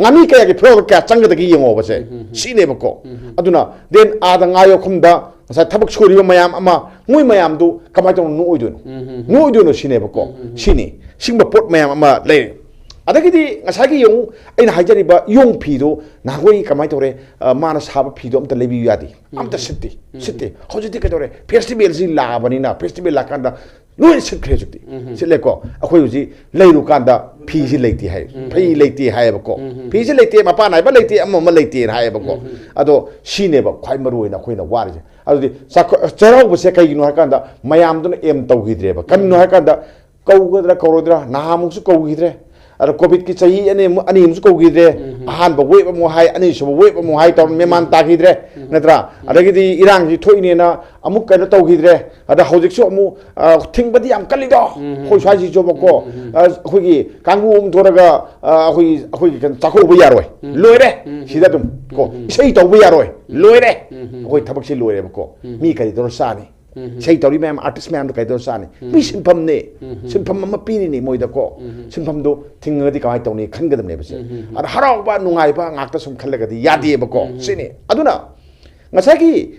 ꯉꯥꯃꯤ ꯀꯌꯥꯒꯤ ꯐꯤꯔꯣꯜꯗ ꯀꯌꯥ ꯆꯪꯒꯗꯒꯦ ꯌꯦꯡꯉꯣꯕꯁꯦ꯫ ꯁꯤꯅꯦꯕꯀꯣ꯫ ꯑꯗꯨꯅ then ꯑꯥꯗ ꯉꯥ ꯌꯣꯛꯐꯝꯗ ꯉꯁꯥꯏ ꯊꯕꯛ ꯁꯨꯔꯤꯕ ꯃꯌꯥꯝ ꯑꯃ, ꯃꯣꯏ ꯃꯌꯥꯝꯗꯨ ꯀꯃꯥꯏꯅ ꯇꯧꯅ ꯅꯣꯛꯑꯣꯏꯗꯣꯏꯅꯣ? ꯅꯣꯛꯑꯣꯏꯗꯣꯏꯅꯣ ꯁꯤꯅꯦꯕꯀꯣ꯫ ꯁꯤꯅꯤ꯫ ꯁꯤꯒꯨꯝꯕ ꯄꯣꯠ ꯃꯌꯥꯝ ꯑꯃ ꯂꯩꯔꯦ꯫ ꯑꯗꯒꯤꯗꯤ ꯉꯁꯥꯏꯒꯤ ꯌꯦꯡꯉꯨ, ꯑꯩꯅ ꯍꯥꯏꯖꯔꯤꯕ ꯏꯌꯣꯡ ꯐꯤꯗꯣ ꯅꯍꯥꯟꯈꯣꯏ ꯀꯃꯥꯏꯅ ꯇꯧꯔꯦ? ꯑ, ꯃꯥꯅ ꯁꯥꯕ ꯐꯤꯗꯣ ꯑꯝꯇ ꯂꯩꯕꯤꯌꯨ ꯌꯥꯗꯦ, ꯑꯝꯇ ꯁꯤꯠꯇꯦ, ꯁꯤꯠꯇꯦ꯫ ꯍꯧꯖꯤꯛꯇꯤ ꯀꯩꯗꯧꯔꯦ? ꯐꯦꯁꯇꯤꯚꯦꯜꯁꯤ ꯂꯥꯛꯑꯕꯅꯤꯅ, ꯐꯦꯁꯇꯤꯚꯦꯜ ꯂꯥꯛꯀꯥꯟꯗ ꯂꯣꯏ ꯁꯤꯠꯈ꯭ꯔꯦ ꯍꯧꯖꯤꯛꯇꯤ꯫ ꯁꯤꯠꯂꯦꯀꯣ? ꯑꯩꯈꯣꯏ ꯍꯧꯖꯤꯛ ꯂꯩꯔꯨꯀꯥꯟꯗ ꯐꯤꯁꯤ ꯂꯩꯇꯦ ꯍꯥꯏ, ꯐꯤ ꯂꯩꯇꯦ ꯍꯥꯏꯌꯦꯕꯀꯣ꯫ ꯐꯤꯁꯤ ꯂꯩꯇꯦ, ꯃꯄꯥꯟ ꯅꯥꯏꯕ ꯂꯩꯇꯦ, ꯑꯃ ꯑꯃ ꯂꯩꯇꯦꯅ ꯍꯥꯏꯌꯦꯕꯀꯣ꯫ ꯑꯗꯣ ꯁꯤꯅꯦꯕ ꯈ꯭ꯋꯥꯏ ꯃꯔꯨ ꯑꯣꯏꯅ ꯑꯩꯈꯣꯏꯅ ꯋꯥꯔꯤꯁꯦ꯫ ꯑꯗꯨꯗꯤ ꯆꯥꯛꯀ-, ꯆꯩꯔꯥꯎꯕꯁꯦ ꯀꯩꯒꯤꯅꯣ ꯍꯥꯏꯀꯥꯟꯗ, ꯃꯌꯥꯝꯗꯨꯅ ꯑꯦꯝ ꯇꯧꯈꯤꯗ꯭ꯔꯦꯕ꯫ ꯀꯔꯤꯅꯣ ꯍꯥꯏꯀꯥꯟꯗ, ꯀꯧꯒꯗ꯭ꯔꯥ ꯀꯧꯔꯣꯏꯗ꯭ꯔꯥ, ꯅꯍꯥꯃꯨꯛꯁꯨ ꯀꯧꯈꯤꯗ꯭ꯔꯦ, ꯑꯗ ꯀꯣꯚꯤꯗꯀꯤ ꯆꯍꯤ ꯑꯅꯤ ꯑꯃꯨꯛ, ꯑꯅꯤ ꯑꯃꯨꯛꯁꯨ ꯀꯧꯈꯤꯗ꯭ꯔꯦ, ꯑꯍꯥꯟꯕ ꯋꯦꯕ ꯑꯃꯨꯛ ꯍꯥꯏ, ꯑꯅꯤꯁꯨꯕ ꯋꯦꯕ ꯑꯃꯨꯛ ꯍꯥꯏ ꯇꯧꯔ ꯃꯦꯃꯥꯟ ꯇꯥꯈꯤꯗ꯭ꯔꯦ, ꯅꯠꯇ꯭ꯔꯥ? ꯑꯗꯒꯤꯗꯤ ꯏꯔꯥꯡꯁꯤ ꯊꯣꯛꯏꯅꯦꯅ ꯑꯃꯨꯛ ꯀꯩꯅꯣ ꯇꯧꯈꯤꯗ꯭ꯔꯦ, ꯑꯗ ꯍꯧꯖꯤꯛꯁꯨ ꯑꯃꯨꯛ, ꯑ, ꯊꯤꯡꯕꯗꯤ ꯌꯥꯝ ꯀꯜꯂꯤꯗꯣ꯫ ꯑꯩꯈꯣꯏ ꯁ꯭ꯋꯥꯏꯁꯤꯁꯨꯕꯀꯣ, ꯑ, ꯑꯩꯈꯣꯏꯒꯤ ꯀꯥꯡꯕꯨ ꯑꯃ ꯊꯣꯔꯒ, ꯑ, ꯑꯩꯈꯣꯏꯒꯤ, ꯑꯩꯈꯣꯏꯒꯤ ꯀꯩꯅꯣ ꯆꯥꯛꯀꯧꯕ ꯌꯥꯔꯣꯏ, ꯂꯣꯏꯔꯦ꯫ ꯁꯤꯗ ꯑꯗꯨꯝ ꯀꯣ, ꯏꯁꯩ ꯇꯧꯕ ꯌꯥꯔꯣꯏ, ꯂꯣꯏꯔꯦ꯫ ꯑꯩꯈꯣꯏ ꯊꯕꯛꯁꯤ ꯂꯣꯏꯔꯦꯕꯀꯣ꯫ ꯃꯤ ꯀꯔꯤ ꯇꯧꯔ ꯆꯥꯅꯤ? ꯏꯁꯩ ꯇꯧꯔꯤ ꯃꯌꯥꯝ, ꯑꯥꯔꯇꯤꯁ ꯃꯌꯥꯝꯗꯣ ꯀꯩꯗꯧꯔ ꯆꯥꯅꯤ? ꯃꯤ ꯁꯤꯟꯐꯝꯅꯦ꯫ ꯁꯤꯟꯐꯝ ꯑꯃ ꯄꯤꯔꯤꯅꯤ ꯃꯣꯏꯗꯀꯣ꯫ ꯁꯤꯟꯐꯝꯗꯣ ꯊꯤꯡꯉꯒꯗꯤ ꯀꯃꯥꯏꯅ ꯇꯧꯅꯤ ꯈꯟꯒꯗꯕꯅꯦꯕ ꯁꯦ꯫ ꯑꯗ ꯍꯔꯥꯎꯕ ꯅꯨꯡꯉꯥꯏꯕ ꯉꯥꯛꯇ ꯁꯨꯝ ꯈꯜꯂꯒꯗꯤ ꯌꯥꯗꯦꯕꯀꯣ꯫ ꯁꯤꯅꯤ꯫ ꯑꯗꯨꯅ ꯉꯁꯥꯏꯒꯤ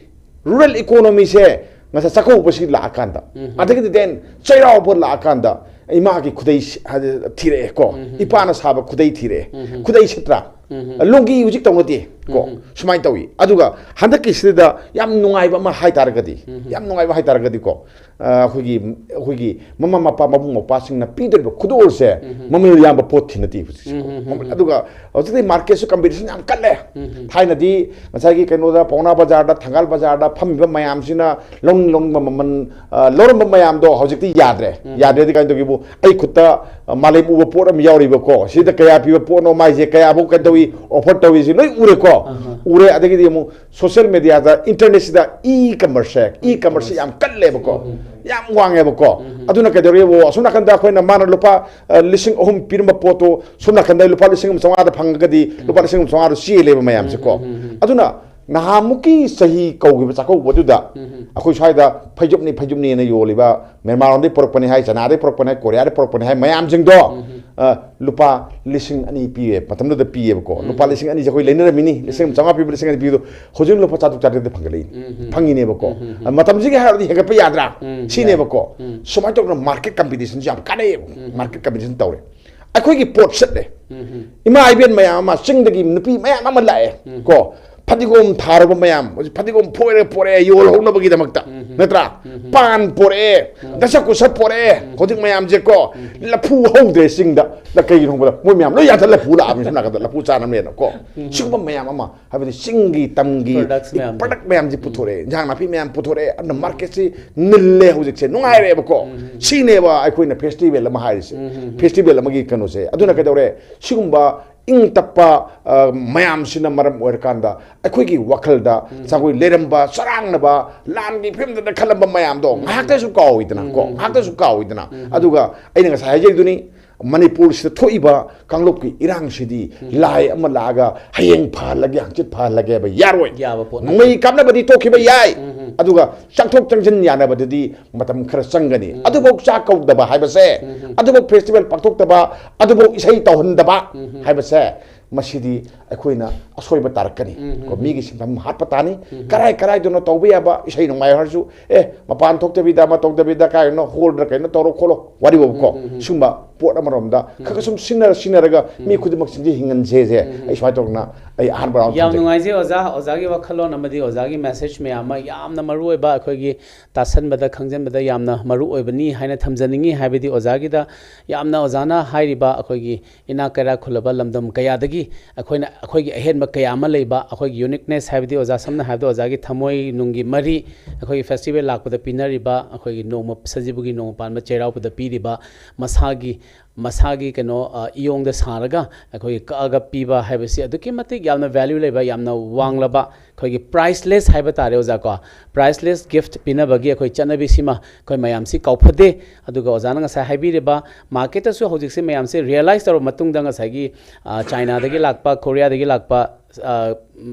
ꯔꯨꯔꯦꯜ ꯏꯀꯣꯅꯣꯃꯤꯁꯦ ꯉꯁꯥꯏ ꯆꯥꯛꯀꯧꯕꯁꯤ ꯂꯥꯛꯑꯀꯥꯟꯗ, ꯑꯗꯒꯤꯗꯤ then ꯆꯩꯔꯥꯎꯕ ꯂꯥꯛꯑꯀꯥꯟꯗ ꯏꯃꯥꯒꯤ ꯈꯨꯗꯩ ꯁꯤ-, ꯍꯥꯏꯗꯤ ꯊꯤꯔꯛꯑꯦ ꯀꯣ꯫ ꯏꯄꯥꯅ ꯁꯥꯕ ꯈꯨꯗꯩ ꯊꯤꯔꯛꯑꯦ꯫ ꯈꯨꯗꯩ ꯁꯤꯠꯇ꯭ꯔꯥ? ꯂꯣꯡꯒꯤ ꯍꯧꯖꯤꯛ ꯇꯧꯅꯗꯦ ꯀꯣ꯫ ꯁꯨꯃꯥꯏꯅ ꯇꯧꯏ꯫ ꯑꯗꯨꯒ ꯍꯟꯗꯛꯀꯤꯁꯤꯗ ꯌꯥꯝ ꯅꯨꯡꯉꯥꯏꯕ ꯑꯃ ꯍꯥꯏꯇꯥꯔꯒꯗꯤ, ꯌꯥꯝ ꯅꯨꯡꯉꯥꯏꯕ ꯍꯥꯏꯇꯥꯔꯒꯗꯤ ꯀꯣ, ꯑ, ꯑꯩꯈꯣꯏꯒꯤ, ꯑꯩꯈꯣꯏꯒꯤ ꯃꯃꯥ ꯃꯄꯥ, ꯃꯕꯨꯡ ꯃꯧꯄ꯭ꯋꯥꯁꯤꯡꯅ ꯄꯤꯗꯧꯔꯤꯕ ꯈꯨꯗꯣꯜꯁꯦ ꯃꯃꯜ ꯌꯥꯝꯕ ꯄꯣꯠ ꯊꯤꯅꯗꯦ ꯍꯧꯖꯤꯛꯁꯦ꯫ ꯃꯃꯜ, ꯑꯗꯨꯒ ꯍꯧꯖꯤꯛꯇꯤ ꯃꯥꯔꯀꯦꯠꯁꯨ ꯀꯝꯄꯤꯇꯤꯁꯟ ꯌꯥꯝ ꯀꯜꯂꯦ꯫ ꯊꯥꯏꯅꯗꯤ ꯉꯁꯥꯏꯒꯤ ꯀꯩꯅꯣꯗ, ꯄꯥꯎꯅꯥ ꯕꯖꯥꯔꯗ, ꯊꯪꯒꯥꯜ ꯕꯖꯥꯔꯗ ꯐꯝꯃꯤꯕ ꯃꯌꯥꯝꯁꯤꯅ ꯂꯧꯅꯤꯡ ꯂꯧꯅꯤꯡꯕ ꯃꯃꯜ, ꯑ, ꯂꯧꯔꯝꯕ ꯃꯌꯥꯝꯗꯣ ꯍꯧꯖꯤꯛꯇꯤ ꯌꯥꯗ꯭ꯔꯦ꯫ ꯌꯥꯗ꯭ꯔꯦꯗꯤ ꯀꯃꯥꯏꯅ ꯇꯧꯒꯦꯕꯨ, ꯑꯩ ꯈꯨꯠꯇ, ꯑ, ꯃꯥꯂꯦꯝ ꯎꯕ ꯄꯣꯠ ꯑꯃ ꯌꯥꯎꯔꯤꯕꯀꯣ, ꯁꯤꯗ ꯀꯌꯥ ꯄꯤꯕ ꯄꯣꯠꯅꯣ, ꯃꯥꯏꯁꯦ ꯀꯌꯥꯐꯧ ꯀꯩꯅꯣ ꯇꯧꯏ, ꯑꯣꯐꯔ ꯇꯧꯏꯁꯤ ꯂꯣꯏ ꯎꯔꯦꯀꯣ꯫ ꯎꯔꯦ꯫ ꯑꯗꯒꯤꯗꯤ ꯑꯃꯨꯛ ꯁꯣꯁꯤꯌꯦꯜ ꯃꯦꯗꯤꯌꯥꯗ, ꯏꯟꯇꯔꯅꯦꯠꯁꯤꯗ ꯏ ꯀꯃꯔꯁꯁꯦ, ꯏ ꯀꯃꯔꯁꯁꯦ ꯌꯥꯝ ꯀꯜꯂꯦꯕꯀꯣ, ꯌꯥꯝ ꯋꯥꯡꯉꯦꯕꯀꯣ꯫ ꯑꯗꯨꯅ ꯀꯩꯗꯧꯔꯦꯕꯨ, ꯑꯁꯣꯝ ꯅꯥꯀꯟꯗ ꯑꯩꯈꯣꯏꯅ ꯃꯥꯅ ꯂꯨꯄꯥ, ꯑ, ꯂꯤꯁꯤꯡ ꯑꯍꯨꯝ ꯄꯤꯔꯝꯕ ꯄꯣꯠꯇꯣ ꯁꯣꯝ ꯅꯥꯀꯟꯗ ꯂꯨꯄꯥ ꯂꯤꯁꯤꯡ ꯑꯃ ꯆꯥꯝꯃꯉꯥꯗ ꯐꯪꯉꯒꯗꯤ ꯂꯨꯄꯥ ꯂꯤꯁꯤꯡ ꯑꯃ ꯆꯥꯝꯃꯉꯥꯗ ꯆꯦꯜꯂꯦꯕ ꯃꯌꯥꯝꯁꯦꯀꯣ꯫ ꯑꯗꯨꯅ ꯅꯍꯥꯟꯃꯨꯛꯀꯤ ꯆꯍꯤ ꯀꯧꯈꯤꯕ ꯆꯥꯛꯀꯧꯕꯗꯨꯗ ꯑꯩꯈꯣꯏ ꯁ꯭ꯋꯥꯏꯗ ꯐꯩꯖꯨꯞꯅꯤ ꯐꯩꯖꯨꯞꯅꯤꯅ ꯌꯣꯜꯂꯤꯕ, ꯃ꯭ꯌꯥꯟꯃꯥꯔ ꯂꯣꯝꯗꯒꯤ ꯄꯨꯔꯛꯄꯅꯤ ꯍꯥꯏ, ꯆꯅꯥꯗꯒꯤ ꯄꯨꯔꯛꯄꯅꯤ ꯍꯥꯏ, ꯀꯣꯔꯤꯌꯥꯗꯒꯤ ꯄꯨꯔꯛꯄꯅꯤ ꯍꯥꯏ, ꯃꯌꯥꯝꯁꯤꯡꯗꯣ, ꯑ, ꯂꯨꯄꯥ ꯂꯤꯁꯤꯡ ꯑꯅꯤ ꯄꯤꯌꯦ, ꯃꯇꯝꯗꯨꯗ ꯄꯤꯌꯦꯕꯀꯣ꯫ ꯂꯨꯄꯥ ꯂꯤꯁꯤꯡ ꯑꯅꯤꯁꯦ ꯑꯩꯈꯣꯏ ꯂꯩꯅꯔꯝꯃꯤꯅꯤ, ꯂꯤꯁꯤꯡ ꯑꯃ ꯆꯥꯝꯃꯉꯥ ꯄꯤꯕ, ꯂꯤꯁꯤꯡ ꯑꯅꯤ ꯄꯤꯕꯗꯣ ꯍꯧꯖꯤꯛ ꯂꯨꯄꯥ ꯆꯥꯇ꯭ꯔꯨꯛ ꯆꯥꯇ꯭ꯔꯦꯠꯇ ꯐꯪꯒꯠꯂꯛꯏꯅꯤ, ꯐꯪꯉꯤꯅꯦꯕꯀꯣ꯫ ꯑ, ꯃꯇꯝꯁꯤꯒꯤ ꯍꯥꯏꯔꯨꯔꯗꯤ ꯍꯦꯟꯒꯠꯄ ꯌꯥꯗ꯭ꯔꯥ? ꯁꯤꯅꯦꯕꯀꯣ꯫ ꯁꯨꯃꯥꯏꯅ ꯇꯧꯗꯅ ꯃꯥꯔꯀꯦꯠ ꯀꯝꯄꯤꯇꯤꯁꯟꯁꯤ ꯌꯥꯝ ꯀꯥꯟꯅꯩꯌꯦꯕ꯫ ꯃꯥꯔꯀꯦꯠ ꯀꯝꯄꯤꯇꯤꯁꯟ ꯇꯧꯔꯦ꯫ ꯑꯩꯈꯣꯏꯒꯤ ꯄꯣꯠ ꯁꯤꯠꯂꯦ꯫ ꯏꯃꯥ ꯏꯕꯦꯟ ꯃꯌꯥꯝ ꯑꯃ, ꯆꯤꯡꯗꯒꯤ ꯅꯨꯄꯤ ꯃꯌꯥꯝ ꯑꯃ ꯂꯥꯛꯑꯦ꯫ ꯀꯣ, ꯐꯗꯤꯒꯣꯝ ꯊꯥꯔꯕ ꯃꯌꯥꯝ, ꯍꯧꯖꯤꯛ ꯐꯗꯤꯒꯣꯝ ꯐꯣꯏꯔꯒ ꯄꯣꯔꯛꯑꯦ ꯌꯣꯜꯍꯧꯅꯕꯒꯤꯗꯃꯛꯇ, ꯅꯠꯇ꯭ꯔꯥ? ꯄꯥꯟ ꯄꯣꯔꯛꯑꯦ, ꯗꯁ ꯀꯨꯁ ꯄꯣꯔꯛꯑꯦ꯫ ꯍꯧꯖꯤꯛ ꯃꯌꯥꯝꯁꯦ ꯀꯣ, ꯂꯐꯨ ꯍꯧꯗ꯭ꯔꯦ ꯆꯤꯡꯗ꯫ ꯀꯩꯒꯤꯅꯣ ꯈꯪꯕꯗ ꯃꯣꯏ ꯃꯌꯥꯝ ꯂꯣꯏ ꯌꯥꯟꯊꯠ ꯂꯐꯨ ꯂꯥꯛꯑꯕꯅꯤ ꯁꯣꯝ ꯅꯥꯀꯟꯗ ꯂꯐꯨ ꯆꯥꯅꯕꯅꯦꯅ ꯀꯣ꯫ ꯁꯤꯒꯨꯝꯕ ꯃꯌꯥꯝ ꯑꯃ, ꯍꯥꯏꯕꯗꯤ ꯆꯤꯡꯒꯤ ꯇꯝꯒꯤ ꯄ꯭ꯔꯗꯛꯁ ꯃꯌꯥꯝꯁꯦ꯫ ꯄ꯭ꯔꯗꯛ ꯃꯌꯥꯝꯁꯤ ꯄꯨꯊꯣꯔꯛꯑꯦ, ꯏꯟꯖꯥꯡ ꯅꯥꯄꯤ ꯃꯌꯥꯝ ꯄꯨꯊꯣꯔꯛꯑꯦ꯫ ꯑꯗꯨꯅ ꯃꯥꯔꯀꯦꯠꯁꯤ ꯅꯤꯜꯂꯦ ꯍꯧꯖꯤꯛꯁꯦ, ꯅꯨꯡꯉꯥꯏꯔꯦꯕꯀꯣ꯫ ꯁꯤꯅꯦꯕ ꯑꯩꯈꯣꯏꯅ ꯐꯦꯁꯇꯤꯚꯦꯜ ꯑꯃ ꯍꯥꯏꯔꯤꯁꯦ꯫ ꯐꯦꯁꯇꯤꯚꯦꯜ ꯑꯃꯒꯤ ꯀꯩꯅꯣꯁꯦ꯫ ꯑꯗꯨꯅ ꯀꯩꯗꯧꯔꯦ? ꯁꯤꯒꯨꯝꯕ ꯏꯪ ꯇꯞꯄ, ꯑ, ꯃꯌꯥꯝꯁꯤꯅ ꯃꯔꯝ ꯑꯣꯏꯔꯀꯥꯟꯗ ꯑꯩꯈꯣꯏꯒꯤ ꯋꯥꯈꯜꯗ ꯖꯒꯣꯏ ꯂꯩꯔꯝꯕ, ꯆꯔꯥꯡꯅꯕ, ꯂꯥꯟꯒꯤ ꯐꯤꯕꯝꯗ ꯈꯜꯂꯝꯕ ꯃꯌꯥꯝꯗꯣ ꯉꯥꯏꯍꯥꯛꯇꯁꯨ ꯀꯥꯎꯏꯗꯅ ꯀꯣ, ꯉꯥꯏꯍꯥꯛꯇꯁꯨ ꯀꯥꯎꯏꯗꯅ꯫ ꯑꯗꯨꯒ ꯑꯩꯅ ꯉꯁꯥꯏ ꯍꯥꯏꯖꯔꯤꯗꯨꯅꯤ, ꯃꯅꯤꯄꯨꯔꯁꯤꯗ ꯊꯣꯛꯏꯕ ꯀꯥꯡꯂꯨꯞꯀꯤ ꯏꯔꯥꯡꯁꯤꯗꯤ ꯂꯥꯏ ꯑꯃ ꯂꯥꯛꯑꯒ ꯍꯌꯦꯡ ꯐꯍꯜꯂꯒꯦ, ꯍꯪꯆꯤꯠ ꯐꯍꯜꯂꯒꯦ ꯍꯥꯏꯕ ꯌꯥꯔꯣꯏ꯫ ꯌꯥꯕ ꯄꯣꯠ ꯅꯠꯇꯦ꯫ ꯅꯣꯡꯃꯩ ꯀꯥꯞꯅꯕꯗꯤ ꯇꯣꯛꯈꯤꯕ ꯌꯥꯏ, ꯑꯗꯨꯒ ꯆꯪꯊꯣꯛ ꯆꯪꯁꯤꯟ ꯌꯥꯅꯕꯗꯗꯤ ꯃꯇꯝ ꯈꯔ ꯆꯪꯒꯅꯤ꯫ ꯑꯗꯨꯐꯥꯎ ꯆꯥꯛ ꯀꯧꯗꯕ ꯍꯥꯏꯕꯁꯦ, ꯑꯗꯨꯐꯥꯎ ꯐꯦꯁꯇꯤꯚꯦꯜ ꯄꯥꯡꯊꯣꯛꯇꯕ, ꯑꯗꯨꯐꯥꯎ ꯏꯁꯩ ꯇꯧꯍꯟꯗꯕ ꯍꯥꯏꯕꯁꯦ, ꯃꯁꯤꯗꯤ ꯑꯩꯈꯣꯏꯅ ꯑꯁꯣꯏꯕ ꯇꯥꯔꯛꯀꯅꯤ꯫ ꯀꯣ, ꯃꯤꯒꯤ ꯁꯤꯟꯐꯝ ꯍꯥꯠꯄ ꯇꯥꯅꯤ꯫ ꯀꯔꯥꯏ ꯀꯔꯥꯏꯗꯅꯣ ꯇꯧꯕ ꯌꯥꯕ ꯏꯁꯩ ꯅꯣꯡꯃꯥꯏ ꯍꯥꯏꯔꯁꯨ, ꯑꯦ, ꯃꯄꯥꯟ ꯊꯣꯛꯇꯕꯤꯗ, ꯑꯃ ꯇꯧꯗꯕꯤꯗ, ꯀꯥꯏꯗꯅꯣ ꯍꯣꯜꯗ ꯀꯩꯅꯣ ꯇꯧꯔꯣ ꯈꯣꯠꯂꯣ, ꯋꯥꯔꯤꯕꯀꯣ꯫ ꯁꯤꯒꯨꯝꯕ ꯄꯣꯠ ꯑꯃꯔꯣꯝꯗ ꯈꯔ ꯈꯔ ꯁꯨꯝ ꯁꯤꯟꯅꯔ ꯁꯤꯟꯅꯔꯒ ꯃꯤ ꯈꯨꯗꯤꯡꯃꯛꯁꯤꯡꯁꯦ ꯍꯤꯡꯍꯟꯁꯦꯁꯦ ꯑꯩ ꯁꯨꯃꯥꯏꯅ ꯇꯧꯗꯅ ꯑꯩ ꯑꯍꯥꯟꯕ ꯔꯥꯎꯟ ꯌꯥꯝ ꯊꯝꯖꯒꯦ꯫ ꯅꯨꯡꯉꯥꯏꯖꯩ ꯑꯣꯖꯥ, ꯑꯣꯖꯥꯒꯤ ꯋꯥꯈꯜꯂꯣꯟ ꯑꯃꯗꯤ ꯑꯣꯖꯥꯒꯤ ꯃꯦꯁꯦꯖ ꯃꯌꯥꯝ ꯑꯃ ꯌꯥꯝꯅ ꯃꯔꯨ ꯑꯣꯏꯕ, ꯑꯩꯈꯣꯏꯒꯤ ꯇꯥꯁꯟꯕꯗ ꯈꯪꯖꯟꯕꯗ ꯌꯥꯝꯅ ꯃꯔꯨ ꯑꯣꯏꯕꯅꯤ ꯍꯥꯏꯅ ꯊꯝꯖꯅꯤꯡꯉꯤ꯫ ꯍꯥꯏꯕꯗꯤ ꯑꯣꯖꯥꯒꯤꯗ ꯌꯥꯝꯅ, ꯑꯣꯖꯥꯅ ꯍꯥꯏꯔꯤꯕ ꯑꯩꯈꯣꯏꯒꯤ ꯏꯅꯥꯛ ꯀꯩꯔꯥꯛ ꯈꯨꯜꯂꯕ ꯂꯝꯗꯝ ꯀꯌꯥꯗꯒꯤ ꯑꯩꯈꯣꯏꯅ, ꯑꯩꯈꯣꯏꯒꯤ ꯑꯍꯦꯟꯕ ꯀꯌꯥ ꯑꯃ ꯂꯩꯕ, ꯑꯩꯈꯣꯏꯒꯤ ꯌꯨꯅꯤꯛꯅꯦꯁ ꯍꯥꯏꯕꯗꯤ ꯑꯣꯖꯥ ꯁꯝꯅ ꯍꯥꯏꯔꯕꯗ ꯑꯣꯖꯥꯒꯤ ꯊꯃꯣꯏ ꯅꯨꯡꯒꯤ ꯃꯔꯤ, ꯑꯩꯈꯣꯏꯒꯤ ꯐꯦꯁꯇꯤꯚꯦꯜ ꯂꯥꯛꯄꯗ ꯄꯤꯅꯔꯤꯕ, ꯑꯩꯈꯣꯏꯒꯤ ꯅꯣꯡꯃ ꯁꯖꯤꯕꯨꯒꯤ ꯅꯣꯡꯃ ꯄꯥꯟꯕ ꯆꯩꯔꯥꯎꯕꯗ ꯄꯤꯔꯤꯕ ꯃꯁꯥꯒꯤ, ꯃꯁꯥꯒꯤ ꯀꯩꯅꯣ, ꯑ, ꯏꯌꯣꯡꯗ ꯁꯥꯔꯒ ꯑꯩꯈꯣꯏꯒꯤ ꯀꯛꯑꯒ ꯄꯤꯕ ꯍꯥꯏꯕꯁꯤ ꯑꯗꯨꯛꯀꯤ ꯃꯇꯤꯛ ꯌꯥꯝꯅ ꯚꯦꯂ꯭ꯌꯨ ꯂꯩꯕ, ꯌꯥꯝꯅ ꯋꯥꯡꯂꯕ, ꯑꯩꯈꯣꯏꯒꯤ ꯄ꯭ꯔꯥꯏꯁꯂꯦꯁ ꯍꯥꯏꯕ ꯇꯥꯔꯦ ꯑꯣꯖꯥ ꯀꯣ, ꯄ꯭ꯔꯥꯏꯁꯂꯦꯁ ꯒꯤꯐꯠ ꯄꯤꯅꯕꯒꯤ ꯑꯩꯈꯣꯏ ꯆꯠꯅꯕꯤꯁꯤꯃ ꯑꯩꯈꯣꯏ ꯃꯌꯥꯝꯁꯤ ꯀꯥꯎꯐꯗꯦ꯫ ꯑꯗꯨꯒ ꯑꯣꯖꯥꯅ ꯉꯁꯥꯏ ꯍꯥꯏꯕꯤꯔꯤꯕ ꯃꯥꯔꯀꯦꯠꯇꯁꯨ ꯍꯧꯖꯤꯛꯁꯦ ꯃꯌꯥꯝꯁꯦ ꯔꯤꯌꯦꯂꯥꯏꯁ ꯇꯧꯔꯕ ꯃꯇꯨꯡꯗ ꯉꯁꯥꯏꯒꯤ, ꯑ, ꯆꯥꯏꯅꯥꯗꯒꯤ ꯂꯥꯛꯄ, ꯀꯣꯔꯤꯌꯥꯗꯒꯤ ꯂꯥꯛꯄ, ꯑ,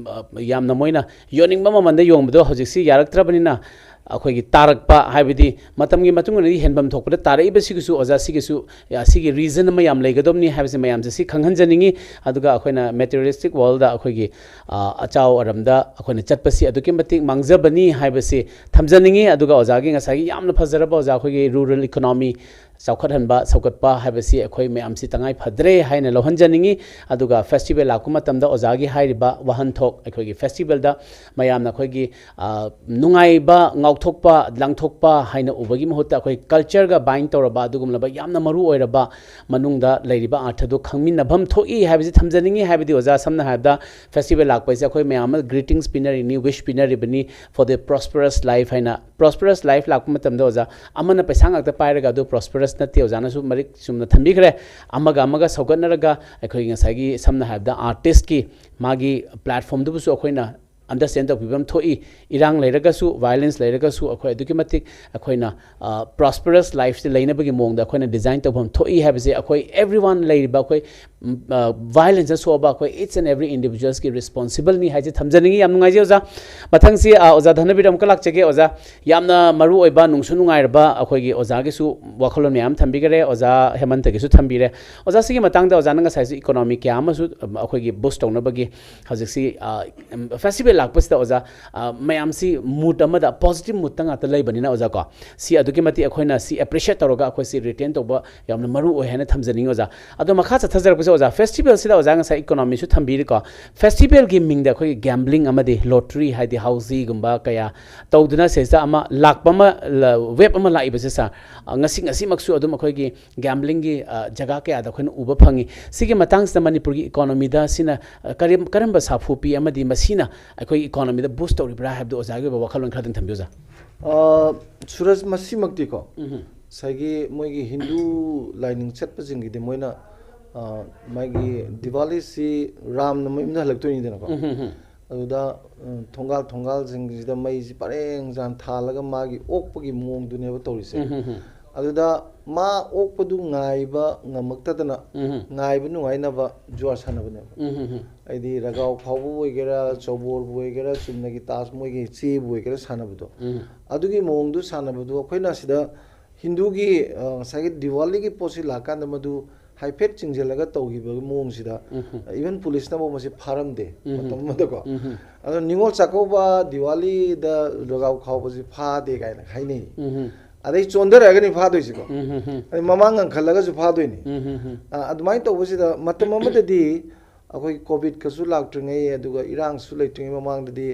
ꯌꯥꯝꯅ ꯃꯣꯏꯅ ꯌꯣꯟꯅꯤꯡꯕ ꯃꯃꯜꯗ ꯌꯣꯟꯕꯗꯣ ꯍꯧꯖꯤꯛꯁꯤ ꯌꯥꯔꯛꯇ꯭ꯔꯕꯅꯤꯅ ꯑꯩꯈꯣꯏꯒꯤ ꯇꯥꯔꯛꯄ ꯍꯥꯏꯕꯗꯤ ꯃꯇꯝꯒꯤ ꯃꯇꯨꯡ ꯏꯟꯅꯗꯤ ꯍꯦꯟꯐꯝ ꯊꯣꯛꯄꯗ ꯇꯥꯔꯛꯏꯕꯁꯤꯒꯤꯁꯨ ꯑꯣꯖꯥ ꯁꯤꯒꯤꯁꯨ, ꯑ, ꯁꯤꯒꯤ ꯔꯤꯖꯟ ꯑꯃ ꯌꯥꯝ ꯂꯩꯒꯗꯕꯅꯤ ꯍꯥꯏꯕꯁꯤ ꯃꯌꯥꯝꯁꯦ ꯁꯤ ꯈꯪꯍꯟꯖꯅꯤꯡꯉꯤ꯫ ꯑꯗꯨꯒ ꯑꯩꯈꯣꯏꯅ ꯃꯦꯇꯤꯔꯤꯌꯦꯂꯤꯁꯇꯤꯛ ꯋꯥꯔꯜꯗ ꯑꯩꯈꯣꯏꯒꯤ, ꯑ, ꯑꯆꯥꯎ ꯑꯔꯝꯗ ꯑꯩꯈꯣꯏꯅ ꯆꯠꯄꯁꯤ ꯑꯗꯨꯛꯀꯤ ꯃꯇꯤꯛ ꯃꯥꯡꯖꯕꯅꯤ ꯍꯥꯏꯕꯁꯤ ꯊꯝꯖꯅꯤꯡꯉꯤ꯫ ꯑꯗꯨꯒ ꯑꯣꯖꯥꯒꯤ ꯉꯁꯥꯏꯒꯤ ꯌꯥꯝꯅ ꯐꯖꯔꯕ ꯑꯣꯖꯥ ꯑꯩꯈꯣꯏꯒꯤ ꯔꯨꯔꯦꯜ ꯏꯀꯣꯅꯣꯃꯤ ꯆꯥꯎꯈꯠꯍꯟꯕ, ꯁꯧꯒꯠꯄ ꯍꯥꯏꯕꯁꯤ ꯑꯩꯈꯣꯏ ꯃꯌꯥꯝꯁꯤ ꯇꯉꯥꯏ ꯐꯗ꯭ꯔꯦ ꯍꯥꯏꯅ ꯂꯧꯍꯟꯖꯅꯤꯡꯏ꯫ ꯑꯗꯨꯒ ꯐꯦꯁꯇꯤꯚꯦꯜ ꯂꯥꯛꯄ ꯃꯇꯝꯗ ꯑꯣꯖꯥꯒꯤ ꯍꯥꯏꯔꯤꯕ ꯋꯥꯍꯟꯊꯣꯛ, ꯑꯩꯈꯣꯏꯒꯤ ꯐꯦꯁꯇꯤꯚꯦꯜꯗ ꯃꯌꯥꯝꯅ ꯑꯩꯈꯣꯏꯒꯤ, ꯑ, ꯅꯨꯡꯉꯥꯏꯕ, ꯉꯥꯎꯊꯣꯛꯄ, ꯂꯥꯡꯊꯣꯛꯄ ꯍꯥꯏꯅ ꯎꯕꯒꯤ ꯃꯍꯨꯠꯇ ꯑꯩꯈꯣꯏ ꯀꯜꯆꯔꯒ ꯕꯥꯏꯟ ꯇꯧꯔꯕ ꯑꯗꯨꯒꯨꯝꯂꯕ ꯌꯥꯝꯅ ꯃꯔꯨ ꯑꯣꯏꯔꯕ ꯃꯅꯨꯡꯗ ꯂꯩꯔꯤꯕ ꯑꯥꯔꯊꯗꯨ ꯈꯪꯃꯤꯟꯅꯐꯝ ꯊꯣꯛꯏ ꯍꯥꯏꯕꯁꯤ ꯊꯝꯖꯅꯤꯡꯏ꯫ ꯍꯥꯏꯕꯗꯤ ꯑꯣꯖꯥ, ꯁꯝꯅ ꯍꯥꯏꯔꯕꯗ ꯐꯦꯁꯇꯤꯚꯦꯜ ꯂꯥꯛꯄ ꯍꯥꯏꯁꯦ ꯑꯩꯈꯣꯏ ꯃꯌꯥꯝ ꯑꯃ ꯒ꯭ꯔꯤꯇꯤꯡꯁ ꯄꯤꯅꯔꯤꯅꯤ, ꯋꯤꯁ ꯄꯤꯅꯔꯤꯕꯅꯤ for the prosperous life ꯍꯥꯏꯅ꯫ ꯄ꯭ꯔꯣꯁꯄꯔꯁ ꯂꯥꯏꯐ ꯂꯥꯛꯄ ꯃꯇꯝꯗ ꯑꯣꯖꯥ, ꯑꯃꯅ ꯄꯩꯁꯥ ꯉꯥꯛꯇ ꯄꯥꯏꯔꯒ ꯑꯗꯨ ꯄ꯭ꯔꯣꯁꯄꯔꯁ ꯅꯠꯇꯦ, ꯑꯣꯖꯥꯅꯁꯨ ꯃꯔꯤꯛ ꯆꯨꯝꯅ ꯊꯝꯕꯤꯈ꯭ꯔꯦ꯫ ꯑꯃꯒ ꯑꯃꯒ ꯁꯧꯒꯠꯅꯔꯒ ꯑꯩꯈꯣꯏꯒꯤ ꯉꯁꯥꯏꯒꯤ ꯁꯝꯅ ꯍꯥꯏꯔꯕꯗ ꯑꯥꯔꯇꯤꯁꯀꯤ ꯃꯥꯒꯤ ꯄ꯭ꯂꯦꯠꯐꯣꯝꯗꯨꯕꯨꯁꯨ ꯑꯩꯈꯣꯏꯅ ꯑꯟꯗꯔꯁ꯭ꯇꯦꯟ ꯇꯧꯕꯤꯕ ꯑꯃ ꯊꯣꯛꯏ꯫ ꯏꯔꯥꯡ ꯂꯩꯔꯒꯁꯨ, ꯚꯥꯏꯑꯣꯂꯦꯟꯁ ꯂꯩꯔꯒꯁꯨ ꯑꯩꯈꯣꯏ ꯑꯗꯨꯛꯀꯤ ꯃꯇꯤꯛ ꯑꯩꯈꯣꯏꯅ, ꯑ, ꯄ꯭ꯔꯣꯁꯄꯔꯁ ꯂꯥꯏꯐꯁꯤ ꯂꯩꯅꯕꯒꯤ ꯃꯑꯣꯡꯗ ꯑꯩꯈꯣꯏꯅ ꯗꯤꯖꯥꯏꯟ ꯇꯧꯐꯝ ꯊꯣꯛꯏ ꯍꯥꯏꯕꯁꯦ ꯑꯩꯈꯣꯏ ꯑꯦꯚ꯭ꯔꯤ ꯋꯥꯟ ꯂꯩꯔꯤꯕ ꯑꯩꯈꯣꯏ, ꯎꯝ, ꯑ, ꯚꯥꯏꯑꯣꯂꯦꯟꯁꯇ ꯁꯣꯛꯑꯕ ꯑꯩꯈꯣꯏ each and every individualꯁꯀꯤ ꯔꯦꯁꯄꯣꯟꯁꯤꯕꯜꯅꯤ ꯍꯥꯏꯁꯦ ꯊꯝꯖꯅꯤꯡꯉꯤ꯫ ꯌꯥꯝ ꯅꯨꯡꯉꯥꯏꯖꯩ ꯑꯣꯖꯥ꯫ ꯃꯊꯪꯁꯤ, ꯑ, ꯑꯣꯖꯥ ꯙꯅꯕꯤꯔ ꯑꯃꯨꯛꯀ ꯂꯥꯛꯆꯒꯦ꯫ ꯑꯣꯖꯥ, ꯌꯥꯝꯅ ꯃꯔꯨ ꯑꯣꯏꯕ, ꯅꯨꯡꯁꯨ ꯅꯨꯡꯉꯥꯏꯔꯕ ꯑꯩꯈꯣꯏꯒꯤ ꯑꯣꯖꯥꯒꯤꯁꯨ ꯋꯥꯈꯜꯂꯣꯟ ꯃꯌꯥꯝ ꯑꯃ ꯊꯝꯕꯤꯈꯔꯦ, ꯑꯣꯖꯥ ꯍꯦꯃꯟꯇꯒꯤꯁꯨ ꯊꯝꯕꯤꯔꯦ꯫ ꯑꯣꯖꯥ, ꯁꯤꯒꯤ ꯃꯇꯥꯡꯗ ꯑꯣꯖꯥꯅ ꯉꯁꯥꯏꯁꯨ ꯏꯀꯣꯅꯣꯃꯤ ꯀꯌꯥ ꯑꯃꯁꯨ, ꯑꯝ, ꯑꯩꯈꯣꯏꯒꯤ ꯕꯨꯁ ꯇꯧꯅꯕꯒꯤ ꯍꯧꯖꯤꯛꯁꯤ, ꯑ, ꯎꯝ, ꯐꯦꯁꯇꯤꯚꯦꯜ ꯂꯥꯛꯄꯁꯤꯗ ꯑꯣꯖꯥ, ꯑ, ꯃꯌꯥꯝꯁꯤ ꯃꯨꯗ ꯑꯃꯗ, ꯄꯣꯖꯤꯇꯤꯚ ꯃꯨꯗꯇ ꯉꯥꯛꯇ ꯂꯩꯕꯅꯤꯅ ꯑꯣꯖꯥ ꯀꯣ, ꯁꯤ ꯑꯗꯨꯛꯀꯤ ꯃꯇꯤꯛ ꯑꯩꯈꯣꯏꯅ ꯁꯤ ꯑꯦꯄ꯭ꯔꯤꯁꯤꯌꯦꯠ ꯇꯧꯔꯒ ꯑꯩꯈꯣꯏ ꯁꯤ ꯔꯤꯇꯦꯟ ꯇꯧꯕ ꯌꯥꯝꯅ ꯃꯔꯨ ꯑꯣꯏ ꯍꯥꯏꯅ ꯊꯝꯖꯅꯤꯡꯉꯤ ꯑꯣꯖꯥ꯫ ꯑꯗꯣ ꯃꯈꯥ ꯆꯠꯊꯖꯔꯛꯄꯁꯦ ꯑꯣꯖꯥ, ꯐꯦꯁꯇꯤꯚꯦꯜꯁꯤꯗ ꯑꯣꯖꯥ ꯉꯁꯥꯏ ꯏꯀꯣꯅꯣꯃꯤꯁꯨ ꯊꯝꯕꯤꯔꯤꯀꯣ, ꯐꯦꯁꯇꯤꯚꯦꯜꯒꯤ ꯃꯤꯡꯗ ꯑꯩꯈꯣꯏꯒꯤ ꯒꯦꯝꯕ꯭ꯂꯤꯡ ꯑꯃꯗꯤ ꯂꯣꯇ꯭ꯔꯤ ꯍꯥꯏꯗꯤ ꯍꯥꯎꯖꯤꯒꯨꯝꯕ ꯀꯌꯥ ꯇꯧꯗꯨꯅ ꯁꯤꯗꯩꯁꯤꯗ ꯑꯃ ꯂꯥꯛꯄ ꯑꯃ, ꯂ-, ꯋꯦꯕ ꯑꯃ ꯂꯥꯛꯏꯕꯁꯦ ꯁꯥꯔ, ꯑ, ꯉꯁꯤ, ꯉꯁꯤꯃꯛꯁꯨ ꯑꯗꯨꯝ ꯑꯩꯈꯣꯏꯒꯤ ꯒꯦꯝꯕ꯭ꯂꯤꯡꯒꯤ, ꯑ, ꯖꯒꯥ ꯀꯌꯥꯗ ꯑꯩꯈꯣꯏꯅ ꯎꯕ ꯐꯪꯉꯤ꯫ ꯁꯤꯒꯤ ꯃꯇꯥꯡꯁꯤꯗ ꯃꯅꯤꯄꯨꯔꯒꯤ ꯏꯀꯣꯅꯣꯃꯤꯗ ꯁꯤꯅ, ꯑ, ꯀꯔꯤ-, ꯀꯔꯝꯕ ꯁꯥꯐꯨ ꯄꯤ ꯑꯃꯗꯤ ꯃꯁꯤꯅ ꯑꯩꯈꯣꯏꯒꯤ ꯏꯀꯣꯅꯣꯃꯤꯗ ꯕꯨꯁ ꯇꯧꯔꯤꯕ꯭ꯔꯥ ꯍꯥꯏꯕꯗꯨ ꯑꯣꯖꯥꯒꯤ ꯑꯣꯏꯕ ꯋꯥꯈꯜꯂꯣꯟ ꯈꯔꯗꯪ ꯊꯝꯕꯤꯌꯨ ꯑꯣꯖꯥ꯫ ꯑ, ꯁꯨꯔꯖ, ꯃꯁꯤꯃꯛꯇꯤꯀꯣ, ꯎꯝ꯫ ꯉꯁꯥꯏꯒꯤ ꯃꯣꯏꯒꯤ ꯍꯤꯟꯗꯨ ꯂꯥꯏꯅꯤꯡ ꯆꯠꯄꯁꯤꯡꯒꯤꯗꯤ ꯃꯣꯏꯅ, ꯑ, ꯃꯥꯒꯤ ꯗꯤꯋꯥꯂꯤꯁꯤ ꯔꯥꯝꯅ ꯃꯌꯨꯝꯗ ꯍꯜꯂꯛꯇꯣꯏꯅꯤꯗꯅꯀꯣ꯫ ꯎꯝ, ꯎꯝ, ꯎꯝ꯫ ꯑꯗꯨꯗ, ꯎꯝ, ꯊꯣꯡꯒꯥꯜ, ꯊꯣꯡꯒꯥꯜꯁꯤꯡꯁꯤꯗ ꯃꯩꯁꯤ ꯄꯔꯦꯡ ꯁꯥꯟ ꯊꯥꯜꯂꯒ ꯃꯥꯒꯤ ꯑꯣꯛꯄꯒꯤ ꯃꯑꯣꯡꯗꯨꯅꯦꯕ ꯇꯧꯔꯤꯁꯦ꯫ ꯎꯝ, ꯎꯝ, ꯎꯝ꯫ ꯑꯗꯨꯗ ꯃꯥ ꯑꯣꯛꯄꯗꯨ ꯉꯥꯏꯕ ꯉꯝꯃꯛꯇꯗꯅ, ꯎꯝ, ꯎꯝ꯫ ꯉꯥꯏꯕ ꯅꯨꯡꯉꯥꯏꯅꯕ ꯖꯨꯋꯥꯔ ꯁꯥꯟꯅꯕꯅꯦꯕ꯫ ꯎꯝ, ꯎꯝ, ꯎꯝ꯫ ꯍꯥꯏꯗꯤ ꯔꯒꯥꯎ ꯈꯥꯎꯕꯕꯨ ꯑꯣꯏꯒꯦꯔꯥ, ꯆꯧꯕꯣꯜꯕꯨ ꯑꯣꯏꯒꯦꯔꯥ, ꯆꯨꯝꯅꯒꯤ ꯇꯥꯖ ꯃꯣꯏꯒꯤ ꯆꯦꯕꯨ ꯑꯣꯏꯒꯦꯔꯥ ꯁꯥꯟꯅꯕꯗꯣ꯫ ꯎꯝ꯫ ꯑꯗꯨꯒꯤ ꯃꯑꯣꯡꯗꯨ ꯁꯥꯟꯅꯕꯗꯨ ꯑꯩꯈꯣꯏꯅ ꯁꯤꯗ ꯍꯤꯟꯗꯨꯒꯤ, ꯑ, ꯉꯁꯥꯏꯒꯤ ꯗꯤꯋꯥꯂꯤꯒꯤ ꯄꯣꯠꯁꯤ ꯂꯥꯛꯀꯥꯟꯗ ꯃꯗꯨ ꯍꯥꯏꯐꯦꯠ ꯆꯤꯡꯁꯤꯜꯂꯒ ꯇꯧꯈꯤꯕꯒꯤ ꯃꯑꯣꯡꯁꯤꯗ, ꯎꯝ꯫ ꯏꯚꯟ ꯄꯨꯂꯤꯁꯅꯐꯥꯎ ꯃꯁꯤ ꯐꯥꯔꯝꯗꯦ ꯎꯝ꯫ ꯃꯇꯝ ꯑꯃꯗꯀꯣ꯫ ꯎꯝ꯫ ꯑꯗꯣ ꯅꯤꯉꯣꯜ ꯆꯥꯛꯀꯧꯕ, ꯗꯤꯋꯥꯂꯤꯗ ꯔꯒꯥꯎ ꯈꯥꯎꯕꯁꯤ ꯐꯥꯗꯦ ꯀꯥꯏꯅ ꯍꯥꯏꯅꯩ꯫ ꯎꯝ꯫ ꯑꯗꯩ ꯆꯣꯟꯊꯔꯛꯑꯒꯅꯤ ꯐꯥꯗꯣꯏꯁꯤꯀꯣ꯫ ꯎꯝ, ꯎꯝ, ꯎꯝ. ꯑꯗꯩ ꯃꯃꯥꯡ ꯉꯟꯈꯠꯂꯒꯁꯨ ꯐꯥꯗꯣꯏꯅꯤ꯫ ꯎꯝ, ꯎꯝ, ꯎꯝ. ꯑ, ꯑꯗꯨꯃꯥꯏꯅ ꯇꯧꯕꯁꯤꯗ ꯃꯇꯝ ꯑꯃꯗꯗꯤ ꯑꯩꯈꯣꯏ ꯀꯣꯚꯤꯗꯀꯁꯨ ꯂꯥꯛꯇ꯭ꯔꯤꯉꯩ, ꯑꯗꯨꯒ ꯏꯔꯥꯡꯁꯨ ꯂꯩꯇ꯭ꯔꯤꯉꯩ ꯃꯃꯥꯡꯗꯗꯤ,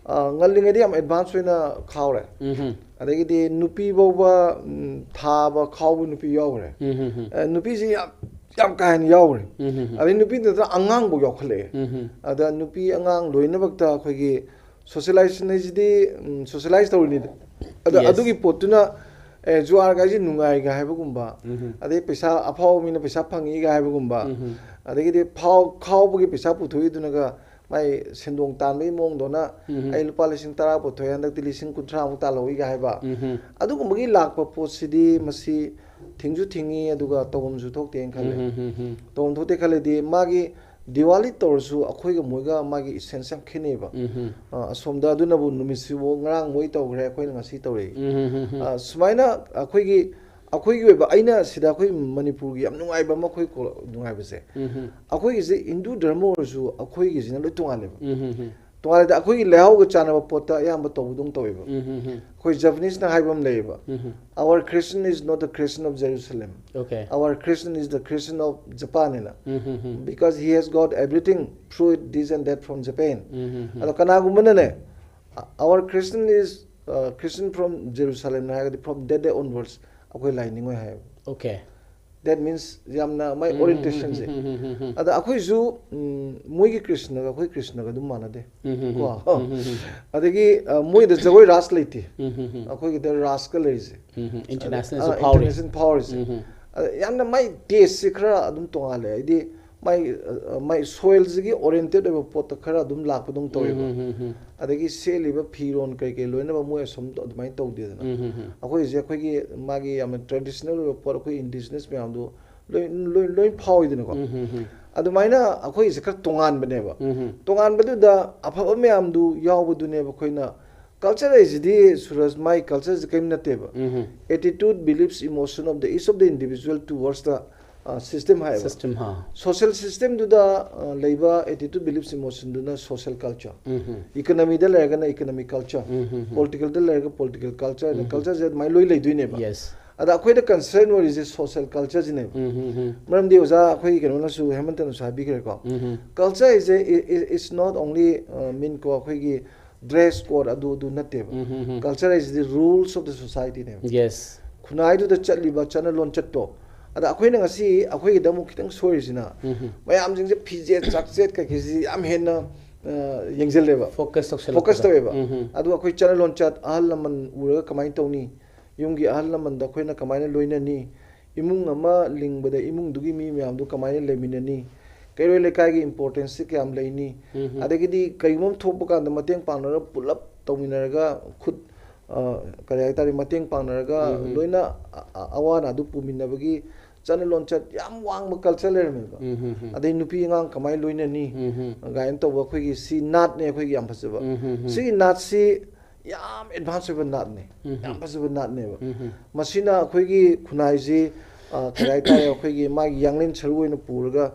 ꯑ, ꯉꯜꯂꯤꯉꯩꯗ ꯌꯥꯝ ꯑꯦꯗꯚꯥꯟꯁ ꯑꯣꯏꯅ ꯈꯥꯎꯔꯦ꯫ ꯎꯝ, ꯎꯝ. ꯑꯗꯒꯤꯗꯤ ꯅꯨꯄꯤ ꯐꯥꯎꯕ, ꯎꯝ, ꯊꯥꯕ ꯈꯥꯎꯕ ꯅꯨꯄꯤ ꯌꯥꯎꯈ꯭ꯔꯦ꯫ ꯎꯝ, ꯎꯝ, ꯎꯝ. ꯑ, ꯅꯨꯄꯤꯁꯤ ꯌꯥꯝ, ꯌꯥꯝ ꯀꯥ ꯍꯦꯟꯅ ꯌꯥꯎꯈ꯭ꯔꯦ꯫ ꯎꯝ, ꯎꯝ, ꯎꯝ. ꯑꯗꯩ ꯅꯨꯄꯤ ꯅꯠꯇꯅ ꯑꯉꯥꯡꯐꯥꯎ ꯌꯥꯎꯈꯠꯂꯛꯑꯦ꯫ ꯎꯝ, ꯎꯝ. ꯑꯗ ꯅꯨꯄꯤ ꯑꯉꯥꯡ ꯂꯣꯏꯅꯃꯛꯇ ꯑꯩꯈꯣꯏꯒꯤ ꯁꯣꯁꯤꯌꯦꯂꯥꯏꯖꯦꯁꯟ ꯍꯥꯏꯁꯤꯗꯤ, ꯎꯝ, ꯁꯣꯁꯤꯌꯦꯂꯥꯏꯖ ꯇꯧꯔꯤꯅꯤꯗ꯫ ꯑꯗ Yes. ꯑꯗꯨꯒꯤ ꯄꯣꯠꯇꯨꯅ, ꯑꯦ, ꯖꯨꯋꯥꯔꯒ ꯍꯥꯏꯁꯤ ꯅꯨꯡꯉꯥꯏꯒ ꯍꯥꯏꯕꯒꯨꯝꯕ, ꯎꯝ, ꯎꯝ. ꯑꯗꯩ ꯄꯩꯁꯥ, ꯑꯐꯥꯎꯕ ꯃꯤꯅ ꯄꯩꯁꯥ ꯐꯪꯉꯤꯒ ꯍꯥꯏꯕꯒꯨꯝꯕ, ꯎꯝ, ꯎꯝ. ꯑꯗꯒꯤꯗꯤ ꯐꯥꯎ-, ꯈꯥꯎꯕꯒꯤ ꯄꯩꯁꯥ ꯄꯨꯊꯣꯛꯏꯗꯨꯅꯒ ꯃꯥꯏ ꯁꯦꯟꯗꯣꯡ ꯇꯥꯟꯕꯒꯤ ꯃꯑꯣꯡꯗꯧꯅ, ꯎꯝ, ꯎꯝ. "ꯑꯩ ꯂꯨꯄꯥ ꯂꯤꯁꯤꯡ ꯇꯔꯥ ꯄꯨꯊꯣꯛꯑꯦ, ꯍꯟꯗꯛꯇꯤ ꯂꯤꯁꯤꯡ ꯀꯨꯟꯊ꯭ꯔꯥꯃꯨꯛ ꯇꯥꯜꯍꯧꯏꯒ" ꯍꯥꯏꯕ, ꯎꯝ, ꯎꯝ. ꯑꯗꯨꯒꯨꯝꯕꯒꯤ ꯂꯥꯛꯄ ꯄꯣꯠꯁꯤꯗꯤ ꯃꯁꯤ ꯊꯤꯡꯁꯨ ꯊꯤꯡꯉꯤ, ꯑꯗꯨꯒ ꯇꯧꯐꯝꯁꯨ ꯊꯣꯛꯇꯦꯅ ꯈꯜꯂꯦ꯫ ꯎꯝ, ꯎꯝ, ꯎꯝ. ꯇꯧꯐꯝ ꯊꯣꯛꯇꯦ ꯈꯜꯂꯗꯤ ꯃꯥꯒꯤ ꯗꯤꯋꯥꯂꯤ ꯇꯧꯔꯁꯨ ꯑꯩꯈꯣꯏꯒ ꯃꯣꯏꯒ ꯃꯥꯒꯤ ꯏꯁꯦꯟꯁ ꯌꯥꯝ ꯈꯦꯠꯅꯩꯕ꯫ ꯎꯝ, ꯎꯝ. ꯑ, ꯑꯁꯣꯝꯗ ꯑꯗꯨꯅꯕꯨ ꯅꯨꯃꯤꯠꯁꯤꯕꯨ ꯉꯔꯥꯡ ꯃꯣꯏ ꯇꯧꯈ꯭ꯔꯦ, ꯑꯩꯈꯣꯏꯅ ꯉꯁꯤ ꯇꯧꯔꯛꯏ꯫ ꯎꯝ, ꯎꯝ, ꯎꯝ, ꯎꯝ. ꯑ, ꯁꯨꯃꯥꯏꯅ ꯑꯩꯈꯣꯏꯒꯤ, ꯑꯩꯈꯣꯏꯒꯤ ꯑꯣꯏꯕ, ꯑꯩꯅ ꯁꯤꯗ ꯑꯩꯈꯣꯏ ꯃꯅꯤꯄꯨꯔꯒꯤ ꯌꯥꯝ ꯅꯨꯡꯉꯥꯏꯕ ꯑꯃ, ꯑꯩꯈꯣꯏ ꯀꯣ-, ꯅꯨꯡꯉꯥꯏꯕꯁꯦ, ꯎꯝ, ꯎꯝ. ꯑꯩꯈꯣꯏꯒꯤꯁꯦ ꯍꯤꯟꯗꯨ ꯙꯔꯃ ꯑꯣꯏꯔꯁꯨ ꯑꯩꯈꯣꯏꯒꯤꯁꯤꯅ ꯂꯣꯏ ꯇꯣꯉꯥꯜꯂꯦꯕ꯫ ꯎꯝ, ꯎꯝ, ꯎꯝ. ꯇꯣꯉꯥꯜꯂꯦꯗ, ꯑꯩꯈꯣꯏꯒꯤ ꯂꯩꯍꯥꯎꯒ ꯆꯥꯟꯅꯕ ꯄꯣꯠꯇ ꯑꯌꯥꯝꯕ ꯇꯧꯕꯗꯧ ꯇꯧꯋꯦꯕ꯫ ꯎꯝ, ꯎꯝ, ꯎꯝ. ꯑꯩꯈꯣꯏ ꯖꯄꯅꯤꯁꯅ ꯍꯥꯏꯕ ꯑꯃ ꯂꯩꯌꯦꯕ, ꯎꯝ, ꯎꯝ. "Our Christian is not the Christian of Jerusalem. Okay. Our Christian is the Christian of Japan" ꯍꯥꯏꯅ꯫ ꯎꯝ, ꯎꯝ, ꯎꯝ. "Because he has got everything, fruit, this and that from Japan." ꯎꯝ, ꯎꯝ, ꯎꯝ. ꯑꯗꯣ ꯀꯅꯥꯒꯨꯝꯕꯅꯅꯦ, "Our Christian is, uh, Christian from Jerusalem" ꯍꯥꯏꯔꯒꯗꯤ from that day onwards ꯑꯩꯈꯣꯏ ꯂꯥꯏ ꯅꯤꯡꯉꯣꯏ ꯍꯥꯏꯌꯦꯕ꯫ Okay. That means ꯌꯥꯝꯅ ꯃꯥꯏ ꯎꯝ, orientationꯁꯦ꯫ ꯎꯝ, ꯎꯝ, ꯎꯝ, ꯎꯝ. ꯑꯗ ꯑꯩꯈꯣꯏꯁꯨ, ꯎꯝ, ꯃꯣꯏꯒꯤ ꯀ꯭ꯔꯤꯁꯅꯒ ꯑꯩꯈꯣꯏ ꯀ꯭ꯔꯤꯁꯅꯒ ꯑꯗꯨꯝ ꯃꯥꯟꯅꯗꯦ꯫ ꯎꯝ, ꯎꯝ, ꯎꯝ. ꯀꯣ? ꯎꯝ, ꯎꯝ, ꯎꯝ. ꯑꯗꯒꯤ, ꯑ, ꯃꯣꯏꯗ ꯖꯒꯣꯏ ꯔꯥꯁ ꯂꯩꯇꯦ꯫ ꯎꯝ, ꯎꯝ, ꯎꯝ. ꯑꯩꯈꯣꯏꯒꯤꯗ ꯔꯥꯁꯀ ꯂꯩꯔꯤꯁꯦ꯫ ꯎꯝ, ꯎꯝ. Internationalꯁꯨ ꯑ, ꯐꯥꯎꯔꯤ꯫ International ꯐꯥꯎꯔꯤꯁꯦ꯫ ꯎꯝ, ꯎꯝ. ꯑꯗ ꯌꯥꯝꯅ ꯃꯥꯏ tasteꯁꯦ ꯈꯔ ꯑꯗꯨꯝ ꯇꯣꯉꯥꯜꯂꯦ꯫ ꯍꯥꯏꯗꯤ ꯃꯥꯏ, ꯑ, ꯃꯥꯏ soilꯁꯤꯒꯤ oriented ꯑꯣꯏꯕ ꯄꯣꯠꯇ ꯈꯔ ꯑꯗꯨꯝ ꯂꯥꯛꯄꯗꯧ ꯇꯧꯋꯦꯕ꯫ ꯎꯝ, ꯎꯝ, ꯎꯝ, ꯎꯝ. ꯑꯗꯒꯤ ꯁꯦꯠꯂꯤꯕ ꯐꯤꯔꯣꯟ ꯀꯩꯀꯩ ꯂꯣꯏꯅꯃꯛ ꯃꯣꯏ ꯑꯁꯣꯝꯗ ꯑꯗꯨꯃꯥꯏꯅ ꯇꯧꯗꯦꯗꯅ꯫ ꯎꯝ, ꯎꯝ, ꯎꯝ. ꯑꯩꯈꯣꯏꯁꯦ ꯑꯩꯈꯣꯏꯒꯤ ꯃꯥꯒꯤ ꯌꯥꯝꯅ traditional ꯑꯣꯏꯕ ꯄꯣꯠ, ꯑꯩꯈꯣꯏ indigenous ꯃꯌꯥꯝꯗꯣ ꯂꯣꯏ, ꯂꯣꯏ, ꯂꯣꯏ ꯐꯥꯎꯏꯗꯅꯀꯣ꯫ ꯎꯝ, ꯎꯝ, ꯎꯝ. ꯑꯗꯨꯃꯥꯏꯅ ꯑꯩꯈꯣꯏꯁꯦ ꯈꯔ ꯇꯣꯉꯥꯟꯕꯅꯦꯕ꯫ ꯎꯝ, ꯎꯝ. ꯇꯣꯉꯥꯟꯕꯗꯨꯗ ꯑꯐꯕ ꯃꯌꯥꯝꯗꯨ ꯌꯥꯎꯕꯗꯨꯅꯦꯕ ꯑꯩꯈꯣꯏꯅ, culture ꯍꯥꯏꯁꯤꯗꯤ ꯁꯨꯔꯖ, ꯃꯥꯏ cultureꯁꯤ ꯀꯔꯤꯝ ꯅꯠꯇꯦꯕ꯫ ꯎꯝ, ꯎꯝ. Attitude, beliefs, emotion of the each of the individual towards the system ꯍꯥꯏꯌꯦꯕ꯫ ꯁꯤꯁꯇꯦꯝ ꯍꯥ ꯁꯣꯁꯦꯜ ꯁꯤꯁꯇꯦꯝꯗꯨꯗ ꯂꯩꯕ attitude, beliefs, emotionꯗꯨꯅ social culture, ꯎꯝ ꯍꯝ. Economyꯗ ꯂꯩꯔꯒꯅ economic culture, ꯎꯝ ꯍꯝ. Politicalꯗ ꯂꯩꯔꯒ political culture, ꯎꯝ. Cultureꯁꯦ ꯑꯗꯨꯃꯥꯏꯅ ꯂꯣꯏ ꯂꯩꯗꯣꯏꯅꯦꯕ꯫ Yes. ꯑꯗ ꯑꯩꯈꯣꯏꯗ concern ꯑꯣꯏꯔꯤꯁꯦ social cultureꯁꯤꯅꯦꯕ꯫ ꯎꯝ ꯍꯝ ꯍꯝ. ꯃꯔꯝꯗꯤ ꯑꯣꯖꯥ ꯑꯩꯈꯣꯏꯒꯤ ꯀꯩꯅꯣꯅꯁꯨ, ꯍꯦꯃꯟꯇꯅꯁꯨ ꯍꯥꯏꯕꯤꯈ꯭ꯔꯦꯀꯣ, ꯎꯝ ꯍꯝ. Culture is a, it's not only mean ꯀꯣ ꯑꯩꯈꯣꯏꯒꯤ dress code ꯑꯗꯨ ꯑꯗꯨ ꯅꯠꯇꯦꯕ꯫ ꯎꯝ ꯍꯝ ꯍꯝ. Culture ꯍꯥꯏꯁꯤꯗꯤ rules of the societyꯅꯦꯕ꯫ Yes. ꯈꯨꯟꯅꯥꯏꯗꯨꯗ ꯆꯠꯂꯤꯕ ꯆꯠꯅ ꯂꯣꯟꯆꯠꯇꯣ꯫ ꯑꯗ ꯑꯩꯈꯣꯏꯅ ꯉꯁꯤ ꯑꯩꯈꯣꯏꯒꯤꯗ ꯑꯃꯨꯛ ꯈꯤꯇꯪ ꯁꯣꯏꯔꯤꯁꯤꯅ ꯎꯝ ꯍꯝ. ꯃꯌꯥꯝꯁꯤꯡꯁꯦ ꯐꯤꯖꯦꯠ ꯆꯥꯛꯆꯦꯠ ꯀꯩꯀꯩꯁꯤ ꯌꯥꯝ ꯍꯦꯟꯅ ꯑ, ꯌꯦꯡꯁꯤꯜꯂꯦꯕ꯫ Focus ꯇꯧꯁꯜꯂꯛꯄꯗꯣ. Focus ꯇꯧꯋꯦꯕ꯫ ꯎꯝ ꯍꯝ. ꯑꯗꯨꯒ ꯑꯩꯈꯣꯏ ꯆꯠꯅ ꯂꯣꯟꯆꯠ, ꯑꯍꯜ ꯂꯃꯟ ꯎꯔꯒ ꯀꯃꯥꯏꯅ ꯇꯧꯅꯤ? ꯌꯨꯝꯒꯤ ꯑꯍꯜ ꯂꯃꯟꯗ ꯑꯩꯈꯣꯏꯅ ꯀꯃꯥꯏꯅ ꯂꯣꯏꯅꯅꯤ? ꯏꯃꯨꯡ ꯑꯃ ꯂꯤꯡꯕꯗ ꯏꯃꯨꯡꯗꯨꯒꯤ ꯃꯤ ꯃꯌꯥꯝꯗꯨ ꯀꯃꯥꯏꯅ ꯂꯩꯃꯤꯟꯅꯅꯤ? ꯀꯩꯔꯣꯏ ꯂꯩꯀꯥꯏꯒꯤ importanceꯁꯤ ꯀꯌꯥꯝ ꯂꯩꯅꯤ? ꯎꯝ ꯍꯝ. ꯑꯗꯒꯤꯗꯤ ꯀꯔꯤꯒꯨꯝꯕ ꯑꯃ ꯊꯣꯛꯄ ꯀꯥꯟꯗ ꯃꯇꯦꯡ ꯄꯥꯡꯅꯔꯒ ꯄꯨꯂꯞ ꯇꯧꯃꯤꯟꯅꯔꯒ ꯈꯨꯠ, ꯑ, ꯀꯔꯤ ꯍꯥꯏꯇꯥꯔꯦ, ꯃꯇꯦꯡ ꯄꯥꯡꯅꯔꯒ ꯎꯝ ꯍꯝ. ꯂꯣꯏꯅ ꯑ-, ꯑ-, ꯑꯋꯥ ꯑꯅꯥꯗꯨ ꯄꯨꯃꯤꯟꯅꯕꯒꯤ ꯆꯠꯅ ꯂꯣꯟꯆꯠ ꯌꯥꯝ ꯋꯥꯡꯕ culture ꯂꯩꯔꯝꯃꯦꯕ꯫ ꯎꯝ ꯍꯝ ꯍꯝ. ꯑꯗꯩ ꯅꯨꯄꯤ ꯑꯉꯥꯡ ꯀꯃꯥꯏꯅ ꯂꯣꯏꯅꯅꯤ ꯎꯝ ꯍꯝ. ꯀꯥꯏꯅ ꯇꯧꯕ ꯑꯩꯈꯣꯏꯒꯤ ꯁꯤ ꯅꯥꯠꯅꯦ ꯑꯩꯈꯣꯏꯒꯤ ꯌꯥꯝ ꯐꯖꯕ꯫ ꯎꯝ ꯍꯝ ꯍꯝ. ꯁꯤꯒꯤ ꯅꯥꯠꯁꯤ ꯌꯥꯝ advance ꯑꯣꯏꯕ ꯅꯥꯠꯅꯦ꯫ ꯎꯝ ꯍꯝ. ꯌꯥꯝ ꯐꯖꯕ ꯅꯥꯠꯅꯦꯕ꯫ ꯎꯝ ꯍꯝ. ꯃꯁꯤꯅ ꯑꯩꯈꯣꯏꯒꯤ ꯈꯨꯟꯅꯥꯏꯁꯤ, ꯑ, ꯀꯔꯤ ꯍꯥꯏꯇꯥꯔꯦ, ꯑꯩꯈꯣꯏꯒꯤ ꯃꯥꯒꯤ ꯌꯥꯡꯂꯦꯟ ꯁꯔꯨ ꯑꯣꯏꯅ ꯄꯨꯔꯒ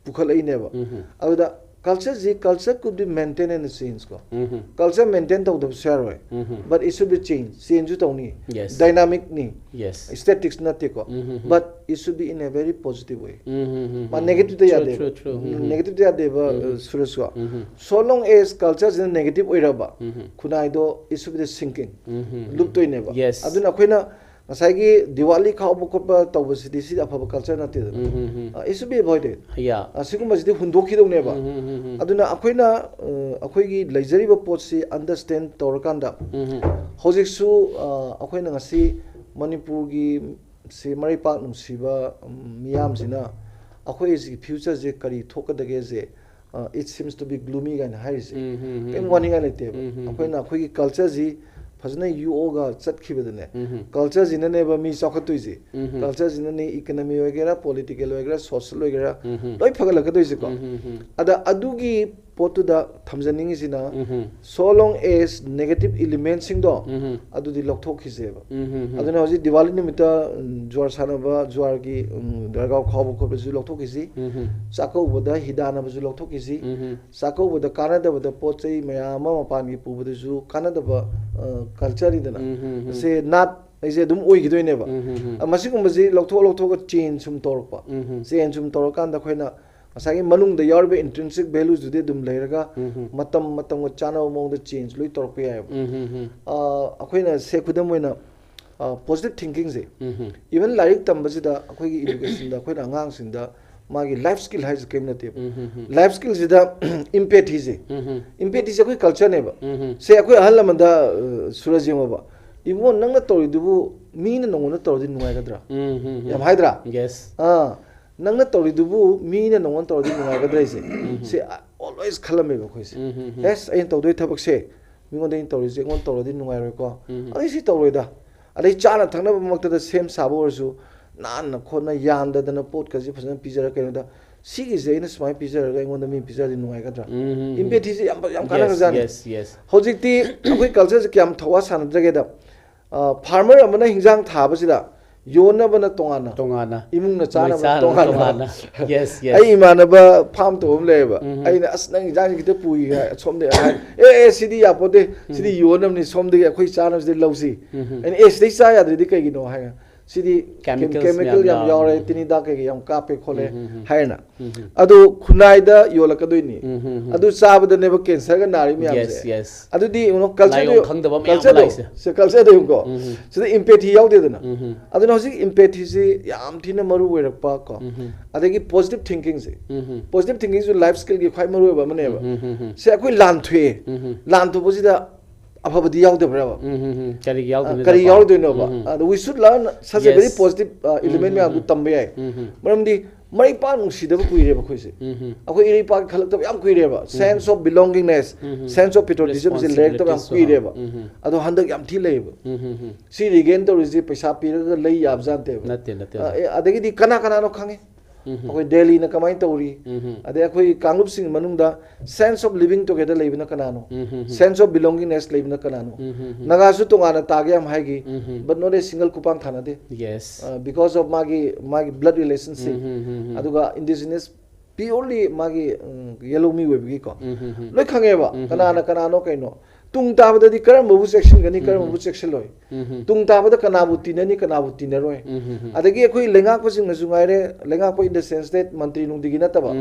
ꯄꯨꯈꯠꯂꯛꯏꯅꯦꯕ꯫ ꯎꯝ ꯍꯝ. ꯑꯗꯨꯗ cultureꯁꯤ, culture could be maintained and change ꯀꯣ꯫ ꯎꯝ ꯍꯝ. Culture maintain ꯇꯧꯗꯕꯁꯨ ꯌꯥꯔꯣꯏ꯫ ꯎꯝ ꯍꯝ. But it should be change. Changeꯁꯨ ꯇꯧꯅꯤ꯫ Yes. Dynamicꯅꯤ꯫ Yes. Staticꯁꯨ ꯅꯠꯇꯦꯀꯣ꯫ ꯎꯝ ꯍꯝ ꯍꯝ. But it should be in a very positive way. ꯎꯝ ꯍꯝ ꯍꯝ ꯃꯥ ꯍꯝ. Negativeꯇ True, ꯌꯥꯗꯦꯕ꯫ true, true. ꯎꯝ ꯍꯝ. Negativeꯇ ꯌꯥꯗꯦꯕ, ꯎꯝ. ꯑ, ꯁꯨꯔꯖꯀꯣ꯫ ꯎꯝ ꯍꯝ. So long as cultureꯁꯤꯅ negative ꯑꯣꯏꯔꯕ, ꯎꯝ ꯍꯝ. ꯈꯨꯟꯅꯥꯏꯗꯣ it should be sinking. Um Hum. ꯂꯨꯞꯇꯣꯏꯅꯦꯕ꯫ Yes. ꯑꯗꯨꯅ ꯑꯩꯈꯣꯏꯅ ꯉꯁꯥꯏꯒꯤ ꯗꯤꯋꯥꯂꯤ ꯈꯥꯎꯕ ꯈꯣꯠꯄ ꯇꯧꯕꯁꯤꯗꯤ ꯁꯤꯗꯤ ꯑꯐꯕ culture ꯅꯠꯇꯦꯗꯅ꯫ ꯎꯝ ꯍꯝ ꯍꯝ. ꯑ, it should be avoided. Yeah. ꯑ, ꯁꯤꯒꯨꯝꯕꯁꯤꯗꯤ ꯍꯨꯟꯗꯣꯛꯈꯤꯗꯧꯅꯦꯕ꯫ ꯎꯝ ꯍꯝ ꯍꯝ ꯍꯝ. ꯑꯗꯨꯅ ꯑꯩꯈꯣꯏꯅ, ꯑ, ꯑꯩꯈꯣꯏꯒꯤ ꯂꯩꯖꯔꯤꯕ ꯄꯣꯠꯁꯤ understand ꯇꯧꯔꯀꯥꯟꯗ ꯎꯝ ꯍꯝ. ꯍꯧꯖꯤꯛꯁꯨ, ꯑ, ꯑꯩꯈꯣꯏꯅ ꯉꯁꯤ ꯃꯅꯤꯄꯨꯔꯒꯤ ꯁꯤ ꯃꯔꯩꯄꯥꯛ ꯅꯨꯡꯁꯤꯕ, ꯎꯝ, ꯃꯤꯌꯥꯝꯁꯤꯅ ꯑꯩꯈꯣꯏ ꯁꯤꯒꯤ futureꯁꯦ ꯀꯔꯤ ꯊꯣꯛꯀꯗꯒꯦꯁꯦ, ꯑ, it seems to be gloomy ꯀꯥꯏꯅ ꯍꯥꯏꯔꯤꯁꯦ ꯎꯝ ꯍꯝ ꯍꯝ. ꯀꯔꯤꯝ ꯋꯥꯅꯤꯡꯉꯥꯏ ꯂꯩꯇꯦꯕ꯫ ꯎꯝ ꯍꯝ. ꯑꯩꯈꯣꯏꯅ ꯑꯩꯈꯣꯏꯒꯤ cultureꯁꯤ ꯐꯖꯅ ꯌꯣꯛꯑꯒ ꯆꯠꯈꯤꯕꯗꯅꯦ, ꯎꯝ ꯍꯝ. Cultureꯁꯤꯅꯅꯦꯕ ꯃꯤ ꯆꯥꯎꯈꯠꯇꯣꯏꯁꯦ꯫ ꯎꯝ ꯍꯝ. Cultureꯁꯤꯅꯅꯦ economy ꯑꯣꯏꯒꯦꯔꯥ, political ꯑꯣꯏꯒꯦꯔꯥ, social ꯑꯣꯏꯒꯦꯔꯥ, ꯎꯝ ꯍꯝ. ꯂꯣꯏ ꯐꯒꯠꯂꯛꯀꯗꯣꯏꯁꯦꯀꯣ꯫ ꯎꯝ ꯍꯝ ꯍꯝ. ꯑꯗ ꯑꯗꯨꯒꯤ ꯄꯣꯠꯇꯨꯗ ꯊꯝꯖꯅꯤꯡꯉꯤꯁꯤꯅ, so long as negative elementꯁꯤꯡꯗꯣ ꯑꯗꯨꯗꯤ ꯂꯧꯊꯣꯛꯈꯤꯁꯦꯕ꯫ ꯑꯗꯨꯅ ꯍꯧꯖꯤꯛ ꯗꯤꯋꯥꯂꯤ ꯅꯨꯃꯤꯠꯇ, ꯎꯝ, ꯖꯨꯋꯥꯔ ꯁꯥꯟꯅꯕ, ꯖꯨꯋꯥꯔꯒꯤ, ꯎꯝ, ꯗꯔꯒꯥꯎ ꯈꯥꯎꯕ ꯈꯣꯠꯄꯁꯨ ꯂꯧꯊꯣꯛꯈꯤꯁꯤ꯫ ꯆꯥꯛꯀꯧꯕꯗ ꯍꯤꯗꯥꯟꯅꯕꯁꯨ ꯂꯧꯊꯣꯛꯈꯤꯁꯤ꯫ ꯆꯥꯛꯀꯧꯕꯗ ꯀꯥꯟꯅꯗꯕꯗ ꯄꯣꯠ ꯆꯩ ꯃꯌꯥꯝ ꯑꯃ ꯃꯄꯥꯟꯒꯤ ꯄꯨꯕꯗꯨꯁꯨ ꯀꯥꯟꯅꯗꯕ, ꯑ, cultureꯅꯤꯗꯅ꯫ ꯁꯦ ꯅꯥꯠ ꯑꯩꯁꯦ ꯑꯗꯨꯝ ꯑꯣꯏꯈꯤꯗꯣꯏꯅꯦꯕ꯫ ꯑ, ꯃꯁꯤꯒꯨꯝꯕꯁꯤ ꯂꯧꯊꯣꯛ ꯂꯧꯊꯣꯛꯑꯒ change ꯁꯨꯝ ꯇꯧꯔꯛꯄ꯫ Change ꯁꯨꯝ ꯇꯧꯔꯀꯥꯟꯗ ꯑꯩꯈꯣꯏꯅ ꯉꯁꯥꯏꯒꯤ ꯃꯅꯨꯡꯗ ꯌꯥꯎꯔꯤꯕ intrinsic valuesꯗꯨꯗꯤ ꯑꯗꯨꯝ ꯂꯩꯔꯒ ꯃꯇꯝ ꯃꯇꯝꯒ ꯆꯥꯟꯅꯕ ꯃꯑꯣꯡꯗ change ꯂꯣꯏ ꯇꯧꯔꯛꯄ ꯌꯥꯏꯑꯕ꯫ ꯑ, ꯑꯩꯈꯣꯏꯅ ꯁꯦ ꯈꯨꯗꯝ ꯑꯣꯏꯅ, ꯑ, positive thinkingꯁꯦ, even ꯂꯥꯏꯔꯤꯛ ꯇꯝꯕꯁꯤꯗ ꯑꯩꯈꯣꯏꯒꯤ educationꯗ ꯑꯩꯈꯣꯏꯅ ꯑꯉꯥꯡꯁꯤꯡꯗ ꯃꯥꯒꯤ life skill ꯍꯥꯏꯁꯦ ꯀꯔꯤꯝ ꯅꯠꯇꯦꯕ꯫ Life skillꯁꯤꯗ empathyꯁꯦ, empathyꯁꯦ ꯑꯩꯈꯣꯏ cultureꯅꯦꯕ꯫ ꯁꯦ ꯑꯩꯈꯣꯏ ꯑꯍꯜ ꯂꯃꯟꯗ, ꯑ, ꯁꯨꯔꯖ ꯌꯦꯡꯉꯣꯕ, "ꯏꯕꯨꯡꯉꯣ, ꯅꯪꯅ ꯇꯧꯔꯤꯗꯨꯕꯨ ꯃꯤꯅ ꯅꯉꯣꯟꯗ ꯇꯧꯔꯗꯤ ꯅꯨꯡꯉꯥꯏꯒꯗ꯭ꯔꯥ?" ꯌꯥꯝ ꯍꯥꯏꯗ꯭ꯔꯥ? Yes. ꯑꯥ, "ꯅꯪꯅ ꯇꯧꯔꯤꯗꯨꯕꯨ ꯃꯤꯅ ꯅꯉꯣꯟꯗ ꯇꯧꯔꯗꯤ ꯅꯨꯡꯉꯥꯏꯒꯗ꯭ꯔꯥ ꯍꯥꯏꯁꯦ?" ꯁꯦ always ꯈꯜꯂꯝꯃꯦꯕ ꯑꯩꯈꯣꯏꯁꯦ꯫ ꯑꯦꯁ, ꯑꯩꯅ ꯇꯧꯗꯣꯏ ꯊꯕꯛꯁꯦ ꯃꯤꯉꯣꯟꯗ ꯑꯩꯅ ꯇꯧꯔꯤꯁꯦ ꯑꯩꯉꯣꯟꯗ ꯇꯧꯔꯗꯤ ꯅꯨꯡꯉꯥꯏꯔꯣꯏꯀꯣ꯫ ꯑꯗꯩ ꯁꯤ ꯇꯧꯔꯣꯏꯗ꯫ ꯑꯗꯩ ꯆꯥꯅ ꯊꯛꯅꯕꯃꯛꯇꯗ ꯁꯦꯝ ꯁꯥꯕ ꯑꯣꯏꯔꯁꯨ ꯅꯥꯟꯅ ꯈꯣꯠꯅ ꯌꯥꯟꯗꯗꯅ ꯄꯣꯠꯀꯁꯦ ꯐꯖꯅ ꯄꯤꯖꯔꯒ ꯀꯩꯅꯣꯗ, "ꯁꯤꯒꯤꯁꯦ ꯑꯩꯅ ꯁꯨꯃꯥꯏꯅ ꯄꯤꯖꯔꯒ ꯑꯩꯉꯣꯟꯗ ꯃꯤ ꯄꯤꯖꯔꯗꯤ ꯅꯨꯡꯉꯥꯏꯒꯗ꯭ꯔꯥ?" Empathyꯁꯦ ꯌꯥꯝ, ꯌꯥꯝ Yes, ꯀꯥꯟꯅꯈ꯭ꯔꯖꯥꯠꯅꯤ꯫ yes, yes. ꯍꯧꯖꯤꯛꯇꯤ ꯑꯩꯈꯣꯏ cultureꯁꯦ ꯀꯌꯥꯝ ꯊꯧꯋꯥ ꯁꯥꯟꯅꯗ꯭ꯔꯒꯦꯗ, ꯑ, farmer ꯑꯃꯅ ꯍꯤꯟꯖꯥꯡ ꯊꯥꯕꯁꯤꯗ ꯌꯣꯟꯅꯕꯅ ꯇꯣꯉꯥꯟꯅ, ꯇꯣꯉꯥꯟꯅ꯫ ꯏꯃꯨꯡꯅ ꯃꯣꯏ ꯆꯥꯅꯕ ꯆꯥꯅꯕ ꯇꯣꯉꯥꯟꯅ꯫ ꯇꯣꯉꯥꯟꯅ꯫ Yes, yes. ꯑꯩ ꯏꯃꯥꯟꯅꯕ farm ꯇꯧꯕ ꯑꯃ ꯂꯩꯌꯦꯕ꯫ ꯑꯩꯅ, "ꯑꯁ, ꯅꯪ ꯏꯟꯖꯥꯡꯁꯤ ꯈꯤꯇ ꯄꯨꯏ" ꯍꯥꯏ, ꯁꯣꯝꯗ ꯍꯥꯏ, "ꯑꯦ, ꯑꯦ, ꯁꯤꯗꯤ ꯌꯥꯄꯣꯠꯇꯦ, ꯁꯤꯗꯤ ꯌꯣꯟꯅꯕꯅꯤ, ꯁꯣꯝꯗꯒꯤ ꯑꯩꯈꯣꯏ ꯆꯥꯅꯕꯁꯤꯗꯤ ꯂꯧꯁꯤ"꯫ ꯑꯩꯅ, "ꯑꯦ, ꯁꯤꯗꯩ ꯆꯥ ꯌꯥꯗ꯭ꯔꯗꯤ ꯀꯩꯒꯤꯅꯣ?" ꯍꯥꯏ, "ꯁꯤꯗꯤ Chemicals chemical ꯃꯌꯥꯝ ꯌꯥꯝ ꯌꯥꯎꯔꯦ, ꯌꯥꯎꯔꯦ꯫ ꯇꯤꯟ ꯍꯤꯗꯥꯛ ꯀꯩꯀꯩ ꯌꯥꯝ ꯀꯥꯞꯄꯦ ꯈꯣꯠꯂꯦ" ꯍꯥꯏꯅ꯫ ꯑꯗꯨ ꯈꯨꯟꯅꯥꯏꯗ ꯌꯣꯜꯂꯛꯀꯗꯣꯏꯅꯤ꯫ ꯑꯗꯨ ꯆꯥꯕꯗꯅꯦꯕ cancerꯒ ꯅꯥꯔꯤ ꯃꯌꯥꯝꯁꯦ꯫ Yes, yes. ꯑꯗꯨꯗꯤ, you know, cultureꯗꯣ, ꯂꯥꯏꯑꯣꯡ ꯈꯪꯗꯕ ꯃꯌꯥꯝ ꯑꯃ cultureꯗꯣ, ꯂꯥꯛꯏꯁꯦ꯫ ꯁꯦ, cultureꯗꯣ ꯌꯦꯡꯉꯨꯀꯣ꯫ ꯁꯤꯗ empathy ꯌꯥꯎꯗꯦꯗꯅ꯫ ꯑꯗꯨꯅ ꯍꯧꯖꯤꯛ empathyꯁꯤ ꯌꯥꯝ ꯊꯤꯅ ꯃꯔꯨ ꯑꯣꯏꯔꯛꯄ ꯀꯣ꯫ ꯑꯗꯒꯤ positive thinkingꯁꯦ꯫ Positive thinkingꯁꯨ life skillꯒꯤ ꯈ꯭ꯋꯥꯏ ꯃꯔꯨ ꯑꯣꯏꯕ ꯑꯃꯅꯦꯕ꯫ ꯁꯦ, ꯑꯩꯈꯣꯏ ꯂꯥꯟ ꯊꯣꯛꯑꯦ꯫ ꯂꯥꯟ ꯊꯣꯛꯄꯁꯤꯗ ꯑꯐꯕꯗꯤ ꯌꯥꯎꯗꯕ꯭ꯔꯕ? ꯎꯝ, ꯎꯝ, ꯎꯝ. ꯀꯔꯤꯒꯤ ꯑ, ꯌꯥꯎꯗꯣꯏꯅꯣ? ꯀꯔꯤ ꯌꯥꯎꯗꯣꯏꯅꯣꯕ? ꯑꯗ we should learn such a very Yes. positive, ꯑ, element ꯃꯌꯥꯝꯗꯨ ꯇꯝꯕ ꯌꯥꯏ꯫ ꯃꯔꯝꯗꯤ ꯃꯔꯩ ꯄꯥꯛ ꯅꯨꯡꯁꯤꯗꯕ ꯀꯨꯏꯔꯦꯕ ꯑꯩꯈꯣꯏꯁꯦ꯫ ꯑꯩꯈꯣꯏ ꯏꯔꯩ ꯏꯄꯥꯛ ꯈꯜꯂꯛꯇꯕ ꯌꯥꯝ ꯀꯨꯏꯔꯦꯕ꯫ Sense of belongingness, sense of patriotismꯁꯦ ꯂꯩꯔꯛꯇꯕ ꯌꯥꯝ Responsibilities. ꯀꯨꯏꯔꯦꯕ꯫ ꯑꯗꯣ ꯍꯟꯗꯛ ꯌꯥꯝ ꯊꯤ ꯂꯩꯌꯦꯕ꯫ ꯁꯤ regain ꯇꯧꯔꯤꯁꯦ ꯄꯩꯁꯥ ꯄꯤꯔꯒ ꯂꯩ ꯌꯥꯕꯖꯥꯠ ꯅꯠꯇꯦꯕ꯫ ꯅꯠꯇꯦ, ꯅꯠꯇꯦ. ꯑ, ꯑꯦ, ꯑꯗꯒꯤꯗꯤ ꯀꯅꯥ ꯀꯅꯥꯅꯣ ꯈꯪꯉꯤ? ꯑꯩꯈꯣꯏ ꯗꯦꯜꯂꯤꯅ ꯀꯃꯥꯏꯅ ꯇꯧꯔꯤ, ꯑꯗꯩ ꯑꯩꯈꯣꯏ ꯀꯥꯡꯂꯨꯞꯁꯤꯡꯒꯤ ꯃꯅꯨꯡꯗ sense of living together ꯂꯩꯕꯅ ꯀꯅꯥꯅꯣ, sense of belongingness ꯂꯩꯕꯅ ꯀꯅꯥꯅꯣ? ꯅꯥꯒꯥꯁꯨ ꯇꯣꯉꯥꯟꯅ ꯇꯥꯒꯦ ꯌꯥꯝ ꯍꯥꯏꯈꯤ, but not a single ꯈꯨꯄꯥꯡ ꯊꯥꯅꯗꯦ꯫ Yes. Because of ꯃꯥꯒꯤ ꯃꯥꯒꯤ blood relationship, ꯑꯗꯨꯒ indigenous purely ꯃꯥꯒꯤ ꯎꯝ, ꯌꯦꯂꯧꯃꯤ ꯑꯣꯏꯕꯒꯤꯀꯣ, ꯂꯣꯏ ꯈꯪꯉꯦꯕ ꯀꯅꯥꯅ ꯀꯅꯥꯅꯣ ꯀꯩꯅꯣ꯫ ꯇꯨꯡ ꯇꯥꯕꯗꯗꯤ ꯀꯔꯝꯕꯕꯨ ꯆꯦꯛꯁꯤꯟꯒꯅꯤ, ꯀꯔꯝꯕꯕꯨ ꯆꯦꯛꯁꯤꯜꯂꯣꯏ, ꯇꯨꯡ ꯇꯥꯕꯗ ꯀꯅꯥꯕꯨ ꯇꯤꯟꯅꯅꯤ, ꯀꯅꯥꯕꯨ ꯇꯤꯟꯅꯔꯣꯏ꯫ ꯑꯗꯒꯤ ꯑꯩꯈꯣꯏ ꯂꯩꯉꯥꯛꯄꯁꯤꯡꯅꯁꯨ ꯉꯥꯏꯔꯦ, ꯂꯩꯉꯥꯛꯄ in the sense that ꯃꯟꯇ꯭ꯔꯤ ꯅꯨꯡꯇꯤꯒꯤ ꯅꯠꯇꯕ,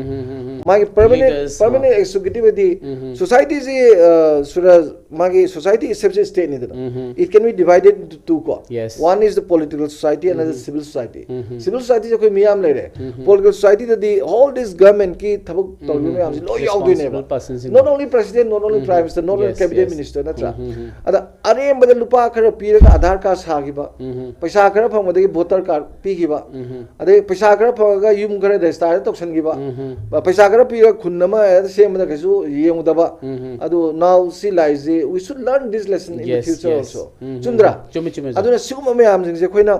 ꯃꯥꯒꯤ permanent Leaders, permanent executive ꯗꯤ society ꯁꯤ, ꯑ, ꯁꯨꯔꯖ, ꯃꯥꯒꯤ society itself ꯁꯤ state ꯅꯤꯗꯅ, it can be divided into two ꯀꯣ. Yes. One is the political society, another civil society. Civil society ꯁꯦ ꯑꯩꯈꯣꯏ ꯃꯤꯌꯥꯝ ꯂꯩꯔꯦ꯫ Political society ꯗꯗꯤ all this government ꯀꯤ ꯊꯕꯛ ꯇꯧꯔꯤꯕ ꯃꯌꯥꯝꯁꯤ ꯂꯣꯏ ꯌꯥꯎꯗꯣꯏꯅꯦꯕ꯫ Responsible person ꯁꯤꯡ. Not only president, not only prime minister, not only Yes, cabinet yes. minister, ꯅꯠꯇ꯭ꯔꯥ? ꯑꯗ ꯑꯔꯦꯝꯕꯗ ꯂꯨꯄꯥ ꯈꯔ ꯄꯤꯔꯒ ꯑꯙꯥꯔ ꯀꯥꯔꯗ ꯁꯥꯈꯤꯕ, ꯄꯩꯁꯥ ꯈꯔ ꯐꯪꯕꯗꯒꯤ voter card ꯄꯤꯈꯤꯕ, ꯑꯗꯩ ꯄꯩꯁꯥ ꯈꯔ ꯐꯪꯉꯒ ꯌꯨꯝ ꯈꯔ ꯔꯦꯖꯤꯁꯇꯥꯔ ꯇꯧꯁꯟꯈꯤꯕ, ꯄꯩꯁꯥ ꯈꯔ ꯄꯤꯔꯒ ꯈꯨꯟ ꯑꯃ ꯍꯦꯛꯇ ꯁꯦꯝꯕꯗ ꯀꯩꯁꯨ ꯌꯦꯡꯉꯨꯗꯕ꯫ ꯑꯗꯨ now ꯁꯤ ꯂꯥꯛꯏꯁꯦ, we should learn this lesson in the Yes, future yes. also. ꯆꯨꯝꯗ꯭ꯔꯥ? ꯆꯨꯝꯃꯤ, ꯆꯨꯝꯃꯤ, ꯆꯨꯝꯃꯤ. ꯑꯗꯨꯅ ꯁꯤꯒꯨꯝꯕ ꯃꯌꯥꯝꯁꯤꯡꯁꯦ ꯑꯩꯈꯣꯏꯅ,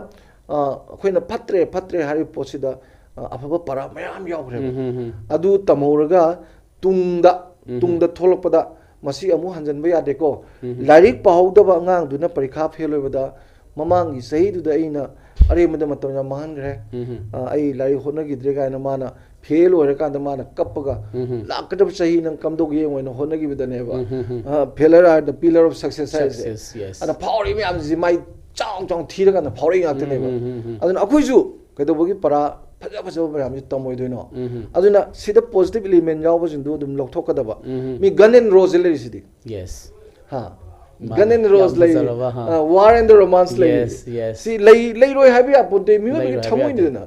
ꯑ, ꯑꯩꯈꯣꯏꯅ ꯐꯠꯇ꯭ꯔꯦ ꯐꯠꯇ꯭ꯔꯦ ꯍꯥꯏꯔꯤꯕ ꯄꯣꯠꯁꯤꯗ, ꯑ, ꯑꯐꯕ ꯄꯔꯥ ꯃꯌꯥꯝ ꯌꯥꯎꯈ꯭ꯔꯦꯕ꯫ ꯑꯗꯨ ꯇꯝꯍꯧꯔꯒ ꯇꯨꯡꯗ, ꯇꯨꯡꯗ ꯊꯣꯛꯂꯛꯄꯗ ꯃꯁꯤ ꯑꯃꯨꯛ ꯍꯟꯖꯤꯟꯕ ꯌꯥꯗꯦꯀꯣ꯫ ꯂꯥꯏꯔꯤꯛ ꯄꯥꯍꯧꯗꯕ ꯑꯉꯥꯡꯗꯨꯅ ꯄꯔꯤꯈꯥ ꯐꯦꯜ ꯑꯣꯏꯕꯗ, ꯃꯃꯥꯡꯒꯤ ꯆꯍꯤꯗꯨꯗ ꯑꯩꯅ ꯑꯔꯦꯝꯕꯗ ꯃꯇꯝ ꯌꯥꯝ ꯃꯥꯡꯍꯟꯈ꯭ꯔꯦ, ꯑ, ꯑꯩ ꯂꯥꯏꯔꯤꯛ ꯍꯣꯠꯅꯈꯤꯗ꯭ꯔꯦ ꯀꯥꯏꯅ ꯃꯥꯅ ꯐꯦꯜ ꯑꯣꯏꯔꯀꯥꯟꯗ ꯃꯥꯅ ꯀꯞꯄꯒ, ꯂꯥꯛꯀꯗꯕ ꯆꯍꯤ ꯅꯪ ꯀꯝꯗꯧꯒꯦ ꯌꯦꯡꯉꯣ ꯍꯥꯏꯅ ꯍꯣꯠꯅꯈꯤꯕꯗꯅꯦꯕ꯫ ꯑ, failure are the pillar of success ꯍꯥꯏꯁꯦ꯫ Success, yes. ꯑꯗ ꯐꯥꯎꯔꯤ ꯃꯌꯥꯝꯁꯤ ꯃꯥꯏ ꯆꯥꯎ ꯆꯥꯎ ꯊꯤꯔꯀꯥꯟꯗ ꯐꯥꯎꯔꯛꯏ ꯉꯥꯛꯇꯅꯦꯕ꯫ ꯑꯗꯨꯅ ꯑꯩꯈꯣꯏꯁꯨ ꯀꯩꯗꯧꯕꯒꯤ ꯄꯔꯥ ꯐꯖ ꯐꯖꯕ ꯃꯌꯥꯝꯁꯤ ꯇꯝꯃꯣꯏꯗꯣꯏꯅꯣ? ꯑꯗꯨꯅ ꯁꯤꯗ positive element ꯌꯥꯎꯕꯁꯤꯡꯗꯨ ꯑꯗꯨꯝ ꯂꯧꯊꯣꯛꯀꯗꯕ꯫ ꯃꯤ Guns N' Roses ꯂꯩꯔꯤꯁꯤꯗꯤ꯫ Yes. ꯍꯥ? ꯃꯥꯅꯦ. Guns N' Roses ꯌꯥꯝ ꯂꯩꯔꯤ꯫ ꯐꯖꯔꯕ, ꯍꯥ. ꯑ, War and the Romance ꯂꯩꯔꯤ꯫ Yes, yes. ꯁꯤ ꯂꯩ-, ꯂꯩꯔꯣꯏ ꯍꯥꯏꯕ ꯌꯥꯄꯣꯟꯇꯦ꯫ ꯃꯤꯑꯣꯏꯕꯒꯤ ꯂꯩꯔꯣꯏ ꯍꯥꯏꯕ ꯌꯥꯗꯦ. ꯊꯃꯣꯏꯅꯤꯗꯅ꯫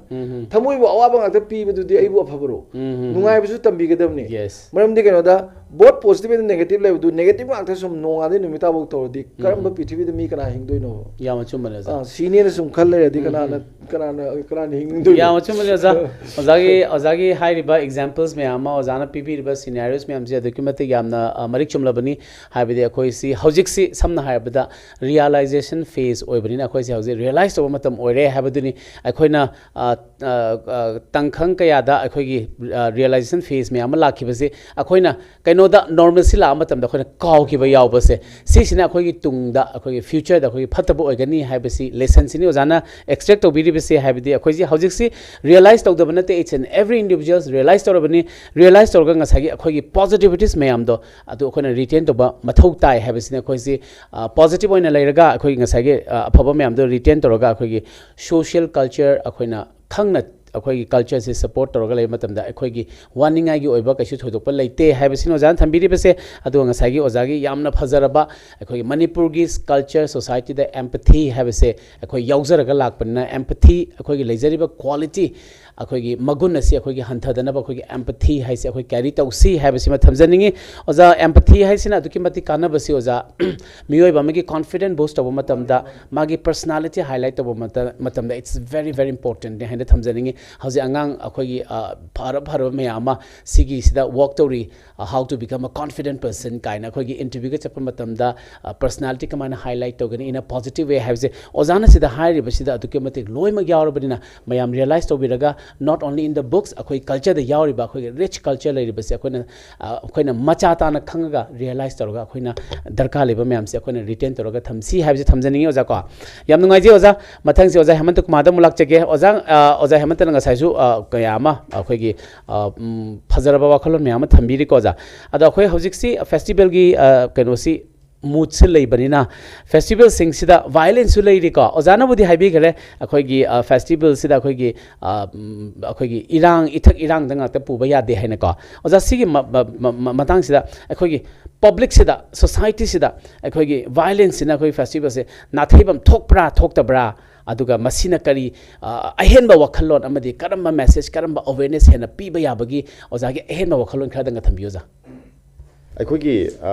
ꯊꯃꯣꯏꯕꯨ ꯑꯋꯥꯕ ꯉꯥꯛꯇ ꯄꯤꯕꯗꯨꯗꯤ ꯑꯩꯕꯨ ꯑꯐꯕꯔꯣ? ꯅꯨꯡꯉꯥꯏꯕꯁꯨ ꯇꯝꯕꯤꯒꯗꯕꯅꯤ꯫ Yes. ꯃꯔꯝꯗꯤ ꯀꯩꯅꯣꯗ, Both positive and negative ꯂꯩꯕꯗꯨ, negative ꯉꯥꯛꯇ ꯁꯨꯝ ꯅꯣꯡꯉꯥꯟꯗꯩ ꯅꯨꯃꯤꯠ ꯇꯥꯐꯥꯎ ꯇꯧꯔꯗꯤ, ꯀꯔꯝꯕ ꯄ꯭ꯔꯤꯊꯤꯕꯤꯗ ꯃꯤ ꯀꯅꯥ ꯍꯤꯡꯗꯣꯏꯅꯣ? ꯌꯥꯝ ꯑꯆꯨꯝꯕꯅꯦ ꯑꯣꯖꯥ꯫ ꯑꯥ, ꯁꯤꯅꯦꯅ ꯁꯨꯝ ꯈꯜ ꯂꯩꯔꯗꯤ ꯀꯅꯥꯅ, ꯀꯅꯥꯅ, ꯀꯅꯥꯅ ꯍꯤꯡꯗꯣꯏꯅꯣ? ꯌꯥꯝ ꯑꯆꯨꯝꯕꯅꯦ ꯑꯣꯖꯥ꯫ ꯑꯣꯖꯥꯒꯤ, ꯑꯣꯖꯥꯒꯤ ꯍꯥꯏꯔꯤꯕ examples ꯃꯌꯥꯝ ꯑꯃ, ꯑꯣꯖꯥꯅ ꯄꯤꯕꯤꯔꯤꯕ scenarios ꯃꯌꯥꯝꯁꯦ ꯑꯗꯨꯛꯀꯤ ꯃꯇꯤꯛ ꯌꯥꯝꯅ, ꯑ, ꯃꯔꯤꯛ ꯆꯨꯝꯂꯕꯅꯤ꯫ ꯍꯥꯏꯕꯗꯤ ꯑꯩꯈꯣꯏꯁꯤ ꯍꯧꯖꯤꯛꯁꯤ ꯁꯝꯅ ꯍꯥꯏꯔꯕꯗ realization phase ꯑꯣꯏꯕꯅꯤꯅ, ꯑꯩꯈꯣꯏꯁꯦ ꯍꯧꯖꯤꯛ realize ꯇꯧꯕ ꯃꯇꯝ ꯑꯣꯏꯔꯦ ꯍꯥꯏꯕꯗꯨꯅꯤ꯫ ꯑꯩꯈꯣꯏꯅ, ꯑ, ꯑ, ꯑ, ꯇꯥꯡꯈꯪ ꯀꯌꯥꯗ ꯑꯩꯈꯣꯏꯒꯤ, ꯑ, realization phase ꯃꯌꯥꯝ ꯑꯃ ꯂꯥꯛꯈꯤꯕꯁꯤ ꯑꯩꯈꯣꯏꯅ ꯀꯩꯅꯣꯗ normalcy ꯂꯥꯛꯑ ꯃꯇꯝꯗ ꯑꯩꯈꯣꯏꯅ ꯀꯥꯎꯈꯤꯕ ꯌꯥꯎꯕꯁꯦ, ꯁꯤꯁꯤꯅ ꯑꯩꯈꯣꯏꯒꯤ ꯇꯨꯡꯗ, ꯑꯩꯈꯣꯏꯒꯤ futureꯗ ꯑꯩꯈꯣꯏꯒꯤ ꯐꯠꯇꯕ ꯑꯣꯏꯒꯅꯤ ꯍꯥꯏꯕꯁꯤ lessonꯁꯤꯅꯤ ꯑꯣꯖꯥꯅ extract ꯇꯧꯕꯤꯔꯤꯕꯁꯦ꯫ ꯍꯥꯏꯕꯗꯤ ꯑꯩꯈꯣꯏꯁꯤ ꯍꯧꯖꯤꯛꯁꯤ realize ꯇꯧꯗꯕ ꯅꯠꯇꯦ, each and every individuals realize ꯇꯧꯔꯕꯅꯤ꯫ Realize ꯇꯧꯔꯒ ꯉꯁꯥꯏꯒꯤ ꯑꯩꯈꯣꯏꯒꯤ positivities ꯃꯌꯥꯝꯗꯣ ꯑꯗꯨ ꯑꯩꯈꯣꯏꯅ retain ꯇꯧꯕ ꯃꯊꯧ ꯇꯥꯏ ꯍꯥꯏꯕꯁꯤꯅ ꯑꯩꯈꯣꯏꯁꯤ, ꯑ, positive ꯑꯣꯏꯅ ꯂꯩꯔꯒ ꯑꯩꯈꯣꯏꯒꯤ ꯉꯁꯥꯏꯒꯤ, ꯑ, ꯑꯐꯕ ꯃꯌꯥꯝꯗꯣ retain ꯇꯧꯔꯒ ꯑꯩꯈꯣꯏꯒꯤ social culture ꯑꯩꯈꯣꯏꯅ ꯈꯪꯅ ꯑꯩꯈꯣꯏꯒꯤ cultureꯁꯤ support ꯇꯧꯔꯒ ꯂꯩꯕ ꯃꯇꯝꯗ ꯑꯩꯈꯣꯏꯒꯤ ꯋꯥꯅꯤꯡꯉꯥꯏꯒꯤ ꯑꯣꯏꯕ ꯀꯩꯁꯨ ꯊꯣꯏꯗꯣꯛꯄ ꯂꯩꯇꯦ ꯍꯥꯏꯕꯁꯤꯅ ꯑꯣꯖꯥꯅ ꯊꯝꯕꯤꯔꯤꯕꯁꯦ꯫ ꯑꯗꯨꯒ ꯉꯁꯥꯏꯒꯤ ꯑꯣꯖꯥꯒꯤ ꯌꯥꯝꯅ ꯐꯖꯔꯕ ꯑꯩꯈꯣꯏꯒꯤ ꯃꯅꯤꯄꯨꯔꯒꯤ culture societyꯗ empathy ꯍꯥꯏꯕꯁꯦ ꯑꯩꯈꯣꯏ ꯌꯥꯎꯖꯔꯒ ꯂꯥꯛꯄꯅꯤꯅ, empathy ꯑꯩꯈꯣꯏꯒꯤ ꯂꯩꯖꯔꯤꯕ quality, ꯑꯩꯈꯣꯏꯒꯤ ꯃꯒꯨꯟ ꯑꯁꯤ ꯑꯩꯈꯣꯏꯒꯤ ꯍꯟꯊꯗꯅꯕ ꯑꯩꯈꯣꯏꯒꯤ empathy ꯍꯥꯏꯁꯦ ꯑꯩꯈꯣꯏ carry ꯇꯧꯁꯤ ꯍꯥꯏꯕꯁꯤꯃ ꯊꯝꯖꯅꯤꯡꯉꯤ꯫ ꯑꯣꯖꯥ, empathy ꯍꯥꯏꯁꯤꯅ ꯑꯗꯨꯛꯀꯤ ꯃꯇꯤꯛ ꯀꯥꯟꯅꯕꯁꯤ ꯑꯣꯖꯥ, ꯃꯤꯑꯣꯏꯕ ꯑꯃꯒꯤ confidence boost ꯇꯧꯕ ꯃꯇꯝꯗ, ꯃꯥꯒꯤ personality highlight ꯇꯧꯕ ꯃꯇꯝ, ꯃꯇꯝꯗ it's very, very important ꯅꯤ ꯍꯥꯏꯅ ꯊꯝꯖꯅꯤꯡꯉꯤ꯫ ꯍꯧꯖꯤꯛ ꯑꯉꯥꯡ ꯑꯩꯈꯣꯏꯒꯤ, ꯑ, ꯐꯔ ꯐꯔꯕ ꯃꯌꯥꯝ ꯑꯃ ꯁꯤꯒꯤꯁꯤꯗ work ꯇꯧꯔꯤ, ꯑ, how to become a confident person ꯀꯥꯏꯅ ꯑꯩꯈꯣꯏꯒꯤ interviewꯒ ꯆꯠꯄ ꯃꯇꯝꯗ, ꯑ, personality ꯀꯃꯥꯏꯅ highlight ꯇꯧꯒꯅꯤ in a positive way ꯍꯥꯏꯕꯁꯦ ꯑꯣꯖꯥꯅ ꯁꯤꯗ ꯍꯥꯏꯔꯤꯕꯁꯤꯗ ꯑꯗꯨꯛꯀꯤ ꯃꯇꯤꯛ ꯂꯣꯏꯅꯃꯛ ꯌꯥꯎꯔꯕꯅꯤꯅ, ꯃꯌꯥꯝ realize ꯇꯧꯕꯤꯔꯒ, not only in the books, ꯑꯩꯈꯣꯏ cultureꯗ ꯌꯥꯎꯔꯤꯕ ꯑꯩꯈꯣꯏꯒꯤ rich culture ꯂꯩꯔꯤꯕꯁꯦ ꯑꯩꯈꯣꯏꯅ, ꯑ, ꯑꯩꯈꯣꯏꯅ ꯃꯆꯥ ꯇꯥꯅ ꯈꯪꯉꯒ realize ꯇꯧꯔꯒ ꯑꯩꯈꯣꯏꯅ ꯗꯔꯀꯥꯔ ꯂꯩꯕ ꯃꯌꯥꯝꯁꯦ ꯑꯩꯈꯣꯏꯅ retain ꯇꯧꯔꯒ ꯊꯝꯁꯤ ꯍꯥꯏꯕꯁꯦ ꯊꯝꯖꯅꯤꯡꯉꯤ ꯑꯣꯖꯥ ꯀꯣ꯫ ꯌꯥꯝ ꯅꯨꯡꯉꯥꯏꯖꯩ ꯑꯣꯖꯥ꯫ ꯃꯊꯪꯁꯤ ꯑꯣꯖꯥ ꯍꯦꯃꯟꯇ ꯀꯨꯃꯥꯔꯗ ꯑꯃꯨꯛ ꯂꯥꯛꯆꯒꯦ꯫ ꯑꯣꯖꯥ, ꯑ, ꯑꯣꯖꯥ ꯍꯦꯃꯟꯇꯅ ꯉꯁꯥꯏꯁꯨ, ꯑ, ꯀꯌꯥ ꯑꯃ ꯑꯩꯈꯣꯏꯒꯤ, ꯑ, ꯎꯝ, ꯐꯖꯔꯕ ꯋꯥꯈꯜꯂꯣꯟ ꯃꯌꯥꯝ ꯑꯃ ꯊꯝꯕꯤꯔꯤꯀꯣ ꯑꯣꯖꯥ꯫ ꯑꯗꯣ ꯑꯩꯈꯣꯏ ꯍꯧꯖꯤꯛꯁꯤ festivalꯒꯤ, ꯑ, ꯀꯩꯅꯣꯁꯤ moodꯁꯤ ꯂꯩꯕꯅꯤꯅ festivalꯁꯤꯡꯁꯤꯗ violenceꯁꯨ ꯂꯩꯔꯤꯀꯣ꯫ ꯑꯣꯖꯥꯅꯕꯨꯗꯤ ꯍꯥꯏꯕꯤꯈ꯭ꯔꯦ ꯑꯩꯈꯣꯏꯒꯤ, ꯑ, festivalꯁꯤꯗ ꯑꯩꯈꯣꯏꯒꯤ, ꯑ, ꯎꯝ, ꯑꯩꯈꯣꯏꯒꯤ ꯏꯔꯥꯡ, ꯏꯊꯛ ꯏꯔꯥꯡꯗ ꯉꯥꯛꯇ ꯄꯨꯕ ꯌꯥꯗꯦ ꯍꯥꯏꯅꯀꯣ꯫ ꯑꯣꯖꯥ, ꯁꯤꯒꯤ ꯃ-, ꯃ-, ꯃ-, ꯃ-, ꯃꯇꯥꯡꯁꯤꯗ ꯑꯩꯈꯣꯏꯒꯤ publicꯁꯤꯗ, societyꯁꯤꯗ ꯑꯩꯈꯣꯏꯒꯤ violenceꯁꯤꯅ ꯑꯩꯈꯣꯏ festivalꯁꯦ ꯅꯥꯊꯩꯐꯝ ꯊꯣꯛꯄ꯭ꯔꯥ ꯊꯣꯛꯇꯕ꯭ꯔꯥ? ꯑꯗꯨꯒ ꯃꯁꯤꯅ ꯀꯔꯤ, ꯑ, ꯑꯍꯦꯟꯕ ꯋꯥꯈꯜꯂꯣꯟ ꯑꯃꯗꯤ ꯀꯔꯝꯕ message, ꯀꯔꯝꯕ awareness ꯍꯦꯟꯅ ꯄꯤꯕ ꯌꯥꯕꯒꯤ ꯑꯣꯖꯥꯒꯤ ꯑꯍꯦꯟꯕ ꯋꯥꯈꯜꯂꯣꯟ ꯈꯔꯗꯪꯒ ꯊꯝꯕꯤꯌꯨ ꯑꯣꯖꯥ꯫ ꯑꯩꯈꯣꯏꯒꯤ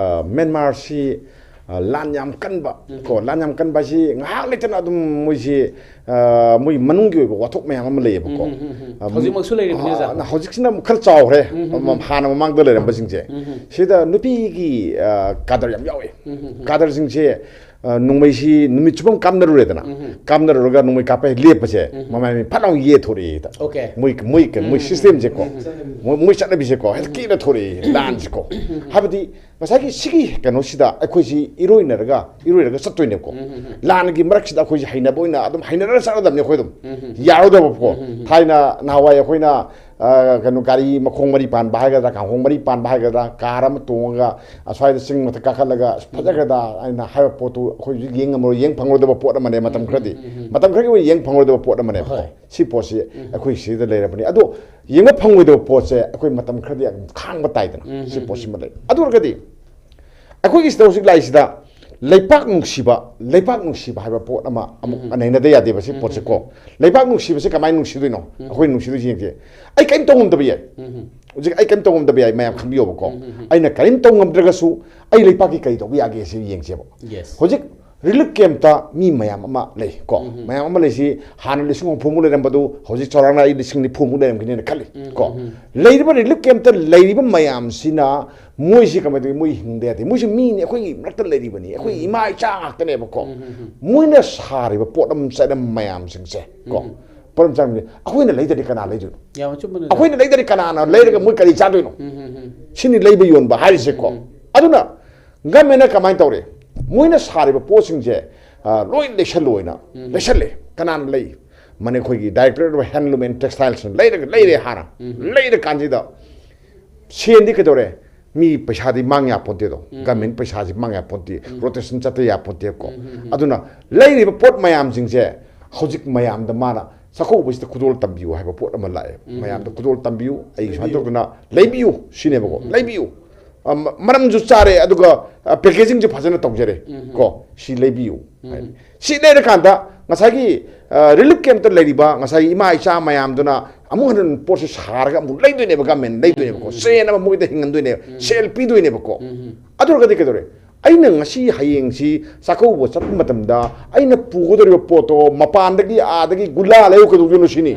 ꯃ꯭ꯌꯥꯟꯃꯥꯔꯁꯤ ꯂꯥꯟ ꯌꯥꯝ ꯀꯟꯕ ꯀꯣ, ꯂꯥꯟ ꯌꯥꯝ ꯀꯟꯕ ꯍꯥꯏꯁꯤ ꯉꯥꯏꯍꯥꯛ ꯂꯩꯇꯅ ꯑꯗꯨꯝ ꯃꯣꯏꯁꯤ ꯃꯣꯏ ꯃꯅꯨꯡꯒꯤ ꯑꯣꯏꯕ ꯋꯥꯊꯣꯛ ꯃꯌꯥꯝ ꯑꯃ ꯂꯩꯌꯦꯕꯀꯣ꯫ ꯍꯧꯖꯤꯛꯃꯛꯁꯨ ꯂꯩꯔꯤꯕꯅꯤ, ꯑꯣꯖꯥ꯫ ꯍꯧꯖꯤꯛꯁꯤꯅ ꯑꯃꯨꯛ ꯈꯔ ꯆꯥꯎꯈ꯭ꯔꯦ꯫ ꯍꯥꯟꯅ ꯃꯃꯥꯡꯗ ꯂꯩꯔꯝꯕꯁꯤꯡꯁꯦ ꯁꯤꯗ ꯅꯨꯄꯤꯒꯤ ꯀꯥꯗꯔ ꯌꯥꯝ ꯌꯥꯎꯋꯦ꯫ ꯀꯥꯗꯔꯁꯤꯡꯁꯦ ꯅꯣꯡꯃꯩꯁꯤ ꯅꯨꯃꯤꯠ ꯆꯨꯞꯄ ꯑꯃ ꯀꯥꯞꯅꯔꯨꯔꯦꯗꯅ, ꯀꯥꯞꯅꯔꯨꯔꯒ ꯅꯣꯡꯃꯩ ꯀꯥꯞꯄ ꯍꯦꯛ ꯂꯦꯞꯄꯁꯦ ꯃꯃꯥꯏ ꯃꯤꯠ ꯐꯠ ꯂꯥꯎꯅ ꯌꯦ ꯊꯣꯔꯛꯑꯦ ꯍꯦꯛꯇ꯫ Okay. ꯃꯣꯏ ꯃꯣꯏ ꯃꯣꯏ systemꯁꯦꯀꯣ, ꯃꯣꯏ ꯃꯣꯏ ꯆꯠꯅꯕꯤꯁꯦꯀꯣ ꯍꯦꯛꯇ ꯀꯦꯅ ꯊꯣꯔꯛꯑꯦ ꯂꯥꯟꯁꯦꯀꯣ꯫ ꯍꯥꯏꯕꯗꯤ ꯉꯁꯥꯏꯒꯤ ꯁꯤꯒꯤ ꯀꯩꯅꯣꯁꯤꯗ ꯑꯩꯈꯣꯏꯁꯤ ꯏꯔꯣꯏꯅꯔꯒ ꯏꯔꯣꯏꯔꯒ ꯆꯠꯇꯣꯏꯅꯦꯕꯀꯣ꯫ ꯂꯥꯟꯒꯤ ꯃꯔꯛꯁꯤꯗ ꯑꯩꯈꯣꯏꯁꯤ ꯍꯩꯅꯕ ꯑꯣꯏꯅ ꯑꯗꯨꯝ ꯍꯩꯅꯔꯒ ꯆꯠꯂꯗꯕꯅꯤ ꯑꯩꯈꯣꯏ ꯑꯗꯨꯝ꯫ ꯌꯥꯔꯣꯏꯗꯕꯀꯣ꯫ ꯊꯥꯏꯅ ꯅꯍꯥꯟꯋꯥꯏ ꯑꯩꯈꯣꯏꯅ ꯀꯩꯅꯣ ꯒꯥꯔꯤ ꯃꯈꯣꯡ ꯃꯔꯤ ꯄꯥꯟꯕ ꯍꯥꯏꯒꯗ꯭ꯔꯥ, ꯀꯥꯡꯈꯣꯡ ꯃꯔꯤ ꯄꯥꯟꯕ ꯍꯥꯏꯒꯗ꯭ꯔꯥ, ꯀꯥꯔ ꯑꯃ ꯇꯣꯡꯉꯒ ꯑꯁ꯭ꯋꯥꯏꯗ ꯆꯤꯡ ꯃꯊꯛ ꯀꯥꯈꯠꯂꯒ "ꯑꯁ, ꯐꯖꯈ꯭ꯔꯦꯗ" ꯍꯥꯏꯅ ꯍꯥꯏꯕ ꯄꯣꯠꯇꯨ ꯑꯩꯈꯣꯏ ꯍꯧꯖꯤꯛ ꯌꯦꯡ ꯉꯝꯃꯔꯣꯏ, ꯌꯦꯡ ꯐꯪꯂꯣꯏꯗꯕ ꯄꯣꯠ ꯑꯃꯅꯦ꯫ ꯃꯇꯝ ꯈꯔꯗꯤ, ꯃꯇꯝ ꯈꯔꯒꯤ ꯑꯣꯏꯅ ꯌꯦꯡ ꯐꯪꯂꯣꯏꯗꯕ ꯄꯣꯠ ꯑꯃꯅꯦꯕꯀꯣ꯫ ꯁꯤ ꯄꯣꯠꯁꯤ ꯑꯩꯈꯣꯏ ꯁꯤꯗ ꯂꯩꯔꯕꯅꯤ꯫ ꯑꯗꯣ ꯌꯦꯡꯕ ꯐꯪꯂꯣꯏꯗꯕ ꯄꯣꯠꯁꯦ ꯑꯩꯈꯣꯏ ꯃꯇꯝ ꯈꯔꯗꯤ ꯑꯗꯨꯝ ꯈꯥꯡꯕ ꯇꯥꯏꯗꯅ꯫ ꯁꯤ ꯄꯣꯠꯁꯤꯃ ꯂꯩ꯫ ꯑꯗꯨ ꯑꯣꯏꯔꯒꯗꯤ ꯑꯩꯈꯣꯏꯒꯤ ꯁꯤꯗ ꯍꯧꯖꯤꯛ ꯂꯥꯛꯏꯁꯤꯗ ꯂꯩꯄꯥꯛ ꯅꯨꯡꯁꯤꯕ, ꯂꯩꯄꯥꯛ ꯅꯨꯡꯁꯤꯕ ꯍꯥꯏꯕ ꯄꯣꯠ ꯑꯃ ꯑꯃꯨꯛ ꯅꯩꯅꯗ ꯌꯥꯗꯦꯕ ꯁꯤ ꯄꯣꯠꯁꯦꯀꯣ꯫ ꯂꯩꯄꯥꯛ ꯅꯨꯡꯁꯤꯕꯁꯦ ꯀꯃꯥꯏꯅ ꯅꯨꯡꯁꯤꯗꯣꯏꯅꯣ? ꯑꯩꯈꯣꯏ ꯅꯨꯡꯁꯤꯗꯣꯏꯁꯤ ꯌꯦꯡꯁꯦ꯫ ꯑꯩ ꯀꯔꯤꯝ ꯇꯧ ꯉꯝꯗꯕ ꯌꯥꯏ꯫ ꯍꯧꯖꯤꯛ ꯑꯩ ꯀꯔꯤꯝ ꯇꯧ ꯉꯝꯗꯕ ꯌꯥꯏ, ꯃꯌꯥꯝ ꯈꯪꯕꯤꯌꯣꯕꯀꯣ꯫ ꯑꯩꯅ ꯀꯔꯤꯝ ꯇꯧ ꯉꯝꯗ꯭ꯔꯒꯁꯨ ꯑꯩ ꯂꯩꯄꯥꯛꯀꯤ ꯀꯔꯤ ꯇꯧꯕ ꯌꯥꯒꯦ ꯁꯤ ꯌꯦꯡꯁꯦꯕ꯫ Yes. ꯍꯧꯖꯤꯛ relief campꯇ ꯃꯤ ꯃꯌꯥꯝ ꯑꯃ ꯂꯩ ꯀꯣ꯫ ꯃꯌꯥꯝ ꯑꯃ ꯂꯩꯁꯤ ꯍꯥꯟꯅ ꯂꯤꯁꯤꯡ ꯍꯨꯝꯐꯨꯃꯨꯛ ꯂꯩꯔꯝꯕꯗꯣ ꯍꯧꯖꯤꯛ ꯆꯥꯎꯔꯥꯛꯅ ꯑꯩ ꯂꯤꯁꯤꯡ ꯅꯤꯐꯨꯃꯨꯛ ꯂꯩꯔꯝꯒꯅꯤꯅ ꯈꯜꯂꯤ ꯀꯣ꯫ ꯂꯩꯔꯤꯕ relief campꯇ ꯂꯩꯔꯤꯕ ꯃꯌꯥꯝꯁꯤꯅ ꯃꯣꯏꯁꯤ ꯀꯃꯥꯏꯅ ꯇꯧꯏ? ꯃꯣꯏ ꯍꯤꯡꯗ ꯌꯥꯗꯦ꯫ ꯃꯣꯏꯁꯨ ꯃꯤꯅꯤ, ꯑꯩꯈꯣꯏꯒꯤ ꯃꯔꯛꯇ ꯂꯩꯔꯤꯕꯅꯤ, ꯑꯩꯈꯣꯏ ꯏꯃꯥ ꯏꯆꯥ ꯉꯥꯛꯇꯅꯦꯕꯀꯣ꯫ ꯃꯣꯏꯅ ꯁꯥꯔꯤꯕ ꯄꯣꯠꯂꯝ ꯆꯩꯔꯝ ꯃꯌꯥꯝꯁꯤꯡꯁꯦ ꯀꯣ, ꯄꯣꯠꯂꯝ ꯆꯩꯔꯝꯁꯦ ꯑꯩꯈꯣꯏꯅ ꯂꯩꯗ꯭ꯔꯗꯤ ꯀꯅꯥ ꯂꯩꯗꯣꯏꯅꯣ? ꯌꯥꯝ ꯑꯆꯨꯝꯕꯅꯦ꯫ ꯑꯩꯈꯣꯏꯅ ꯂꯩꯗ꯭ꯔꯗꯤ ꯀꯅꯥꯅ ꯂꯩꯔꯒ ꯃꯣꯏ ꯀꯔꯤ ꯆꯥꯗꯣꯏꯅꯣ? ꯁꯤꯅꯤ ꯂꯩꯕ ꯌꯣꯟꯕ ꯍꯥꯏꯔꯤꯁꯦꯀꯣ꯫ ꯑꯗꯨꯅ governmentꯅ ꯀꯃꯥꯏꯅ ꯇꯧꯔꯦ? ꯃꯣꯏꯅ ꯁꯥꯔꯤꯕ ꯄꯣꯠꯁꯤꯡꯁꯦ ꯂꯣꯏ ꯂꯩꯁꯜꯂꯣꯏꯅ ꯂꯩꯁꯜꯂꯦ꯫ ꯀꯅꯥꯅ ꯂꯩ? ꯃꯅꯦ ꯑꯩꯈꯣꯏꯒꯤ Directorate of Handloom and Textilesꯅ ꯂꯩꯔꯒ ꯂꯩꯔꯦ ꯍꯥꯟꯅ꯫ ꯂꯩꯔꯀꯥꯟꯁꯤꯗ ꯁꯦꯟꯗꯤ ꯀꯩꯗꯧꯔꯦ? ꯃꯤ ꯄꯩꯁꯥꯗꯤ ꯃꯥꯡ ꯌꯥꯄꯣꯟꯇꯦꯗꯣ꯫ Government ꯄꯩꯁꯥꯁꯤ ꯃꯥꯡ ꯌꯥꯄꯣꯟꯇꯦ꯫ Rotation ꯆꯠꯇ ꯌꯥꯄꯣꯟꯇꯦꯀꯣ꯫ ꯑꯗꯨꯅ ꯂꯩꯔꯤꯕ ꯄꯣꯠ ꯃꯌꯥꯝꯁꯤꯡꯁꯦ ꯍꯧꯖꯤꯛ ꯃꯌꯥꯝꯗ ꯃꯥꯅ ꯆꯥꯛꯀꯧꯕꯁꯤꯗ ꯈꯨꯗꯣꯜ ꯇꯝꯕꯤꯌꯨ ꯍꯥꯏꯕ ꯄꯣꯠ ꯑꯃ ꯂꯥꯛꯑꯦ꯫ ꯃꯌꯥꯝꯗ ꯈꯨꯗꯣꯜ ꯇꯝꯕꯤꯌꯨ, ꯑꯩ ꯁꯨꯃꯥꯏꯅ ꯇꯧꯗꯅ ꯂꯩꯕꯤꯌꯨ ꯁꯤꯅꯦꯕꯀꯣ꯫ ꯂꯩꯕꯤꯌꯨ꯫ ꯃꯔꯝꯁꯨ ꯆꯥꯔꯦ, ꯑꯗꯨꯒ packagingꯁꯨ ꯐꯖꯅ ꯇꯧꯖꯔꯦ ꯀꯣ꯫ ꯁꯤ ꯂꯩꯕꯤꯌꯨ ꯍꯥꯏ꯫ ꯁꯤ ꯂꯩꯔꯀꯥꯟꯗ ꯉꯁꯥꯏꯒꯤ ꯔꯤꯂꯤꯐ ꯀꯦꯝꯞꯇ ꯂꯩꯔꯤꯕ ꯉꯁꯥꯏ ꯏꯃꯥ ꯏꯆꯥ ꯃꯌꯥꯝꯗꯨꯅ ꯑꯃꯨꯛ ꯍꯟꯅ ꯄꯣꯠꯁꯦ ꯁꯥꯔꯒ ꯑꯃꯨꯛ ꯂꯩꯗꯣꯏꯅꯦꯕ, ꯒꯃꯦꯟ ꯂꯩꯗꯣꯏꯅꯦꯕꯀꯣ, ꯆꯦꯟ ꯑꯃ ꯃꯣꯏꯗ ꯍꯤꯡꯍꯟꯗꯣꯏꯅꯦꯕ, ꯁꯦꯜ ꯄꯤꯗꯣꯏꯅꯦꯕꯀꯣ꯫ ꯑꯗꯨ ꯑꯣꯏꯔꯒꯗꯤ ꯀꯩꯗꯧꯔꯦ? ꯑꯩꯅ ꯉꯁꯤ ꯍꯌꯦꯡꯁꯤ ꯆꯥꯛꯀꯧꯕ ꯆꯠꯄ ꯃꯇꯝꯗ ꯑꯩꯅ ꯄꯨꯒꯗꯧꯔꯤꯕ ꯄꯣꯠꯇꯣ ꯃꯄꯥꯟꯗꯒꯤ ꯑꯥꯗꯒꯤ ꯒꯨꯂꯥ ꯂꯩꯔꯨ ꯀꯩꯗꯧꯗꯣꯏꯅꯣ ꯁꯤꯅꯤ꯫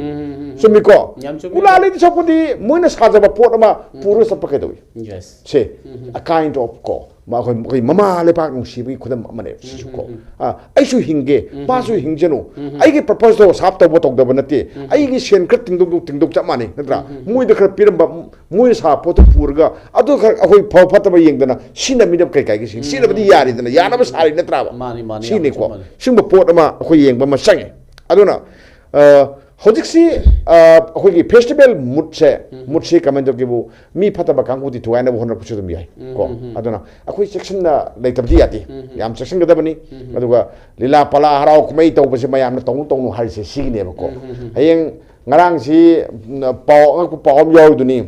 ꯆꯨꯝꯃꯤꯀꯣ? ꯌꯥꯝ ꯆꯨꯝꯃꯤ꯫ ꯒꯨꯂꯥ ꯂꯩꯗꯤ ꯁꯛꯄꯗꯤ ꯃꯣꯏꯅ ꯁꯥꯖꯕ ꯄꯣꯠ ꯑꯃ ꯄꯨꯔꯒ ꯆꯠꯄ ꯀꯩꯗꯧꯏ? Yes. Say, a kind of ꯀꯣ, ꯃꯈꯣꯏ ꯃꯈꯣꯏ ꯃꯃꯥ ꯂꯩꯕꯥꯛ ꯅꯨꯡꯁꯤꯕꯒꯤ ꯈꯨꯗꯝ ꯑꯃꯅꯦꯕ ꯁꯤꯁꯨ ꯀꯣ꯫ ꯑꯥ, ꯑꯩꯁꯨ ꯍꯤꯡꯒꯦ, ꯃꯥꯁꯨ ꯍꯤꯡꯖꯅꯨ, ꯑꯩꯒꯤ ꯄꯔꯄꯁꯇꯣ ꯁꯥꯞ ꯇꯧꯕ ꯇꯧꯗꯕ ꯅꯠꯇꯦ꯫ ꯑꯩꯒꯤ ꯁꯦꯟ ꯈꯔ ꯇꯤꯡꯗꯧꯗꯣ ꯇꯤꯡꯗꯧ ꯆꯞ ꯃꯥꯟꯅꯩ, ꯅꯠꯇ꯭ꯔꯥ? ꯃꯣꯏꯗ ꯈꯔ ꯄꯤꯔꯝꯕ, ꯃꯣꯏꯅ ꯁꯥꯕ ꯄꯣꯠꯇꯣ ꯄꯨꯔꯒ ꯑꯗꯨ ꯈꯔ ꯑꯩꯈꯣꯏ ꯐꯕ ꯐꯠꯇꯕ ꯌꯦꯡꯗꯅ ꯁꯤꯖꯤꯟꯅꯃꯤꯟꯅꯕ ꯀꯩ ꯀꯥꯏꯒꯦ? ꯁꯤ ꯁꯤꯖꯤꯟꯅꯕꯗꯤ ꯌꯥꯔꯤꯗꯅ, ꯌꯥꯅꯕ ꯁꯥꯔꯤ ꯅꯠꯇ꯭ꯔꯥꯕ? ꯃꯥꯅꯤ, ꯃꯥꯅꯤ, ꯌꯥꯝ ꯁꯤꯅꯤꯀꯣ꯫ ꯆꯨꯝꯕꯅꯤ꯫ ꯁꯤꯒꯨꯝꯕ ꯄꯣꯠ ꯑꯃ ꯑꯩꯈꯣꯏ ꯌꯦꯡꯕ ꯑꯃ ꯆꯪꯉꯦ꯫ ꯑꯗꯨꯅ, ꯑ, ꯍꯧꯖꯤꯛꯁꯤ, ꯑ, ꯑꯩꯈꯣꯏꯒꯤ ꯐꯦꯁꯇꯤꯚꯦꯜ ꯃꯨꯠꯁꯦ, ꯃꯨꯠꯁꯤ ꯀꯃꯥꯏꯅ ꯇꯧꯒꯦꯕꯨ, ꯃꯤ ꯐꯠꯇꯕ ꯀꯥꯡꯕꯨꯗꯤ ꯊꯨꯒꯥꯏꯅꯕ ꯍꯣꯠꯅꯔꯛꯄꯁꯨ ꯑꯗꯨꯝ ꯌꯥꯏ ꯀꯣ꯫ ꯑꯗꯨꯅ ꯑꯩꯈꯣꯏ ꯆꯦꯛꯁꯤꯟꯅ ꯂꯩꯇꯕꯗꯤ ꯌꯥꯗꯦ꯫ ꯌꯥꯝ ꯆꯦꯛꯁꯤꯟꯒꯗꯕꯅꯤ꯫ ꯑꯗꯨꯒ ꯂꯤꯂꯥ ꯄꯥꯂꯥ ꯍꯔꯥꯎ ꯀꯨꯝꯍꯩ ꯇꯧꯕꯁꯦ ꯃꯌꯥꯝꯅ ꯇꯧꯅꯨ ꯇꯧꯅꯨ ꯍꯥꯏꯔꯤꯁꯦ ꯁꯤꯒꯤꯅꯦꯕꯀꯣ꯫ ꯍꯌꯦꯡ ꯉꯔꯥꯡꯁꯤ, ꯎꯝ, ꯄꯥꯎ ꯑꯉꯛꯄ ꯄꯥꯎ ꯑꯃ ꯌꯥꯎꯔꯤꯗꯨꯅꯤ꯫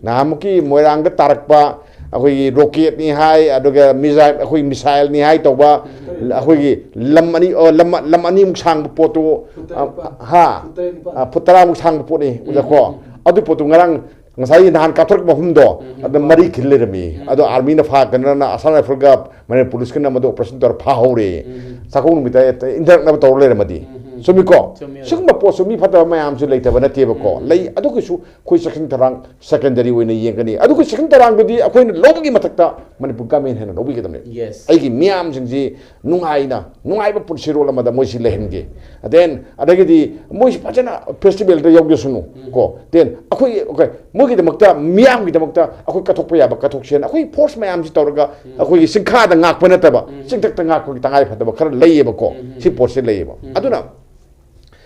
ꯅꯍꯥꯟꯃꯨꯛꯀꯤ ꯃꯣꯏꯔꯥꯡꯗ ꯇꯥꯔꯛꯄ ꯑꯩꯈꯣꯏꯒꯤ ꯔꯣꯀꯦꯠꯅꯤ ꯍꯥꯏ, ꯑꯗꯨꯒ ꯃꯤꯖꯥꯏꯜ, ꯑꯩꯈꯣꯏ ꯃꯤꯁꯥꯏꯜꯅꯤ ꯍꯥꯏ ꯇꯧꯕ, ꯑꯩꯈꯣꯏꯒꯤ ꯂꯝ ꯑꯅꯤ, ꯑ, ꯂꯝ, ꯂꯝ ꯑꯅꯤꯃꯨꯛ ꯁꯥꯡꯕ ꯄꯣꯠꯇꯨ, ꯐꯨꯠ ꯑ, ꯇꯔꯥꯅꯤꯄꯥꯟ꯫ ꯍꯥ? ꯐꯨꯠ ꯇꯔꯥꯅꯤꯄꯥꯟ꯫ ꯑ, ꯐꯨꯠ ꯇꯔꯥꯃꯨꯛ ꯁꯥꯡꯕ ꯄꯣꯠꯅꯤ, ꯎꯖꯥꯀꯣ꯫ ꯑꯗꯨ ꯄꯣꯠꯇꯨ ꯉꯔꯥꯡ ꯉꯁꯥꯏꯒꯤ ꯅꯍꯥꯟ ꯀꯥꯞꯊꯣꯔꯛꯄ ꯃꯐꯝꯗꯣ, ꯑꯗ ꯃꯔꯤ ꯈꯤꯜ ꯂꯩꯔꯝꯃꯤ꯫ ꯑꯗꯣ ꯑꯥꯔꯃꯤꯅ ꯐꯥ-, ꯀꯩꯅꯣꯅ, ꯑꯁꯥꯝ ꯔꯥꯏꯐꯜꯒ ꯃꯅꯤꯄꯨꯔ ꯄꯨꯂꯤꯁꯀꯅ ꯃꯗꯨ ꯑꯣꯄꯔꯦꯁꯟ ꯇꯧꯔ ꯐꯥꯍꯧꯔꯦ꯫ ꯆꯥꯛꯀꯧꯕ ꯅꯨꯃꯤꯠꯇ ꯍꯦꯛꯇ ꯏꯟꯊꯔꯛꯅꯕ ꯇꯧꯔ ꯂꯩꯔꯝꯃꯗꯤ꯫ ꯆꯨꯝꯃꯤꯀꯣ? ꯆꯨꯝꯃꯤ꯫ ꯁꯤꯒꯨꯝꯕ ꯄꯣꯠꯁꯨ ꯃꯤ ꯐꯠꯇꯕ ꯃꯌꯥꯝꯁꯨ ꯂꯩꯇꯕ ꯅꯠꯇꯦꯕꯀꯣ꯫ ꯂꯩ꯫ ꯑꯗꯨꯒꯤꯁꯨ ꯑꯩꯈꯣꯏ ꯆꯦꯛꯁꯤꯟ ꯊꯧꯔꯥꯡ ꯁꯦꯀꯦꯟꯗꯔꯤ ꯑꯣꯏꯅ ꯌꯦꯡꯒꯅꯤ꯫ ꯑꯗꯨꯒ ꯆꯦꯛꯁꯤꯟ ꯊꯧꯔꯥꯡꯗꯨꯗꯤ ꯑꯩꯈꯣꯏꯅ ꯂꯧꯕꯒꯤ ꯃꯊꯛꯇ ꯃꯅꯤꯄꯨꯔ ꯒꯃꯦꯟ ꯍꯦꯟꯅ ꯂꯧꯕꯤꯒꯗꯕꯅꯦ꯫ Yes. ꯑꯩꯒꯤ ꯃꯤꯌꯥꯝꯁꯤꯡꯁꯤ ꯅꯨꯡꯉꯥꯏꯅ, ꯅꯨꯡꯉꯥꯏꯕ ꯄꯨꯟꯁꯤꯔꯣꯜ ꯑꯃꯗ ꯃꯣꯏꯁꯤ ꯂꯩꯍꯟꯒꯦ꯫ Then ꯑꯗꯒꯤꯗꯤ ꯃꯣꯏꯁꯤ ꯐꯖꯅ ꯐꯦꯁꯇꯤꯚꯦꯜꯗ ꯌꯥꯎꯖꯁꯅꯨ ꯀꯣ꯫ Then ꯑꯩꯈꯣꯏ, okay, ꯃꯣꯏꯒꯤꯗꯃꯛꯇ, ꯃꯤꯌꯥꯝꯒꯤꯗꯃꯛꯇ ꯑꯩꯈꯣꯏ ꯀꯠꯊꯣꯛꯄ ꯌꯥꯕ ꯀꯠꯊꯣꯛꯁꯦꯅ ꯑꯩꯈꯣꯏ ꯐꯣꯔꯁ ꯃꯌꯥꯝꯁꯤ ꯇꯧꯔꯒ ꯑꯩꯈꯣꯏꯒꯤ ꯆꯤꯡꯈꯥꯗ ꯉꯥꯛꯄ ꯅꯠꯇꯕ, ꯆꯤꯡꯊꯛꯇ ꯉꯥꯛꯄꯒꯤ ꯇꯉꯥꯏ ꯐꯗꯕ ꯈꯔ ꯂꯩꯌꯦꯕꯀꯣ꯫ ꯁꯤ ꯄꯣꯠꯁꯦ ꯂꯩꯌꯦꯕ꯫ ꯑꯗꯨꯅ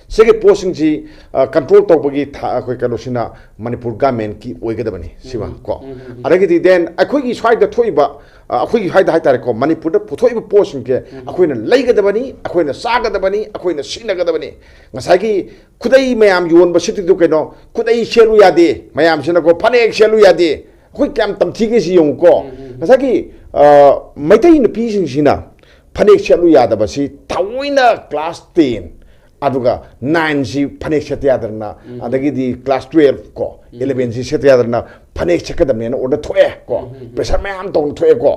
ꯁꯤꯒꯤ ꯄꯣꯠꯁꯤꯡꯁꯤ, ꯑ, ꯀꯟꯇ꯭ꯔꯣꯜ ꯇꯧꯕꯒꯤ ꯊ-, ꯑꯩꯈꯣꯏ ꯀꯩꯅꯣꯁꯤꯅ ꯃꯅꯤꯄꯨꯔ ꯒꯃꯦꯟꯀꯤ ꯑꯣꯏꯒꯗꯕꯅꯤ ꯁꯤꯃ ꯀꯣ꯫ ꯑꯗꯒꯤꯗꯤ then ꯑꯩꯈꯣꯏꯒꯤ ꯁ꯭ꯋꯥꯏꯗ ꯊꯣꯛꯏꯕ, ꯑ, ꯑꯩꯈꯣꯏꯒꯤ ꯁ꯭ꯋꯥꯏꯗ ꯍꯥꯏꯇꯥꯔꯦꯀꯣ, ꯃꯅꯤꯄꯨꯔꯗ ꯄꯨꯊꯣꯛꯏꯕ ꯄꯣꯠꯁꯤꯡꯁꯦ ꯑꯩꯈꯣꯏꯅ ꯂꯩꯒꯗꯕꯅꯤ, ꯑꯩꯈꯣꯏꯅ ꯆꯥꯒꯗꯕꯅꯤ, ꯑꯩꯈꯣꯏꯅ ꯁꯤꯖꯤꯟꯅꯒꯗꯕꯅꯤ꯫ ꯉꯁꯥꯏꯒꯤ ꯈꯨꯗꯩ ꯃꯌꯥꯝ ꯌꯣꯟꯕ ꯁꯤꯠꯇ꯭ꯔꯤꯗꯨ ꯀꯩꯅꯣ? ꯈꯨꯗꯩ ꯁꯦꯠꯂꯨ ꯌꯥꯗꯦ ꯃꯌꯥꯝꯁꯤꯅꯀꯣ, ꯐꯅꯦꯛ ꯁꯦꯠꯂꯨ ꯌꯥꯗꯦ꯫ ꯑꯩꯈꯣꯏ ꯀꯌꯥꯝ ꯇꯝꯊꯤꯒꯦ ꯁꯤ ꯌꯦꯡꯉꯨꯀꯣ꯫ ꯉꯁꯥꯏꯒꯤ, ꯑ, ꯃꯩꯇꯩ ꯅꯨꯄꯤꯁꯤꯡꯁꯤꯅ ꯐꯅꯦꯛ ꯁꯦꯠꯂꯨ ꯌꯥꯗꯕꯁꯤ ꯊꯑꯣꯏꯅ class ten, ꯑꯗꯨꯒ ꯅꯥꯏꯟꯁꯤ ꯐꯅꯦꯛ ꯁꯦꯠꯇ ꯌꯥꯗꯅ, ꯑꯗꯒꯤꯗꯤ ꯀ꯭ꯂꯥꯁ ꯇꯨꯌꯦꯜꯐ ꯀꯣ, ꯏꯂꯚꯦꯟꯁꯤ ꯁꯦꯠꯇ ꯌꯥꯗꯅ ꯐꯅꯦꯛ ꯁꯦꯠꯀꯗꯕꯅꯦꯅ ꯑꯣꯔꯗꯔ ꯊꯣꯛꯑꯦ ꯀꯣ꯫ ꯄ꯭ꯔꯦꯁꯔ ꯃꯌꯥꯝ ꯇꯧꯅ ꯊꯣꯛꯑꯦ ꯀꯣ꯫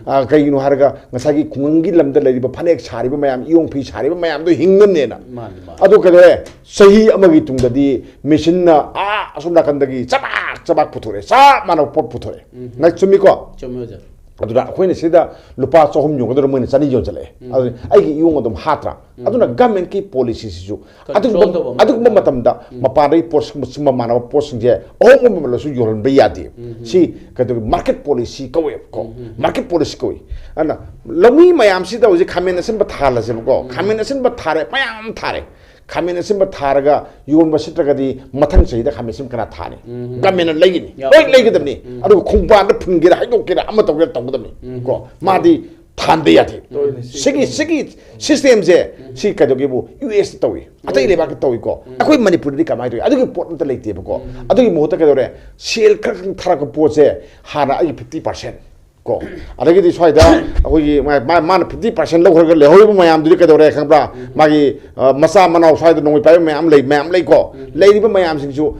ꯑ, ꯀꯩꯒꯤꯅꯣ ꯍꯥꯏꯔꯒ ꯉꯁꯥꯏꯒꯤ ꯈꯨꯡꯒꯪꯒꯤ ꯂꯝꯗ ꯂꯩꯔꯤꯕ ꯐꯅꯦꯛ ꯁꯥꯔꯤꯕ ꯃꯌꯥꯝ, ꯏꯌꯣꯡ ꯐꯤ ꯁꯥꯔꯤꯕ ꯃꯌꯥꯝꯗꯣ ꯍꯤꯡꯅꯕꯅꯦꯅ꯫ ꯃꯥꯅꯤ, ꯃꯥꯅꯤ꯫ ꯑꯗꯨ ꯀꯩꯗꯧꯔꯦ? ꯆꯍꯤ ꯑꯃꯒꯤ ꯇꯨꯡꯗꯗꯤ ꯃꯦꯆꯤꯟꯅ ꯑꯥ ꯑꯁꯣꯝ ꯅꯥꯀꯟꯗꯒꯤ ꯆꯕꯥꯛ ꯆꯕꯥꯛ ꯄꯨꯊꯣꯔꯛꯑꯦ, ꯆꯞ ꯃꯥꯟꯅꯕ ꯄꯣꯠ ꯄꯨꯊꯣꯔꯛꯑꯦ꯫ ꯅꯪ ꯆꯨꯝꯃꯤꯀꯣ? ꯆꯨꯝꯃꯦ, ꯑꯣꯖꯥ꯫ ꯑꯗꯨꯅ ꯑꯩꯈꯣꯏꯅ ꯁꯤꯗ ꯂꯨꯄꯥ ꯆꯍꯨꯝ ꯌꯣꯟꯒꯗꯧꯔ ꯃꯣꯏꯅ ꯆꯅꯤ ꯌꯣꯟꯁꯤꯜꯂꯛꯑꯦ꯫ ꯑꯗꯨꯅ ꯑꯩꯒꯤ ꯏꯌꯣꯡ ꯑꯗꯨꯝ ꯍꯥꯠꯇ꯭ꯔꯥ? ꯑꯗꯨꯅ ꯒꯚꯔꯟꯃꯦꯟꯠꯀꯤ ꯄꯣꯂꯤꯁꯤꯁꯤꯁꯨ Control ꯇꯧꯕ ꯑꯗꯨꯒꯨꯝꯕ ꯑꯃ ꯑꯗꯨꯒꯨꯝꯕ ꯗꯔꯀꯥꯔ꯫ ꯃꯇꯝꯗ ꯃꯄꯥꯟꯗꯒꯤ ꯄꯣꯠ ꯁꯨꯝꯕ ꯃꯃꯥꯟꯅꯕ ꯄꯣꯠꯁꯤꯡꯁꯦ ꯑꯍꯣꯡꯕ ꯃꯃꯜꯗꯁꯨ ꯌꯣꯜꯍꯟꯕ ꯌꯥꯗꯦ꯫ ꯁꯤ ꯀꯩꯗꯧꯒꯦ? ꯃꯥꯔꯀꯦꯠ ꯄꯣꯂꯤꯁꯤ ꯀꯧꯋꯦꯕꯀꯣ꯫ ꯃꯥꯔꯀꯦꯠ ꯄꯣꯂꯤꯁꯤ ꯀꯧꯏ꯫ ꯑꯗꯨꯅ ꯂꯧꯃꯤ ꯃꯌꯥꯝꯁꯤꯗ ꯍꯧꯖꯤꯛ ꯈꯥꯃꯦꯟ ꯑꯁꯤꯟꯕ ꯊꯥꯍꯜꯂꯁꯦꯕꯀꯣ꯫ ꯈꯥꯃꯦꯟ ꯑꯁꯤꯟꯕ ꯊꯥꯔꯦ, ꯃꯌꯥꯝ ꯊꯥꯔꯦ꯫ ꯈꯥꯃꯦꯟ ꯑꯁꯤꯟꯕ ꯊꯥꯔꯒ ꯌꯣꯟꯕ ꯁꯤꯠꯇ꯭ꯔꯒꯗꯤ ꯃꯊꯪ ꯆꯍꯤꯗ ꯈꯥꯃꯦꯟ ꯑꯁꯤꯟꯕ ꯀꯅꯥ ꯊꯥꯅꯤ? ꯒꯚꯔꯟꯃꯦꯟꯠꯅ ꯂꯩꯒꯅꯤ, ꯌꯥꯝ ꯂꯣꯏ ꯂꯩꯒꯅꯤ꯫ ꯂꯩꯒꯗꯕꯅꯤ꯫ ꯑꯗꯨꯒ ꯈꯣꯡꯕꯥꯟꯗ ꯐꯨꯟꯒꯦꯔꯥ, ꯍꯩꯗꯣꯛꯀꯦꯔꯥ, ꯑꯃ ꯇꯧꯒꯦꯔꯥ ꯇꯧꯒꯗꯕꯅꯤ꯫ ꯀꯣ ꯃꯥꯗꯤ ꯊꯥꯟꯕ ꯌꯥꯗꯦ꯫ ꯇꯧꯔꯤꯅꯦ꯫ ꯁꯤꯒꯤ ꯁꯤꯒꯤ ꯁꯤꯁꯇꯦꯝꯁꯦ ꯁꯤ ꯀꯩꯗꯧꯒꯦꯕꯨ ꯌꯨ ꯑꯦꯁꯇ ꯇꯧꯏ, ꯑꯇꯩ ꯂꯩꯕꯥꯛꯇ ꯇꯧꯏꯀꯣ꯫ ꯑꯩꯈꯣꯏ ꯃꯅꯤꯄꯨꯔꯗꯗꯤ ꯀꯃꯥꯏꯅ ꯇꯧꯏ? ꯑꯗꯨꯒꯤ ꯄꯣꯠ ꯑꯝꯇ ꯂꯩꯇꯦꯕꯀꯣ꯫ ꯑꯗꯨꯒꯤ ꯃꯍꯨꯠꯇ ꯀꯩꯗꯧꯔꯦ? ꯁꯦꯜ ꯈꯔ ꯈꯪ ꯊꯥꯔꯛꯄ ꯄꯣꯠꯁꯦ ꯍꯥꯟꯅ ꯑꯩꯒꯤ ꯐꯤꯐꯇꯤ ꯄꯥꯔꯁꯦꯟ ꯀꯣ, ꯑꯗꯒꯤꯗꯤ ꯁ꯭ꯋꯥꯏꯗ ꯑꯩꯈꯣꯏꯒꯤ ꯃꯥ- ꯃꯥ- ꯃꯥꯅ ꯐꯤꯐꯇꯤ ꯄꯥꯔꯁꯦꯟ ꯂꯧꯈ꯭ꯔꯒ ꯂꯩꯍꯧꯔꯤꯕ ꯃꯌꯥꯝꯗꯨꯗꯤ ꯀꯩꯗꯧꯔꯦ ꯈꯪꯕ꯭ꯔꯥ? ꯃꯥꯒꯤ ꯑ, ꯃꯆꯥ ꯃꯅꯥꯎ ꯁ꯭ꯋꯥꯏꯗ ꯅꯣꯡꯃꯩ ꯄꯥꯏꯕ ꯃꯌꯥꯝ ꯂꯩ, ꯃꯌꯥꯝ ꯂꯩꯀꯣ꯫ ꯂꯩꯔꯤꯕ ꯃꯌꯥꯝꯁꯤꯡꯁꯨ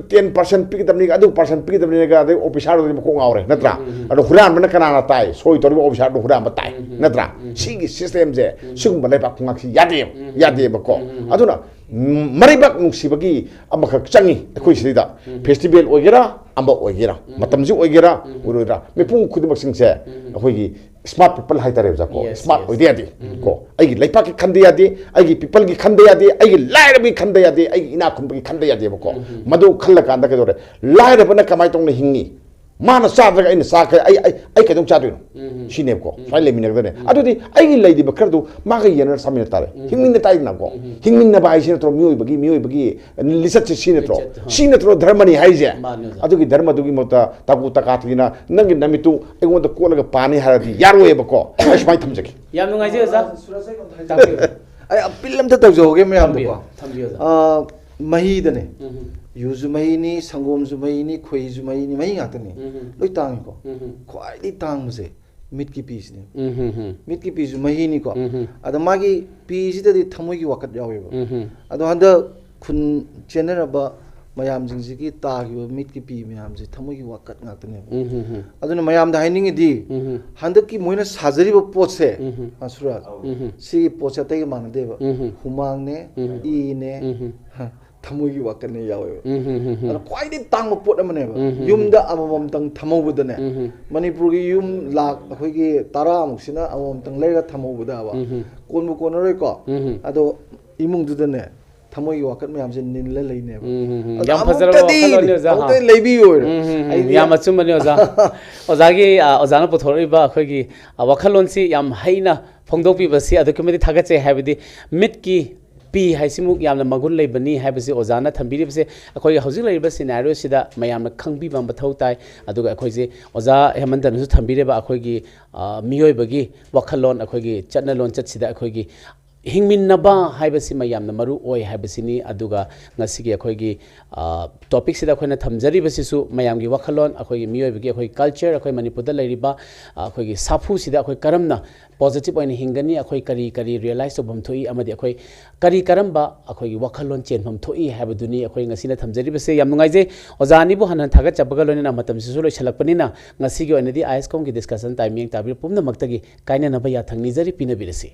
ꯇꯦꯟ ꯄꯥꯔꯁꯦꯟ ꯄꯤꯒꯗꯕꯅꯤ, ꯑꯗꯨ ꯄꯥꯔꯁꯦꯟ ꯄꯤꯒꯗꯕꯅꯤꯒ, ꯑꯗꯩ ꯑꯣꯐꯤꯁꯥꯔꯗꯨꯗꯤ ꯃꯀꯣꯛ ꯉꯥꯎꯔꯦ, ꯅꯠꯇ꯭ꯔꯥ? ꯑꯗꯣ ꯍꯨꯔꯥꯟꯕꯅ ꯀꯅꯥꯅ ꯇꯥꯏ? ꯁꯣꯏ ꯇꯧꯔꯤꯕ ꯑꯣꯐꯤꯁꯥꯔꯗꯨ ꯍꯨꯔꯥꯟꯕ ꯇꯥꯏ, ꯅꯠꯇ꯭ꯔꯥ? ꯁꯤꯒꯤ ꯁꯤꯁꯇꯦꯝꯁꯦ, ꯁꯤꯒꯨꯝꯕ ꯂꯩꯕꯥꯛ ꯈꯨꯡꯒꯪꯁꯤ ꯌꯥꯗꯦꯕ, ꯌꯥꯗꯦꯕꯀꯣ꯫ ꯑꯗꯨꯅ ꯎꯝ, ꯃꯔꯩꯕꯥꯛ ꯅꯨꯡꯁꯤꯕꯒꯤ ꯑꯃꯈꯛ ꯆꯪꯉꯤ ꯑꯩꯈꯣꯏ ꯁꯤꯗꯩꯗ꯫ ꯐꯦꯁꯇꯤꯚꯦꯜ ꯑꯣꯏꯒꯦꯔꯥ, ꯑꯃ ꯑꯣꯏꯒꯦꯔꯥ, ꯃꯇꯝꯁꯤ ꯑꯣꯏꯒꯦꯔꯥ, ꯑꯣꯏꯔꯣꯏꯗ꯭ꯔꯥ, ꯃꯤꯄꯨꯝ ꯈꯨꯗꯤꯡꯃꯛꯁꯤꯡꯁꯦ ꯑꯩꯈꯣꯏꯒꯤ ꯁ꯭ꯃꯥꯔꯠ ꯄꯤꯄꯜ ꯍꯥꯏꯇꯥꯔꯦ, ꯑꯣꯖꯥ, ꯀꯣ꯫ Yes, smart yes. ꯑꯣꯏꯗ ꯌꯥꯗꯦ ꯀꯣ꯫ ꯑꯩꯒꯤ ꯂꯩꯄꯥꯛꯀꯤ ꯈꯟꯗ ꯌꯥꯗꯦ, ꯑꯩꯒꯤ ꯄꯤꯄꯜꯒꯤ ꯈꯟꯗ ꯌꯥꯗꯦ, ꯑꯩꯒꯤ ꯂꯥꯏꯔꯕꯒꯤ ꯈꯟꯗ ꯌꯥꯗꯦ, ꯑꯩꯒꯤ ꯏꯅꯥꯛ ꯈꯨꯟꯕꯒꯤ ꯈꯟꯗ ꯌꯥꯗꯦꯕꯀꯣ꯫ ꯃꯗꯨ ꯈꯜꯂꯀꯥꯟꯗ ꯀꯩꯗꯧꯔꯦ? ꯂꯥꯏꯔꯕꯅ ꯀꯃꯥꯏꯅ ꯇꯧꯅ ꯍꯤꯡꯉꯤ? ꯃꯥꯅ ꯆꯥꯗ꯭ꯔꯒ ꯑꯩꯅ ꯆꯥꯈ꯭ꯔꯦ, ꯑꯩ ꯑꯩ ꯑꯩ ꯀꯩꯗꯧ ꯆꯥꯗꯣꯏꯅꯣ? ꯁꯤꯅꯦꯕꯀꯣ꯫ ꯁꯨꯃꯥꯏꯅ ꯂꯩꯃꯤꯟꯅꯒꯗꯕꯅꯦ꯫ ꯑꯗꯨꯗꯤ ꯑꯩꯒꯤ ꯂꯩꯔꯤꯕ ꯈꯔꯗꯨ ꯃꯥꯒ ꯌꯦꯟꯅꯔ ꯆꯥꯃꯤꯟꯅ ꯇꯥꯔꯦ꯫ ꯍꯤꯡꯃꯤꯟꯅ ꯇꯥꯏꯗꯅꯀꯣ꯫ ꯍꯤꯡꯃꯤꯟꯅꯕ ꯍꯥꯏꯁꯤ ꯅꯠꯇ꯭ꯔꯣ ꯃꯤꯑꯣꯏꯕꯒꯤ, ꯃꯤꯑꯣꯏꯕꯒꯤ ꯂꯤꯆꯠꯁꯦ ꯁꯤ ꯅꯠꯇ꯭ꯔꯣ? ꯂꯤꯆꯠ, ꯍꯣꯏ꯫ ꯁꯤ ꯅꯠꯇ꯭ꯔꯣ ꯙꯔꯃꯅꯤ ꯍꯥꯏꯁꯦ? ꯃꯥꯅꯦ, ꯑꯣꯖꯥ꯫ ꯑꯗꯨꯒꯤ ꯙꯔꯃꯗꯨꯒꯤ ꯃꯍꯨꯠꯇ ꯇꯥꯀꯨ ꯇꯀꯥ ꯊꯤꯅ ꯅꯪꯒꯤ ꯅꯃꯤꯠꯇꯨ ꯑꯩꯉꯣꯟꯗ ꯀꯣꯠꯂꯒ ꯄꯥꯅꯤ ꯍꯥꯏꯔꯗꯤ ꯌꯥꯔꯣꯏꯕꯀꯣ꯫ ꯑꯩ ꯁꯨꯃꯥꯏꯅ ꯊꯝꯖꯒꯦ꯫ ꯌꯥꯝ ꯅꯨꯡꯉꯥꯏꯖꯩ, ꯑꯣꯖꯥ꯫ ꯁꯨꯔꯖ, ꯑꯩ ꯀꯩꯅꯣꯝꯇ ꯍꯥꯏꯖꯒꯦ꯫ ꯇꯥꯛꯄꯤꯌꯨ꯫ ꯑꯩ ꯑꯄꯤꯜ ꯑꯝꯇ ꯇꯧꯖꯍꯧꯒꯦ ꯊꯝꯕꯤꯌꯨ, ꯃꯌꯥꯝꯗꯀꯣ꯫ ꯊꯝꯕꯤꯌꯨ, ꯑꯣꯖꯥ꯫ ꯑ, ꯃꯍꯤꯗꯅꯦ, ꯎꯝ, ꯌꯨꯁꯨ ꯃꯍꯤꯅꯤ, ꯁꯪꯒꯣꯝꯁꯨ ꯃꯍꯤꯅꯤ, ꯈꯣꯏꯍꯤꯁꯨ ꯃꯍꯤꯅꯤ, ꯃꯍꯤ ꯉꯥꯛꯇꯅꯤ꯫ ꯎꯝ, ꯂꯣꯏ ꯇꯥꯡꯉꯤꯀꯣ꯫ ꯎꯝ, ꯈ꯭ꯋꯥꯏꯗꯒꯤ ꯇꯥꯡꯕꯁꯦ ꯃꯤꯠꯀꯤ ꯄꯤꯁꯤꯅꯦ꯫ ꯎꯝ ꯍꯝ ꯍꯝ ꯃꯤꯠꯀꯤ ꯄꯤꯁꯨ ꯃꯍꯤꯅꯤꯀꯣ꯫ ꯎꯝ ꯍꯝ ꯑꯗ ꯃꯥꯒꯤ ꯄꯤꯁꯤꯗꯗꯤ ꯊꯃꯣꯏꯒꯤ ꯋꯥꯀꯠ ꯌꯥꯎꯋꯦꯕ꯫ ꯎꯝ ꯍꯝ ꯑꯗꯣ ꯍꯟꯗꯛ ꯈꯨꯟ ꯆꯦꯟꯅꯔꯕ ꯃꯌꯥꯝꯁꯤꯡꯁꯤꯒꯤ ꯇꯥꯈꯤꯕ ꯃꯤꯠꯀꯤ ꯄꯤ ꯃꯌꯥꯝꯁꯦ ꯊꯃꯣꯏꯒꯤ ꯋꯥꯀꯠ ꯉꯥꯛꯇꯅꯦꯕ꯫ ꯎꯝ ꯍꯝ ꯍꯝ ꯑꯗꯨꯅ ꯃꯌꯥꯝꯗ ꯍꯥꯏꯅꯤꯡꯉꯤꯗꯤ, ꯎꯝ ꯍꯝ ꯍꯟꯗꯛꯀꯤ ꯃꯣꯏꯅ ꯁꯥꯖꯔꯤꯕ ꯄꯣꯠꯁꯦ, ꯎꯝ ꯍꯝ ꯑ, ꯁꯨꯔꯖ, ꯎꯝ ꯍꯝ ꯁꯤꯒꯤ ꯄꯣꯠꯁꯦ ꯑꯇꯩꯒ ꯃꯥꯟꯅꯗꯦꯕ꯫ ꯎꯝ ꯍꯝ ꯍꯨꯃꯥꯡꯅꯦ, ꯎꯝ ꯍꯝ ꯏꯅꯦ, ꯎꯝ ꯍꯝ ꯍ, ꯊꯃꯣꯏꯒꯤ ꯋꯥꯀꯠꯅꯦ ꯌꯥꯎꯋꯦꯕ꯫ ꯎꯝ ꯍꯝ ꯍꯝ ꯍꯝ ꯑꯗꯣ ꯈ꯭ꯋꯥꯏꯗꯒꯤ ꯇꯥꯡꯕ ꯄꯣꯠ ꯑꯃꯅꯦꯕ꯫ ꯎꯝ ꯍꯝ ꯌꯨꯝꯗ ꯑꯃꯃꯝꯇꯪ ꯊꯝꯍꯧꯕꯗꯅꯦ, ꯎꯝ ꯍꯝ ꯃꯅꯤꯄꯨꯔꯒꯤ ꯌꯨꯝ ꯂꯥꯛ ꯑꯩꯈꯣꯏꯒꯤ ꯇꯔꯥꯃꯨꯛꯁꯤꯅ ꯑꯃꯃꯝꯇꯪ ꯂꯩꯔꯒ ꯊꯝꯍꯧꯕꯗꯕ ꯎꯝ ꯍꯝ ꯀꯣꯟꯕꯨ ꯀꯣꯟꯅꯔꯣꯏꯀꯣ꯫ ꯎꯝ ꯍꯝ ꯑꯗꯣ ꯏꯃꯨꯡꯗꯨꯗꯅꯦ ꯊꯃꯣꯏꯒꯤ ꯋꯥꯀꯠ ꯃꯌꯥꯝꯁꯦ ꯅꯤꯜꯂ ꯂꯩꯅꯦꯕ꯫ ꯎꯝ ꯍꯝ ꯍꯝ ꯑꯗꯣ ꯌꯥꯝ ꯐꯖꯔꯕ ꯑꯃꯨꯛꯇꯗꯤ ꯋꯥꯈꯜꯂꯣꯟꯅꯦ ꯑꯣꯖꯥ, ꯍꯥ? ꯑꯃꯨꯛꯇꯗꯤ ꯂꯩꯕꯤꯌꯣꯏ꯫ ꯎꯝ ꯍꯝ ꯍꯝ ꯑꯩꯗꯤ ꯌꯥꯝ ꯑꯆꯨꯝꯕꯅꯤ ꯑꯣꯖꯥ꯫ ꯑꯣꯖꯥꯒꯤ ꯑ, ꯑꯣꯖꯥꯅ ꯄꯨꯊꯣꯔꯛꯏꯕ ꯑꯩꯈꯣꯏꯒꯤ ꯑ, ꯋꯥꯈꯜꯂꯣꯟꯁꯤ ꯌꯥꯝ ꯍꯩꯅ ꯐꯣꯡꯗꯣꯛꯄꯤꯕꯁꯤ ꯑꯗꯨꯛꯀꯤ ꯃꯇꯤꯛ ꯊꯥꯒꯠꯆꯩ꯫ ꯍꯥꯏꯕꯗꯤ ꯃꯤꯠꯀꯤ ꯄꯤ ꯍꯥꯏꯁꯤꯃꯨꯛ ꯌꯥꯝꯅ ꯃꯒꯨꯟ ꯂꯩꯕꯅꯤ ꯍꯥꯏꯕꯁꯤ ꯑꯣꯖꯥꯅ ꯊꯝꯕꯤꯔꯤꯕꯁꯤ ꯑꯩꯈꯣꯏꯒꯤ ꯍꯧꯖꯤꯛ ꯂꯩꯔꯤꯕ ꯁꯤꯅꯥꯔꯤꯑꯣꯁꯤꯗ ꯃꯌꯥꯝꯅ ꯈꯪꯕꯤꯕ ꯃꯊꯧ ꯇꯥꯏ꯫ ꯑꯗꯨꯒ ꯑꯩꯈꯣꯏꯁꯦ ꯑꯣꯖꯥ ꯍꯦꯃꯟꯇꯅꯁꯨ ꯊꯝꯕꯤꯔꯤꯕ ꯑꯩꯈꯣꯏꯒꯤ ꯑ, ꯃꯤꯑꯣꯏꯕꯒꯤ ꯋꯥꯈꯜꯂꯣꯟ, ꯑꯩꯈꯣꯏꯒꯤ ꯆꯠꯅ ꯂꯣꯟꯆꯠꯁꯤꯗ ꯑꯩꯈꯣꯏꯒꯤ ꯍꯤꯡꯃꯤꯟꯅꯕ ꯍꯥꯏꯕꯁꯤꯃ ꯌꯥꯝꯅ ꯃꯔꯨ ꯑꯣꯏ ꯍꯥꯏꯕꯁꯤꯅꯤ꯫ ꯑꯗꯨꯒ ꯉꯁꯤꯒꯤ ꯑꯩꯈꯣꯏꯒꯤ ꯑ, ꯇꯣꯄꯤꯛꯁꯤꯗ ꯑꯩꯈꯣꯏꯅ ꯊꯝꯖꯔꯤꯕꯁꯤꯁꯨ ꯃꯌꯥꯝꯒꯤ ꯋꯥꯈꯜꯂꯣꯟ, ꯑꯩꯈꯣꯏꯒꯤ ꯃꯤꯑꯣꯏꯕꯒꯤ ꯑꯩꯈꯣꯏ ꯀꯜꯆꯔ, ꯑꯩꯈꯣꯏ ꯃꯅꯤꯄꯨꯔꯗ ꯂꯩꯔꯤꯕ ꯑ, ꯑꯩꯈꯣꯏꯒꯤ ꯁꯥꯐꯨꯁꯤꯗ ꯑꯩꯈꯣꯏ ꯀꯔꯝꯅ ꯄꯣꯖꯤꯇꯤꯚ ꯑꯣꯏꯅ ꯍꯤꯡꯒꯅꯤ, ꯑꯩꯈꯣꯏ ꯀꯔꯤ ꯀꯔꯤ ꯔꯤꯌꯦꯂꯥꯏꯁ ꯇꯧꯐꯝ ꯊꯣꯛꯏ ꯑꯃꯗꯤ ꯑꯩꯈꯣꯏ ꯀꯔꯤ ꯀꯔꯝꯕ ꯑꯩꯈꯣꯏꯒꯤ ꯋꯥꯈꯜꯂꯣꯟ ꯆꯦꯟꯐꯝ ꯊꯣꯛꯏ ꯍꯥꯏꯕꯗꯨꯅꯤ ꯑꯩꯈꯣꯏ ꯉꯁꯤꯅ ꯊꯝꯖꯔꯤꯕꯁꯦ꯫ ꯌꯥꯝ ꯅꯨꯡꯉꯥꯏꯖꯩ ꯑꯣꯖꯥ ꯑꯅꯤꯕꯨ ꯍꯟꯅ ꯊꯥꯒꯠꯆꯕꯒ ꯂꯣꯏꯅꯅ ꯃꯇꯝꯁꯤꯁꯨ ꯂꯣꯏꯁꯤꯜꯂꯛꯄꯅꯤꯅ ꯉꯁꯤꯒꯤ ꯑꯣꯏꯅꯗꯤ ꯑꯥꯏ ꯑꯦꯁ ꯀꯣꯝꯒꯤ ꯗꯤꯁꯀꯁꯟ ꯇꯥꯏꯝ ꯃꯤꯠꯌꯦꯡ ꯇꯥꯕꯤꯔꯤꯕ ꯄꯨꯝꯅꯃꯛꯇꯒꯤ ꯀꯥꯏꯅꯅꯕ ꯌꯥꯊꯪ ꯅꯤꯖꯔꯤ, ꯄꯤꯅꯕꯤꯔꯁꯤ꯫